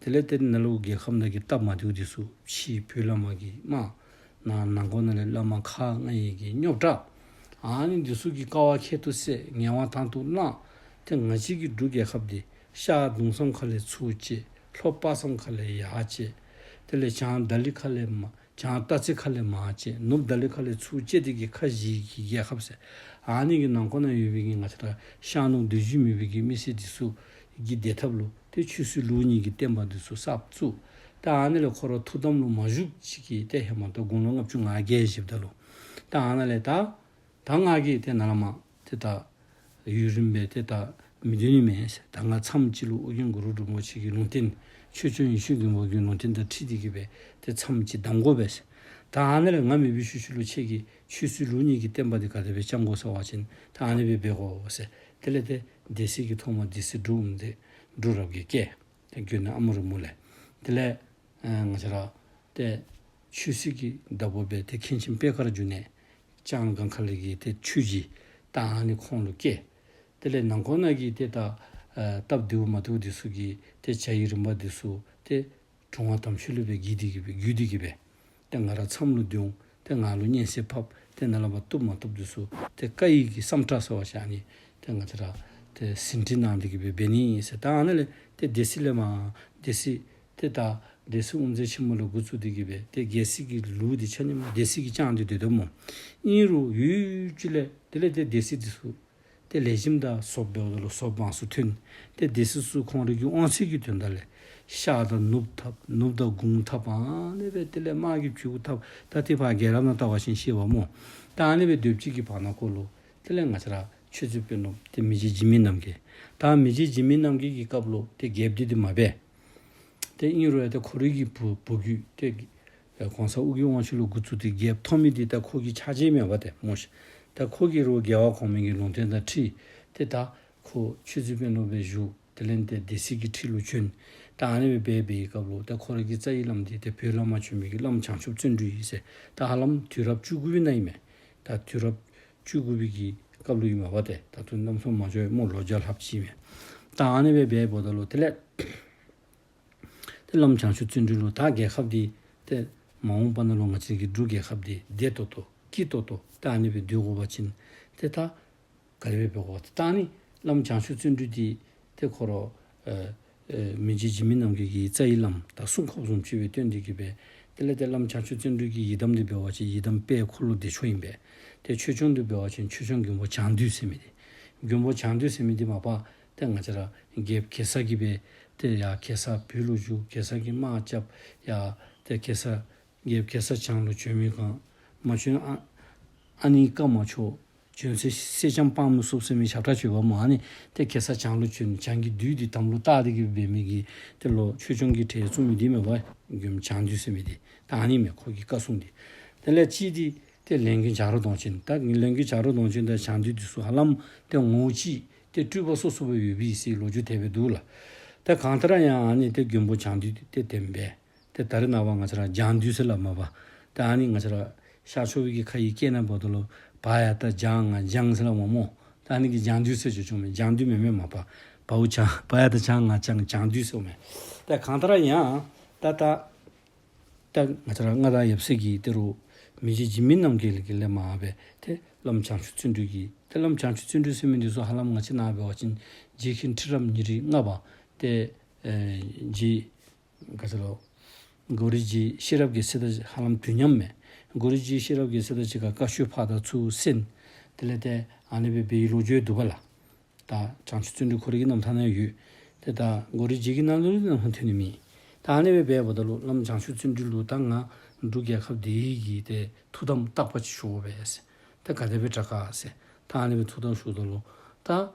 དེ་ལས་ཏེ་ནཱ་ལུ་རྒྱལ་ཁབ་ནང་གི་སྟབས་མ་བདེཝ་འདི་ཚུ་ཕྱི་བོད་ལས་མར་གྱི་དམག་ནང་ནང་འཁོད་ནང་ལས་བླ་མ་ཁག་ལྔའི་གི་རྙོག་དྲ་ཨ་ནི་འདི་ཚུ་གི་དཀའ་བ་ཁྱད་དུ་བསད། ངལ་བ་དང་དུ་བླངས། ཏེ་ང་བཅས་ཀྱི་འབྲུག་རྒྱལ་ཁབ་འདི་ཤར་གདུང་བསམ་ཁ་ལས་ཚུར་བཅད། ལྷོ་དཔག་བསམ་ཁ་ལས་ཡར་བཅད། དེ་ལས་བྱང་དཱ་ལི་ཁ་ལས་མར་ བྱང་སྟག་རྩེ་ཁ་ལས་མར་བཅད། ནུབ་དར་ལི་ཁ་ལས་ཚུར་བཅད་དེ་གི་ཁ་བཞི་གི་རྒྱལ་ཁབ་ཟེར། ཨ་ནི་གི་ནང་ཁོག་ན་ཡོད་པའི་གི་ང་བཅས་ར་ཤར་ནུབ་བདུད་བཞི་མེད་པའི་གི་མི་སེར་འདི་ཚུ་གི་བདེ་ཐབས་ལུ་ཏེ་ཆོས་སྲིད་ལུགས་གཉིས་ཀྱི་བསྟན་པ་འདི་ཚུ་གསརཔ་བཙུགས། ད་ཨ་ནི་ལས་ཁོ་ར་ཐུགས་དམ་ལུ་མ་བཞུགས་ཅིག་གི་ཏེ་ཧེ་མ་ད་དགུང་ལོ་ལྔ་བཅུ་ང་བརྒྱད་བཞེསཔ་ད་ལུ། ད་ཨ་ནཱ་ལས་ད་ད་ང་གིས་ཏེ་ནཱ་ལས་མར་ཏེ་ད་ཡུན་རིངམོ་སྦེ་ཏེ་ད་མི་སྡོད་ནི་མས། ད་ང་མཚམས་ཅིག་ལུ་ཨོ་རྒྱན་གུ་རུ་རིན་པོ་ཆེ་གི་ལུང་བསྟན་ཆོས་སྐྱོང་ཡེ་ཤེས་མགོན་པོ་གི་ལུང་བསྟན་དང་འཁྲིལ་ཏེ་གི་སྦེ་ཏེ་མཚམས་ཅིག་བསྡམ་དགོ་པས་ཟེར། ད་ཨ་ནི་ལས་ང་མེད་པའི་ཤུལ་ཤུལ་ལུ་ཁྱེད་ཀྱིས་ཆོས་སྲིད་ལུགས་གཉིས་ཀྱི་བསྟན་པ་འདི་ག་དེ་སྦེ་བསྐྱང་དགོ་ཟེར་བ་ཅིན་ད་ཨ་ནི་སྦེ་འབད་དགོ་ཟེར། དེ་ལས་ཏེ་སྡེ་སྲིད་ཀྱིས་ཐོག་མར་སྡེ་སྲིད་འབྲུག་ཨོམ་དེ་འབྲུག་རབ་རྒྱས་བསྐོས། ཏེ་དགོན་གནས་ཨ་མུ་རི་མུ་ལས། དེ་ལས་ཨ་ང་བཅས་ར་ཏེ་ཆོས་སྲིད་ཀྱི་བདག་པོ་སྦེ་ཏེ་མཁན་ཆེན་པད་དཀར་འབྱུང་གནས་ལྕང་སྒང་ཁ་ལས་ཀྱི་ཏེ་ཆོས་རྗེ་ད་ཨ་ནི་ཁོང་ལུ་བསྐོས། དེ་ལས་ནང་ཁོག་ན་གི་ཏེ་ད་ཨ་སྟབས་བདེཝ་མ་བདེཝ་འདི་ཚུ་གི་ཏེ་བྱ་ཡི་རིམ་པ་འདི་ཚུ་ཏེ་དྲུང་པ་དམ་ཆོས་ལུ་སྦེ་བརྒྱུད་དེ་གི་སྦེ་བརྒྱུད་དེ་གི་སྦེ་ཏེ་ང་ར་མཚམས་ལུ་འདུས་འོང་། ཏེ་ང་ལུ་སྙན་སེང་ཕབ། ཏེ་ནཱ་ལས་ཕར་བཏུབ་མ་བཏུབ་འདི་ཚུ་ཏེ་བཀའ་ཡི་གི་སམ་ཁྲ་ཟེར་བ་ཅིན་ཨ་ནི་ཏེ་ང་བཅས་ར་ཏེ་ཟིན་བྲིས་གནང་སྟེ་གི་སྦེ་འབད་ནི་ཨིན་ཟེར། ད་ཨ་ནཱ་ལས་ཏེ་སྡེ་སྲིད་ལས་མར་སྡེ་སྲིད་ཏེ་ད་སྡེ་སྲིད་དབུ་མཛད་ཆེན་མོ་ལས་འགོ་བཙུགས་ཏེ་གི་སྦེ་ཏེ་རྒྱལ་སྲིད་ཀྱི་ལུགས་འདི་ཆ་མཉམ་སྡེ་སྲིད་ཀྱིས་བསྐྱངས་ཏེ་སྡོད་དོ་སྨོ། ཨིན་རུང་ཡུན་ཅིག་ལས་དེ་ལས་ཏེ་སྡེ་སྲིད་འདི་ཚུ་ཏེ་ལེགས་ཤོམ་དང་ཟོགཔ་འབདཝ་ད་ལུ་ཟོགཔ་མང་སུ་ཐོན། ཏེ་སྡེ་སྲིད་ཚུ་ཁོང་རའི་གི་དབང་ཚད་ཀྱི་དོན་དག་ལས་ཤར་དང་ནུབ་འཐབ། ནུབ་དང་དགུང་འཐབ། ཨ་ནི་སྦེ་དེ་ལས་དམག་གི་བྱུས་འཐབ། ད་ཏེ་ཕར་རྒྱལ་རབས་ནང་བལྟ་བ་ཅིན་ཤེས་པ་སྨོ། ད་ཨ་ནི་སྦེ་སྡོདཔ་ཅིག་གི་བར་ན་ཁོ་ལུ་དེ་ལས་ང་བཅས་ར་ཆོས་རྩེ་དཔོན་སློབ་ཏེ་མི་རྗེ་འཇིགས་མེད་རྣམ་རྒྱལ། ད་མི་རྗེ་འཇིགས་མེད་རྣམ་རྒྱལ་གྱི་སྐབས་ལུ་ཏེ་རྒྱལཔོ་འདི་འདི་མ་འབད། ཏེ་ཨིན་རུང་ཡང་ཏེ་ཁོ་རའི་གི་བུ་བུ་བརྒྱུད་ཏེ་ཨེ་གོང་ས་ཨོ་རྒྱན་དབང་ཕྱུག་ལས་འགོ་བཙུགས་ཏེ་རྒྱལཔོ་ཐོབ་མི་འདི་ད་ཁོ་གི་ཆ་རྗེས་མེན་པ་ཏེ་སྨོ་ཤིག། ད་ཁོ་གིས་རོགས་རྒྱལ་བ་གོང་མའི་གི་ལུང་བསྟན་དང་འཁྲིལ་ཏེ་ད་ཁོ་ཆོས་རྩེ་དཔོན་སློབ་སྦེ་བཞུགས། དེ་ལས་ཏེ་སྡེ་སྲིད་ཀྱི་ཁྲི་ལུ་བྱོན། ད་ཨ་ནི་སྦེ་འབད་བའི་སྐབས་ལུ་ད་ཁོ་ར་གི་རྩ་བའི་བླམ་འདི་ཏེ་བོད་ལས་མར་བྱོན་མི་གི་བླམ་བྱང་ཆུབ་བརྩོན་འགྲུས་ཨིན་ཟེར། ད་ཧ་ལམ་དུས་རབས་བཅུ་དགུ་པའི་ནང་ཨིན་མས། ད་དུས་རབས་བཅུ་དགུ་པའི་གི་སྐབས་ལུ་ཨིན་མས་པ་ཏེ། ད་ལྟོ་གནམ་སོང་མ་འགྱོ་བའི་སྨོ་ལོ་བརྒྱ་ལྷགཔ་ཅིག་ཨིན་མས། ད་ཨ་ནི་སྦེ་འབདཝ་ད་ལུ་དེ་ལས་ཏེ་བླམ་བྱང་ཆུབ་བརྩོན་འགྲུས་ལུ་ད་རྒྱལ་ཁབ་འདི་ཏེ་མ་འོངས་པ་ནང་ལུ་ང་བཅས་ཀྱི་འབྲུག་རྒྱལ་ཁབ་འདི་བདེ་ཏོག་ཏོ་སྐྱིད་ཏོག་ཏོ་ད་ཨ་ནི་སྦེ་སྡོད་དགོ་པ་ཅིན་ཏེ་ད་ག་དེ་སྦེ་འབད་དགོ་པ། ད་ཨ་ནི་བླམ་བྱང་ཆུབ་བརྩོན་འགྲུས་འདི་ཏེ་ཁོ་ར་ཨེ་ཨེ་མི་རྗེ་འཇིགས་མེད་རྣམ་རྒྱལ་གྱི་རྩ་བའི་བླམ་དང་སྲུང་འཁོརཔ་བཟུམ་ཅིག་སྦེ་བསྟེན་ཏེ་གི་སྦེ་དེ་ལས་ཏེ་བླམ་བྱང་ཆུབ་བརྩོན་འགྲུས་ཀྱི་ཡི་དམ་འདི་འབད་བ་ཅིན་ཡི་དམ་དཔལ་འཁོར་ལོ་བདེ་མཆོག་ཨིན་པས། ཏེ་ཆོས་སྐྱོང་འདི་འབད་བ་ཅིན་ཆོས་སྐྱོང་མགོན་པོ་བྱང་འདུས་ཟེར་མི་འདི། མགོན་པོ་བྱང་འདུས་ཟེར་མི་འདི་མ་པ་ཏེ་ང་བཅས་ར་རྒྱལཔོ་གེ་སར་གྱིས་སྦེ་ཏེ་ཡར་གེ་སར་བོད་ལུ་བཞུགས། གེ་སར་གྱིས་དམག་རྐྱབ། ཡར་ཏེ་གེ་སར་རྒྱལཔོ་གེ་སར་བྱང་ལུ་བྱོན་མི་གང་མ་བྱོན་ཨ་ཨ་ནི་བཀའ་མ་ཆོག། བྱོན་ཚེ་སེང་ལྕམ་སྤང་མི་ཚུགས་ཟེར་མི་ཞབས་ཁྲ་ཅིག་ཡོདཔ་སྨོ། ཨ་ནི་ཏེ་གེ་སར་བྱང་ལུ་བྱོན། བྱང་གི་བདུད་འདི་དམ་ལུ་བཏགས་ཏེ་གི་འབད་མི་གི་ཏེ་ལོག་ཆོས་སྐྱོང་གི་གྲལ་བཙུགས་མི་འདི་མེན་པ། མགོན་བྱང་འདུས་ཟེར་མི་འདི་ད་ཨ་ནི་མས་ཁོ་གི་བཀའ་སྲུང་འདི། དེ་ལས་གཅིག་འདི་ཏེ་ལས་མགོན་བྱ་རོག་གདོང་ཅན། ད་ལས་མགོན་བྱ་རོག་གདོང་ཅན་དང་བྱང་འདུས་འདི་ཚུ་ཧ་ལམ་ཏེ་ངོ་བོ་གཅིག། ཏེ་སྤྲུལ་པ་སོ་སོ་སྦེ་ཡོད་པས་ཟེར་ལོ་རྒྱུས་དེ་སྦེ་འདུག་ལགས། ད་གང་ལྟར་ཡང་ཨ་ནི་ཏེ་མགོན་པོ་བྱང་འདུས་ཏེ་དེ་སྦེ་ཏེ་ད་རེས་ནངས་པ་ང་བཅས་ར་བྱང་འདུས་ཟེར་སླབ་མས་པ། ད་ཨ་ནི་ང་བཅས་ར་ཤར་ཕྱོགས་པའི་གི་ཁ་ཡི་སྐད་ནང་འབདཝ་ད་ལུ་བ་ཡ་བཏགས་བྱ་ང་བྱང་ཟེར་སླབ་མས་སྨོ། ད་ཨ་ནི་གིས་བྱང་འདུས་ཟེར་བརྗོད་བྱུངམ་མས། བྱང་འདུས་མེན་མས་མ་པ། བའོ་བྱ་བ་ཡ་བཏགས་བྱ་ང་བྱང་བྱང་འདུས་ཟེརཝ་མས། ད་གང་ལྟར་ཡང་ད་ད་ད་ང་བཅས་ར་མངའ་བདག་ཡབ་སྲས་ཀྱི་ཏེ་རོགས་མི་རྗེ་འཇིགས་མེད་རྣམ་རྒྱལ་གྱི་ལས་མར་སྦེ་ཏེ་བླམ་བྱང་ཆུབ་བརྩོན་འགྲུས་ཀྱི་ཏེ་བླམ་བྱང་ཆུབ་བརྩོན་འགྲུས་ཟེར་མི་འདི་ཚུ་ཧ་ལམ་ང་བཅས་ནཱ་འབད་བ་ཅིན་རྗེ་མཁན་ཁྲི་རབས་ཉེར་ལྔ་པ་ཏེ་ཨེ་རྗེ་ག་ཅི་ལོ། གོ་རི་རྗེ་ཤེས་རབ་རྒྱལ་མཚན་དང་ཧ་ལམ་དུས་མཉམ་མས། གོ་རི་རྗེ་ཤེས་རབ་རྒྱལ་མཚན་དང་གཅིག་ཁར་བཀའ་ཆོས་ཕར་དང་ཚུར་གསན། དེ་ལས་ཏེ་ཨ་ནི་སྦེ་འབད་བའི་ལོ་རྒྱུས་འདུག་པ་ལགས། ད་བྱང་ཆུབ་བརྩོན་འགྲུས་ཁོ་རའི་གི་རྣམ་ཐར་ནང་ཡོད། ཏེ་ད་གོ་རི་རྗེ་གི་ནང་ལུ་རྣམ་ཐར་ཐོན་ནི་མེད། ད་ཨ་ནི་སྦེ་འབདཝ་ད་ལུ་བླམ་བྱང་ཆུབ་བརྩོན་འགྲུས་ལུ་ད་ང་འབྲུག་རྒྱལ་ཁབ་འདི་གི་ཏེ་ཐུགས་དམ་བརྟག་པ་ཅིག་ཞུ་དགོ་པས་ཟེར། ད་ག་དེ་སྦེ་དྲག་ག་ཟེར། ད་ཨ་ནི་སྦེ་ཐུགས་དམ་ཞུཝ་ད་ལུ་ད་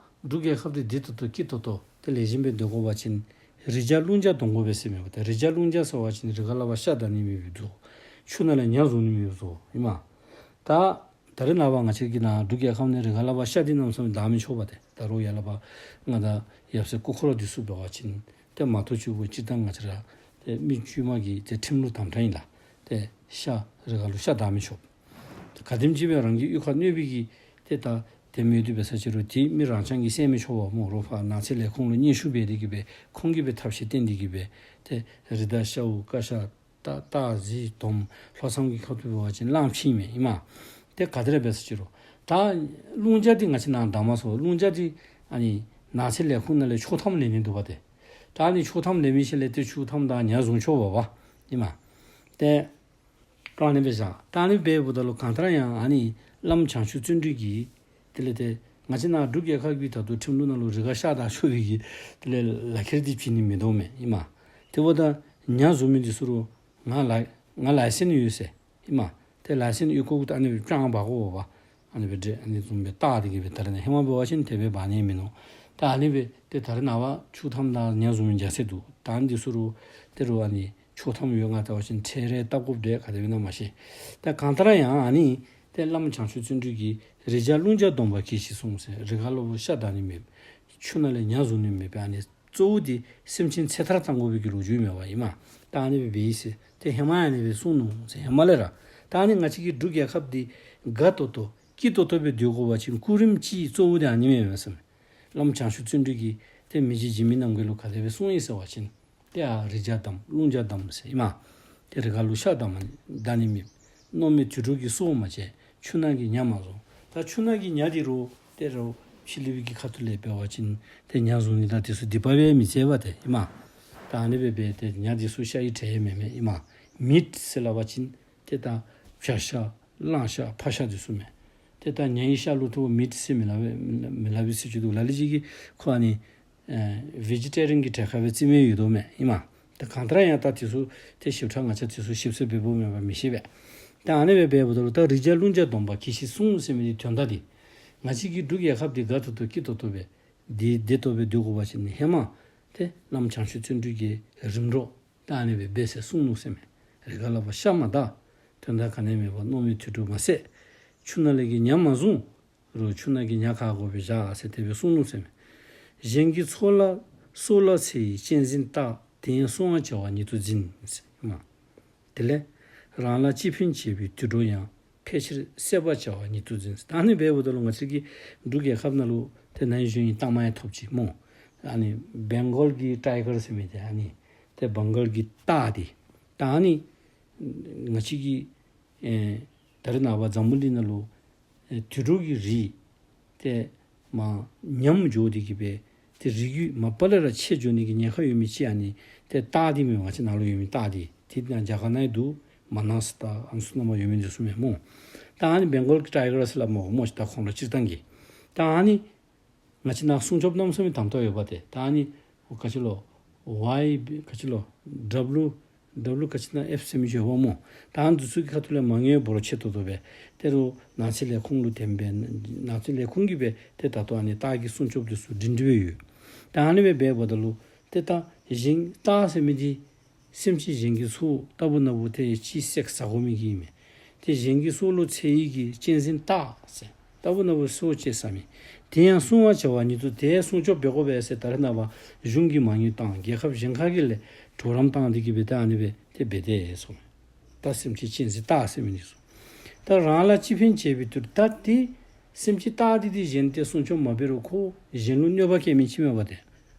འབྲུག་རྒྱལ་ཁབ་འདི་བདེ་ཏོག་ཏོ་སྐྱིད་ཏོག་ཏོ་ཏེ་ལེགས་ཤོམ་སྦེ་སྡོད་དགོ་པ་ཅིན་རི་བྱ་ཀླུང་བྱ་སྡོད་དགོ་པས་ཟེར་མས་པ། ཏེ་རི་བྱ་ཀླུང་བྱ་ཟེར་བ་ཅིན་རི་ཁ་ལས་ཕར་ཤ་བདའ་ནི་མེད་པའི་བཟོ། ཆུ་ནང་ལས་ཉ་བཟུང་ནི་མེད་པའི་བཟོ་ཨིན་མས། ད་ད་རེས་ནངས་པ་ང་བཅས་ཀྱི་ནཱ་འབྲུག་རྒྱལ་ཁབ་ནང་རི་ཁ་ལས་ཕར་ཤ་འདི་གནམ་མེད་ས་མེད་བདའ་མི་ཆོག་པ་ཏེ། ད་རུང་ཡར་ལས་ཕར་མངའ་བདག་ཡབ་སྲས་སྐུ་འཁོར་འདི་ཚུ་འབད་བ་ཅིན་ཏེ་མ་ཐུག་ཅིག་གུ་སྤྱིར་བཏང་ང་བཅས་ར་ཏེ་མི་དཀྱུས་མ་གི་ཏེ་ཁྲིམས་ལུགས་དམ་དྲག་ཨིན་ལགས། ཏེ་ཤ་རི་ཁ་ལུ་ཤ་བདའ་མི་ཆོག། ཏེ་ག་དེམ་ཅིག་སྦེ་རང་གི་གཡུས་ཁར་གནོད་པའི་གི་ཏེ་ད་དེ་མེད་དེ་འབད་ས་ཅིག་རུང་ཏེ་མི་རང་རྐྱང་གིས་བསད་མི་ཆོག་པ་སྨོ། རོགས་ཕར་ནགས་ཚལ་ལས་ཁུངས་ལུ་སྙན་ཞུ་འབད་དེ་གི་སྦེ་ཁོང་གིས་སྦེ་ཐབས་ཤེས་བཏོན་ཏེ་གི་སྦེ་ཏེ་རི་དྭགས་ཤཝ་ཀ་ཤ་སྟག་སྟག་གཟིག་དོམ་ལྷོ་མཚམས་ཀྱི་ཁ་ཐུག་འབད་བ་ཅིན་གླང་ཕྱིན་མས་ཨིན་མས། ཏེ་ག་དེ་ར་འབད་ས་ཅིག་རུང་ད་ཀླུང་བྱ་འདི་ང་བཅས་ནཱ་བདའ་མ་ཚུགས། ཀླུང་བྱ་འདི་ཨ་ནི་ནགས་ཚལ་ལས་ཁུངས་ནང་ལས་ཆོག་ཐམ་ལེན་ནི་འདུག་པ་ཏེ། ད་ཨ་ནི་ཆོག་ཐམ་ལེན་མི་ཤེས་ལས་ཏེ་ཆོག་ཐམ་དང་ཉ་བཟུང་ཆོག་པ་པ་ཨིན་མས། ཏེ་ ད་ཨ་ནི་སྦེ་བཞག། ད་ཨ་ནི་སྦེ་འབདཝ་ད་ལུ་གང་ལྟར་ཡང་ཨ་ནི་བླམ་བྱང་ཆུབ་བརྩོན་འགྲུས་ཀྱིས་དེ་ལས་ཏེ་ང་བཅས་ནཱ་འབྲུག་རྒྱལ་ཁབ་ཀྱི་ད་ལྟོ་ཁྲིམས་ལུགས་ནང་ལུ་རི་ཁར་ཤ་བདའ་ཆོག་པའི་གི་དེ་ལས་ལག་ཁྱེར་འདི་བྱིན་ནི་མིན་འདུག་མས་ཨིན་མས། དེ་འབདཝ་ད་ཉ་བཟུང་མི་འདི་ཚུ་རུང་ང་ལ་ང་ལའི་སེནསི་ཡོད་ཟེར་ཨིན་མས། ཏེ་ལའི་སེནསི་ཡོད་ཁོ་གིས་ད་ཨ་ནི་སྦེ་ཅང་འབག་དགོ་པས། ཨ་ནི་སྦེ་འདྲེ་ཨ་ནི་བཟུམ་སྦེ་བཏགས་ཏེ་གི་སྦེ་ད་རེས་ནཱ་ཧེ་མ་འབད་བ་ཅིན་དེ་སྦེ་འབག་ནི་མིན་ནུག། ད་ཨ་ནི་སྦེ་ཏེ་ད་རེས་ནངས་པ་ཆོག་ཐམ་དང་ཉ་བཟུང་མི་རྒྱ་ཚད་འདུག། ད་ཨ་ནི་འདི་ཚུ་རུང་ཏེ་རུང་ཨ་ནི་ཆོག་ཐམ་ཡོད། ང་བལྟ་བ་ཅིན་ཁྲལ་རེ་བཏབ་དགོཔ་འདྲས་ག་དེ་སྦེ་ཨིན་ན་མ་ཤེས། ད་གང་ལྟར་ཡང་ཨ་ནི་ཏེ་བླམ་བྱང་ཆུབ་བརྩོན་འགྲུས་ཀྱིས་རི་བྱ་ཀླུང་བྱ་སྡོམ་པ་གྱིས་ཤིག་གསུངས་ཟེར། རི་ཁ་ལུ་ཤ་བདའ་ནི་མེད། ཆུ་ནང་ལས་ཉ་བཟུང་ནི་མེད་པས། ཨ་ནི་གཙོ་བོ་འདི་སེམས་ཅན་ཚེ་ཐར་བཏང་དགོ་པའི་གི་ལོ་རྒྱུས་མེད་པ་ཨིན་མས། ད་ཨ་ནི་སྦེ་འབད་ཡི་ཟེར། ཏེ་ཧེ་མ་ཨ་ནི་སྦེ་གསུངས་ནུག་ཟེར་ཧེ་མ་ལས་ར། ད་ཨ་ནི་ང་བཅས་ཀྱི་འབྲུག་རྒྱལ་ཁབ་འདི་དགའ་ཏོག་ཏོ་སྐྱིད་ཏོག་ཏོ་སྦེ་སྡོད་དགོ་པ་ཅིན་སྐུ་རིམ་ཅིག་གཙོ་བོ་འདི་ཨ་ནི་མེན་མས་ཟེར་མས། བླམ་བྱང་ཆུབ་བརྩོན་འགྲུས་ཀྱིས་ཏེ་མི་རྗེ་འཇིགས་མེད་རྣམ་རྒྱལ་ལུ་ག་དེ་སྦེ་གསུངས་ཡི་ཟེར་བ་ཅིན་ཏེ་ཨ་རི་བྱ་བསྡམ་ཀླུང་བྱ་བསྡམ་ཟེར་ཨིན་མས། ཏེ་རི་ཁ་ལུ་ཤ་བདའ་མ་བདའ་ནི་མེད། མནོ་མེད་དུད་འགྲོ་གི་སྲོག་མ་བཅད། ཆུ་ནང་གི་ཉ་མ་བཟུང་། ད་ཆུ་ནང་གི་ཉ་འདི་རུང་ཏེ་རུང་ཕྱི་གླིང་པའི་གི་ཁ་ཐུག་ལས་འབད་བ་ཅིན་ཏེ་ཉ་བཟུང་ནི་དང་དེ་ཚུ་སྡིག་པ་སྦེ་མི་བརྩི་བས་ཏེ་ཨིན་མས། ད་ཨ་ནི་སྦེ་འབད་ཏེ་ཉ་འདི་ཚུ་ཤ་ཡི་གྲས་མེན་མས་ཨིན་མས། མིཊ་ཟེར་སླབ་པ་ཅིན་ཏེ་ད་བྱ་ཤ་གླང་ཤ་ཕག་ཤ་འདི་ཚུ་མས། ཏེ་ད་ཉ་ཡི་ཤ་ལུ་ཏེ་མིཊ་ཟེར་མི་སླབ་པས་མི་སླབ་པས་ཟེར་ཅིག་འདུག། ལ་ལུ་ཅིག་གིས་ཁོ་ཨ་ནི་ཨེ་བེ་ཇི་ཊེ་རི་ཡཱན་གྱི་གྲལ་ཁར་སྦེ་བརྩི་མི་ཡོད་དོ་མས་ཨིན་མས། ད་གང་ལྟར་ཡང་ད་དེ་ཚུ་ཏེ་ཞིབ་ཕྲ་ང་བཅས་དེ་ཚུ་ཞིབ་འཚོལ་འབད་འབདཝ་མེད་པར་མི་ཤེས་པས། ད་ཨ་ནི་སྦེ་འབདཝ་ད་ལུ་ད་རི་བྱ་ཀླུང་བྱ་སྡོམ་པ་གྱིས་ཤིག་གསུངས་ཟེར་མི་འདི་དོན་དག་འདི་ང་བཅས་ཀྱི་འབྲུག་རྒྱལ་ཁབ་འདི་དགའ་ཏོག་ཏོ་སྐྱིད་ཏོག་ཏོ་སྦེ་བདེ་བདེ་ཏོག་ཏོ་སྦེ་སྡོད་དགོ་པ་ཅིན་ཧེ་མ་ཏེ་བླམ་བྱང་ཆུབ་བརྩོན་འགྲུས་ཀྱིས་རིམ་གྲོ་ད་ཨ་ནི་སྦེ་འབད་ཟེར་གསུངས་ནུག་ཟེར་མས། རི་ཁ་ལུ་ཤ་མ་བདའ། དོན་དག་ག་ནི་མེད་པར་མནོ་མེད་དུད་འགྲོ་མ་བསད། ཆུ་ནང་ལས་ཀྱི་ཉ་མ་བཟུང་། རུང་ཆུ་ནང་གི་ཉ་ག་དགོ་པས་བཞག་ཟེར་དེ་སྦེ་གསུངས་ནུག་ཟེར་མས། གཞན་གྱི་སྲོག་ལ་སྲོག་ལ་འཚེ་ཡི་གཅན་གཟན་སྟག། དེ་ཡང་བསྲུང་བར་བྱ་བ་ཉིད་དུ་འཛིན་ཟེར་མས། དེ་ལས་རང་ལ་ཅི་ཕན་བྱེད་པའི་དུད་འགྲོ་ཡང་། ཕལ་ཆེར་བསད་པར་བྱ་བ་ཉིད་དུ་འཛིན། ད་ཨ་ནི་སྦེ་འབདཝ་ད་ལུ་ང་བཅས་ཀྱི་འབྲུག་རྒྱལ་ཁབ་ནང་ལུ་ཏེ་ན་ཧིང་གཞེས་ནིང་གཏའ་མ་ཡང་ཐོབ་ཅི་སྨོ། ཨ་ནི་བེང་གཱལ་གྱི་ཊའི་གར་ཟེར་མི་འདི་ཨ་ནི་ཏེ་བེང་གཱལ་གྱི་སྟག་འདི་ད་ཨ་ནི་ང་བཅས་ཀྱི་ཨེ་ད་རེས་ནངས་པ་འཛམ་བུ་གླིང་ནང་ལུ་ཨེ་དུད་འགྲོ་གི་རིགས་ཏེ་མར་ཉམས་འགྱོ་སྟེ་གི་སྦེ་ཏེ་རིགས་རྒྱུད་མ་པ་ལས་ར་ཆད་འགྱོ་ནི་གི་ཉེན་ཁ་ཡོད་མི་ཅིག་ཨ་ནི་ཏེ་སྟག་འདི་མས། ང་བཅས་ནང་ལུ་ཡོད་མི་སྟག་འདི་ཏེ་ནཱ་རྒྱ་གར་ནང་ཡང་འདུག། མ་ནཱ་སི་སྟག་ཨ་ནི་ཚུ་ནང་མར་ཡོད་མི་འདི་ཚུ་མས་སྨོ། ད་ཨ་ནི་བེང་གཱལ་གྱི་ཊའི་གར་ཟེར་སླབ་སྨོ་སྨོ་ཤིག། ད་ཁོང་ར་སྤྱིར་བཏང་གི་ད་ཨ་ནི་ང་བཅས་ནཱ་སྲུང་སྐྱོབ་གནམ་མེད་ས་མེད་དམ་ཏོག་ཡོད་པ་ཏེ། ད་ཨ་ནི་ག་ཅི་ལོ་ཝའི་བི་ག་ཅི་ལོ་ཌབ་ལུ་ཌབ་ལུ་ག་ཅི་ན་ཨེཕ་ཟེར་མི་ཅིག་ཡོདཔ་སྨོ། ད་ཨ་ནི་འདི་ཚུ་གི་ཁ་ཐུག་ལས་མ་དངུལ་འབོར་ཆེ་ཏོག་ཏོ་སྦེ་ཏེ་རུང་ནགས་ཚལ་ལས་ཁུངས་ལུ་བཏོན་སྦེ་ནགས་ཚལ་ལས་ཁུངས་ཀྱིས་སྦེ་ཏེ་ད་ལྟོ་ཨ་ནི་སྟག་གི་སྲུང་སྐྱོབ་འདི་ཚུ་སྒྲིང་སྒྲི་སྦེ་ཡོད། ད་ཨ་ནི་སྦེ་འབདཝ་ད་ལུ་ཏེ་ད་གཞན་སྟག་ཟེར་མི་འདི་སེམས་ཅན་གཞན་གྱི་ཚུ་ལྟ་བུ་ན་བུ་ཏེ་ཅིག་བསད་ཟ་དགོ་མི་གི་ཨིན་མས། ཏེ་གཞན་གྱི་སྲོག་ལུ་འཚེ་ཡི་གི་གཅན་གཟན་སྟག་ཟེར་ལྟ་བུ་ན་བུ་སྲོག་བཅད་ཟ་མི། དེ་ཡང་བསྲུང་བར་བྱ་བ་ཉིད་དུ་དེ་སྲུང་སྐྱོབ་འབད་དགོ་པས་ཟེར་ད་རེས་ནངས་པ་གཞུང་གིས་མ་དངུལ་བཏང་རྒྱལ་ཁབ་གཞན་ཁ་གི་ལས་གྲོགས་རམ་བཏང་སྟེ་གི་སྦེ་ད་ཨ་ནི་སྦེ་ཏེ་འབད་དེ་ཟེར་སོང་། ད་སེམས་ཅན་གཅན་གཟན་སྟག་ཟེར་མི་འདི་ཚུ་ད་རང་ལ་ཅི་ཕན་བྱེད་པའི་དུད་ད་ཏེ་སེམས་ཅན་སྟག་འདི་ཏེ་གཞན་ཏེ་སྲུང་སྐྱོབ་མ་འབད་རུང་ཁོ་གཞན་ལུ་གནོད་པ་བཀལ་མི་ཅིག་མས་པ་ཏེ།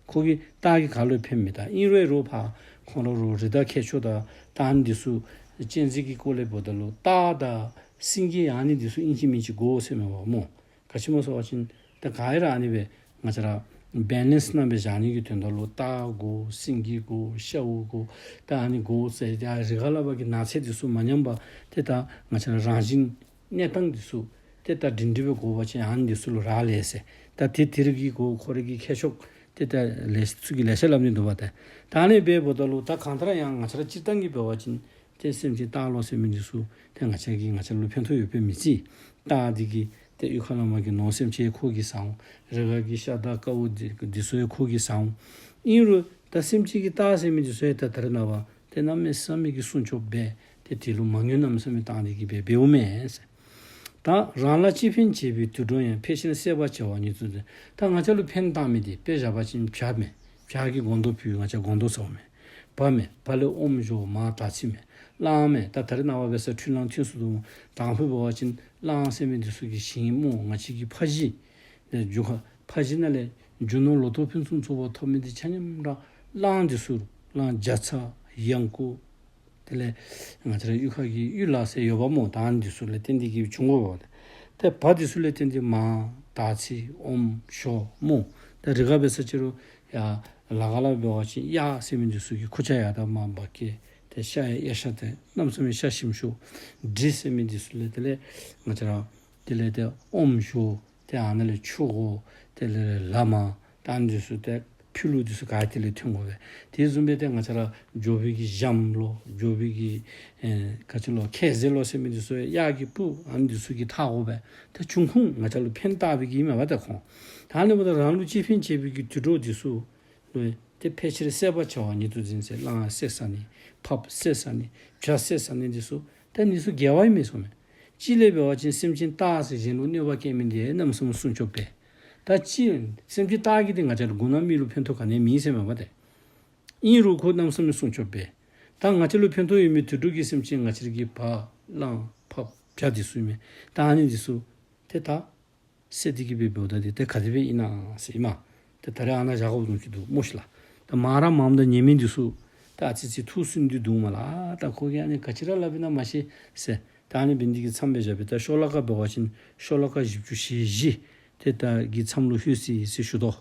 ཁོ་གིས་སྟག་གིས་ག་ལུ་ཕན་མི་ད། ཨིན་རུང་རུང་ཕར་ཁོང་ར་རུང་རི་དྭགས་ཁྱད་ཆོས་དང་ད་ཨ་ནི་འདི་ཚུ་གཅན་གཟན་གྱི་སྐོར་ལས་འབདཝ་ད་ལུ་སྟག་དང་སེང་གེ་ཨ་ནི་འདི་ཚུ་ཨིན་ཅི་མིན་ཅི་དགོ་ཟེར་མས་པ་སྨོ། ག་ཅི་སྨོ་ཟེར་བ་ཅིན་ད་ག་ར་ཨ་ནི་སྦེ་ང་བཅས་ར་བེ་ལེནསི་ནང་སྦེ་བཞག་ནི་གི་དོན་དག་ལུ་སྟག་དགོ་སེང་གེ་དགོ་ཤཝ་དགོ་ད་ཨ་ནི་དགོ་ཟེར། ད་རི་ཁ་ལས་ཕར་གྱི་ནགས་ཚལ་འདི་ཚུ་མ་ཉམས་པར་ཏེ་ད་ང་བཅས་ར་རང་བཞིན་གནས་སྟངས་འདི་ཚུ་ཏེ་ད་སྒྲིང་སྒྲི་སྦེ་དགོ་པ་ཅིན་ཨ་ནི་འདི་ཚུ་ལུ་རག་ལས་ཟེར། ད་ཏེ་དེ་རིགས་ཀྱི་གོ་ཁོ་རའི་གི་ཁྱད་ཆོས་ཏེ་ད་ལེ་ཚུ་གིས་ལེ་ཤ་སླབ་ནི་འདུག་པ་ཏེ། ད་ཨ་ནི་སྦེ་འབདཝ་ད་ལུ་ད་གང་ལྟར་ཡང་ང་བཅས་ར་སྤྱིར་བཏང་གི་འབད་བ་ཅིན་ཏེ་སེམས་ཅན་སྟག་ལོ་ཟེར་མི་འདི་ཚུ་ཏེ་ང་བཅས་ཀྱིས་ང་བཅས་ལུ་ཕན་ཐོགས་ཡོདཔ་སྦེ་མི་བརྩི། སྟག་འདི་གིས་ཏེ་གཡུས་ཁ་ལས་མར་གྱི་ནོར་སེམས་ཅན་ཁོ་གིས་ཟ་འོང་། རི་ཁ་གི་ཤ་དང་དཀར་པོ་འདི་འདི་ཚུ་ཡང་ཁོ་གིས་ཟ་འོང་། ཨིན་རུང་ད་སེམས་ཅན་གྱི་སྟག་ཟེར་མི་འདི་ཚུ་ཡང་ད་ད་རེས་ནངས་པ་ཏེ་གནམ་མེད་ས་མེད་ཀྱི་སྲུང་སྐྱོབ་འབད་ཏེ་དེ་ལུ་མ་དངུལ་གནམ་མེད་ས་མེད་བཏང་སྟེ་གི་སྦེ་འབདཝ་མས་ཟེར། ད་རང་ལ་ཅི་ཕན་བྱེད་པའི་དུད་འགྲོ་ཡང་། ཕལ་ཆེར་བསད་པར་བྱ་བ་ཉིད་དུ་འཛིན། ད་ང་བཅས་ལུ་ཕན་བཏགས་མི་འདི་དཔེ་བཞག་པ་ཅིན་བྱ་མས། བྱ་གིས་སྒོང་རྡོག་ཕུལ་ང་བཅས་སྒོང་རྡོག་ཟཝ་མས། བ་མས། བ་ལས་ཨོམ་བཞོ་མར་དར་ཚིལ་མས། གླང་མས། ད་ད་རེས་ནངས་པ་འབད་ས་འཕྲུལ་གླང་ཐོན་སོ་ནུག། དང་ཕུ་འབད་བ་ཅིན་གླང་ཟེར་མི་འདི་ཚུ་གི་ཞིང་སྨོ། ང་བཅས་ཀྱི་ཕ་གཞིས་ནང་རྒྱུ་ཁ་ཕ་གཞིས་ནང་ལས་རྒྱུ་ནོར་ལོ་ཏོག་ཕུན་སུམ་ཚོགས་པ་ཐོབ་མི་འདི་ཆ་མཉམ་ར་གླང་འདི་ཚུ་གླང་རྒྱ་ཚ་གཡང་འགུགས། དེ་ལས་ང་བཅས་ར་གཡུས་ཁ་གི་གཡུ་ལ་ཟེར་ཡོདཔ་སྨོ། ད་ཨ་ནི་འདི་ཚུ་ལས་བརྟེན་ཏེ་གི་བྱུང་དགོ་པས། ཏེ་བ་འདི་ཚུ་ལས་བརྟེན་ཏེ་མར་དར་ཚིལ་ཨོམ་ཞོ་སྨོ། ཏེ་རི་ཁ་འབད་ས་ཅིག་རུང་ཡར་ལ་ཁ་ལས་འབད་བ་ཅིན་གཡག་ཟེར་མི་འདི་ཚུ་གིས་ཁུར་ཆ་ཡར་དང་མར་འབག་སྐྱེལ། ཏེ་ ཤ་ཡང་གཡའ་ཤ་ཏེ་གནམ་མེད་ས་མེད་ཤ་ཞིམ་ཤོས་འབྲི་ཟེར་མི་འདི་ཚུ་ལས་དེ་ལས་ང་བཅས་ར་དེ་ལས་ཏེ་ཨོམ་ཞོ་ཏེ་ཨ་ནི་ལས་ཆུ་བོ་དེ་ལས་ལ་མ་ཏེ་ཨ་ནི་འདི་ཚུ་ཏེ་ཕུལ་ལུ་འདི་ཚུ་ག་ཏེ་ལས་ཐོན་དགོ་པས། དེ་བཟུམ་སྦེ་ཏེ་ང་བཅས་ར་འཇོ་བོ་གི་ཞྭམོ་ལོ་འཇོ་བོ་གི་ཨེ་ག་ཅི་ལོ་ཁ་ཟས་ལོ་ཟེར་མི་འདི་ཚུ་གཡག་གི་སྤུ་ཨ་ནི་འདི་ཚུ་གིས་འཐག་དགོ་པས། ཏེ་འབྱུང་ཁུངས་ང་བཅས་ལུ་ཕན་བཏགས་པའི་གི་ཨིན་མས་པ་ཏེ་ཁོང་། ད་ཨ་ནི་འབདཝ་ད་རང་ལུ་ཅིག་ཕན་བྱེད་པའི་གི་དུད་འགྲོ་འདི་ཚུ་ལུ་ཏེ་ཕལ་ཆེར་བསད་པར་བྱ་བ་ཉིད་དུ་འཛིན་ཟེར། གླང་བསད་ཟ་ནི་ཕགཔ་བསད་ཟ་ནི་བྱ་བསད་ཟ་ནི་འདི་ཚུ་ད་འདི་ཚུ་དགེ་བ་ཨིན་མས་གསུངམ་མས། གཅིག་ལས་འབད་བ་ཅིན་སེམས་ཅན་ལྟག་ཟེར་གཞན་ལུ་གནོད་པ་བཀལ་མི་འདི་གནམ་མེད་ས་མེད་སྲུང་སྐྱོབ་འབད། ད་གཅིག་སེམས་ཅན་ལྟག་གི་འདི་ང་བཅས་ལུ་དགོ་ན་མི་ལུ་ཕན་ཐོགས་ག་ནི་མེད་ཟེར་མས་པ་ཏེ། ཨིན་རུང་ཁོ་གནམ་མེད་ས་མེད་སྲུང་སྐྱོབ་འབད། ད་ང་བཅས་ལུ་ཕན་ཐོགས་ཡོད་མི་དུད་འགྲོ་གི་སེམས་ཅན་ང་བཅས་ར་གི་བ་གླང་ཕགཔ་བྱ་འདི་ཚུ་ཨིན་མས། ད་ཨ་ནི་འདི་ཚུ་ཏེ་ད་བསད་དེ་གི་སྦེ་འབདཝ་ད་འདི་ཏེ་ག་དེ་སྦེ་ཨིན་ན་ཟེར་ཨིན་མས། ཏེ་ད་རེས་ཨ་ནཱ་བཞག་དགོཔ་འདུག་ཅི་འདུག་སྨོ་ཤིག་ལགས། ད་མང་ར་མངམ་ད་ཉན་མི་འདི་ཚུ་ད་ཨ་ཙི་ཅིག་ཐུགས་སུན་ཏེ་འདུག་མས་ལགས། ད་ཁོ་གིས་ཨ་ནི་ག་ཅི་ར་སླབ་ཨིན་ན་མ་ཤེས་ཟེར། ད་ཨ་ནི་འབད་ནི་འདི་གིས་མཚམས་སྦེ་བཞག་པས། ད་ཤོ་ལོ་ཀ་འབད་བ་ཅིན་ཤོ་ལོ་ཀ་བཞི་བཅུ་ཞེ་བཞི་ཏེ་ད་གི་མཚམས་ལུ་ལྷོད་ཅི་ཟེར་ཞུ་དོ།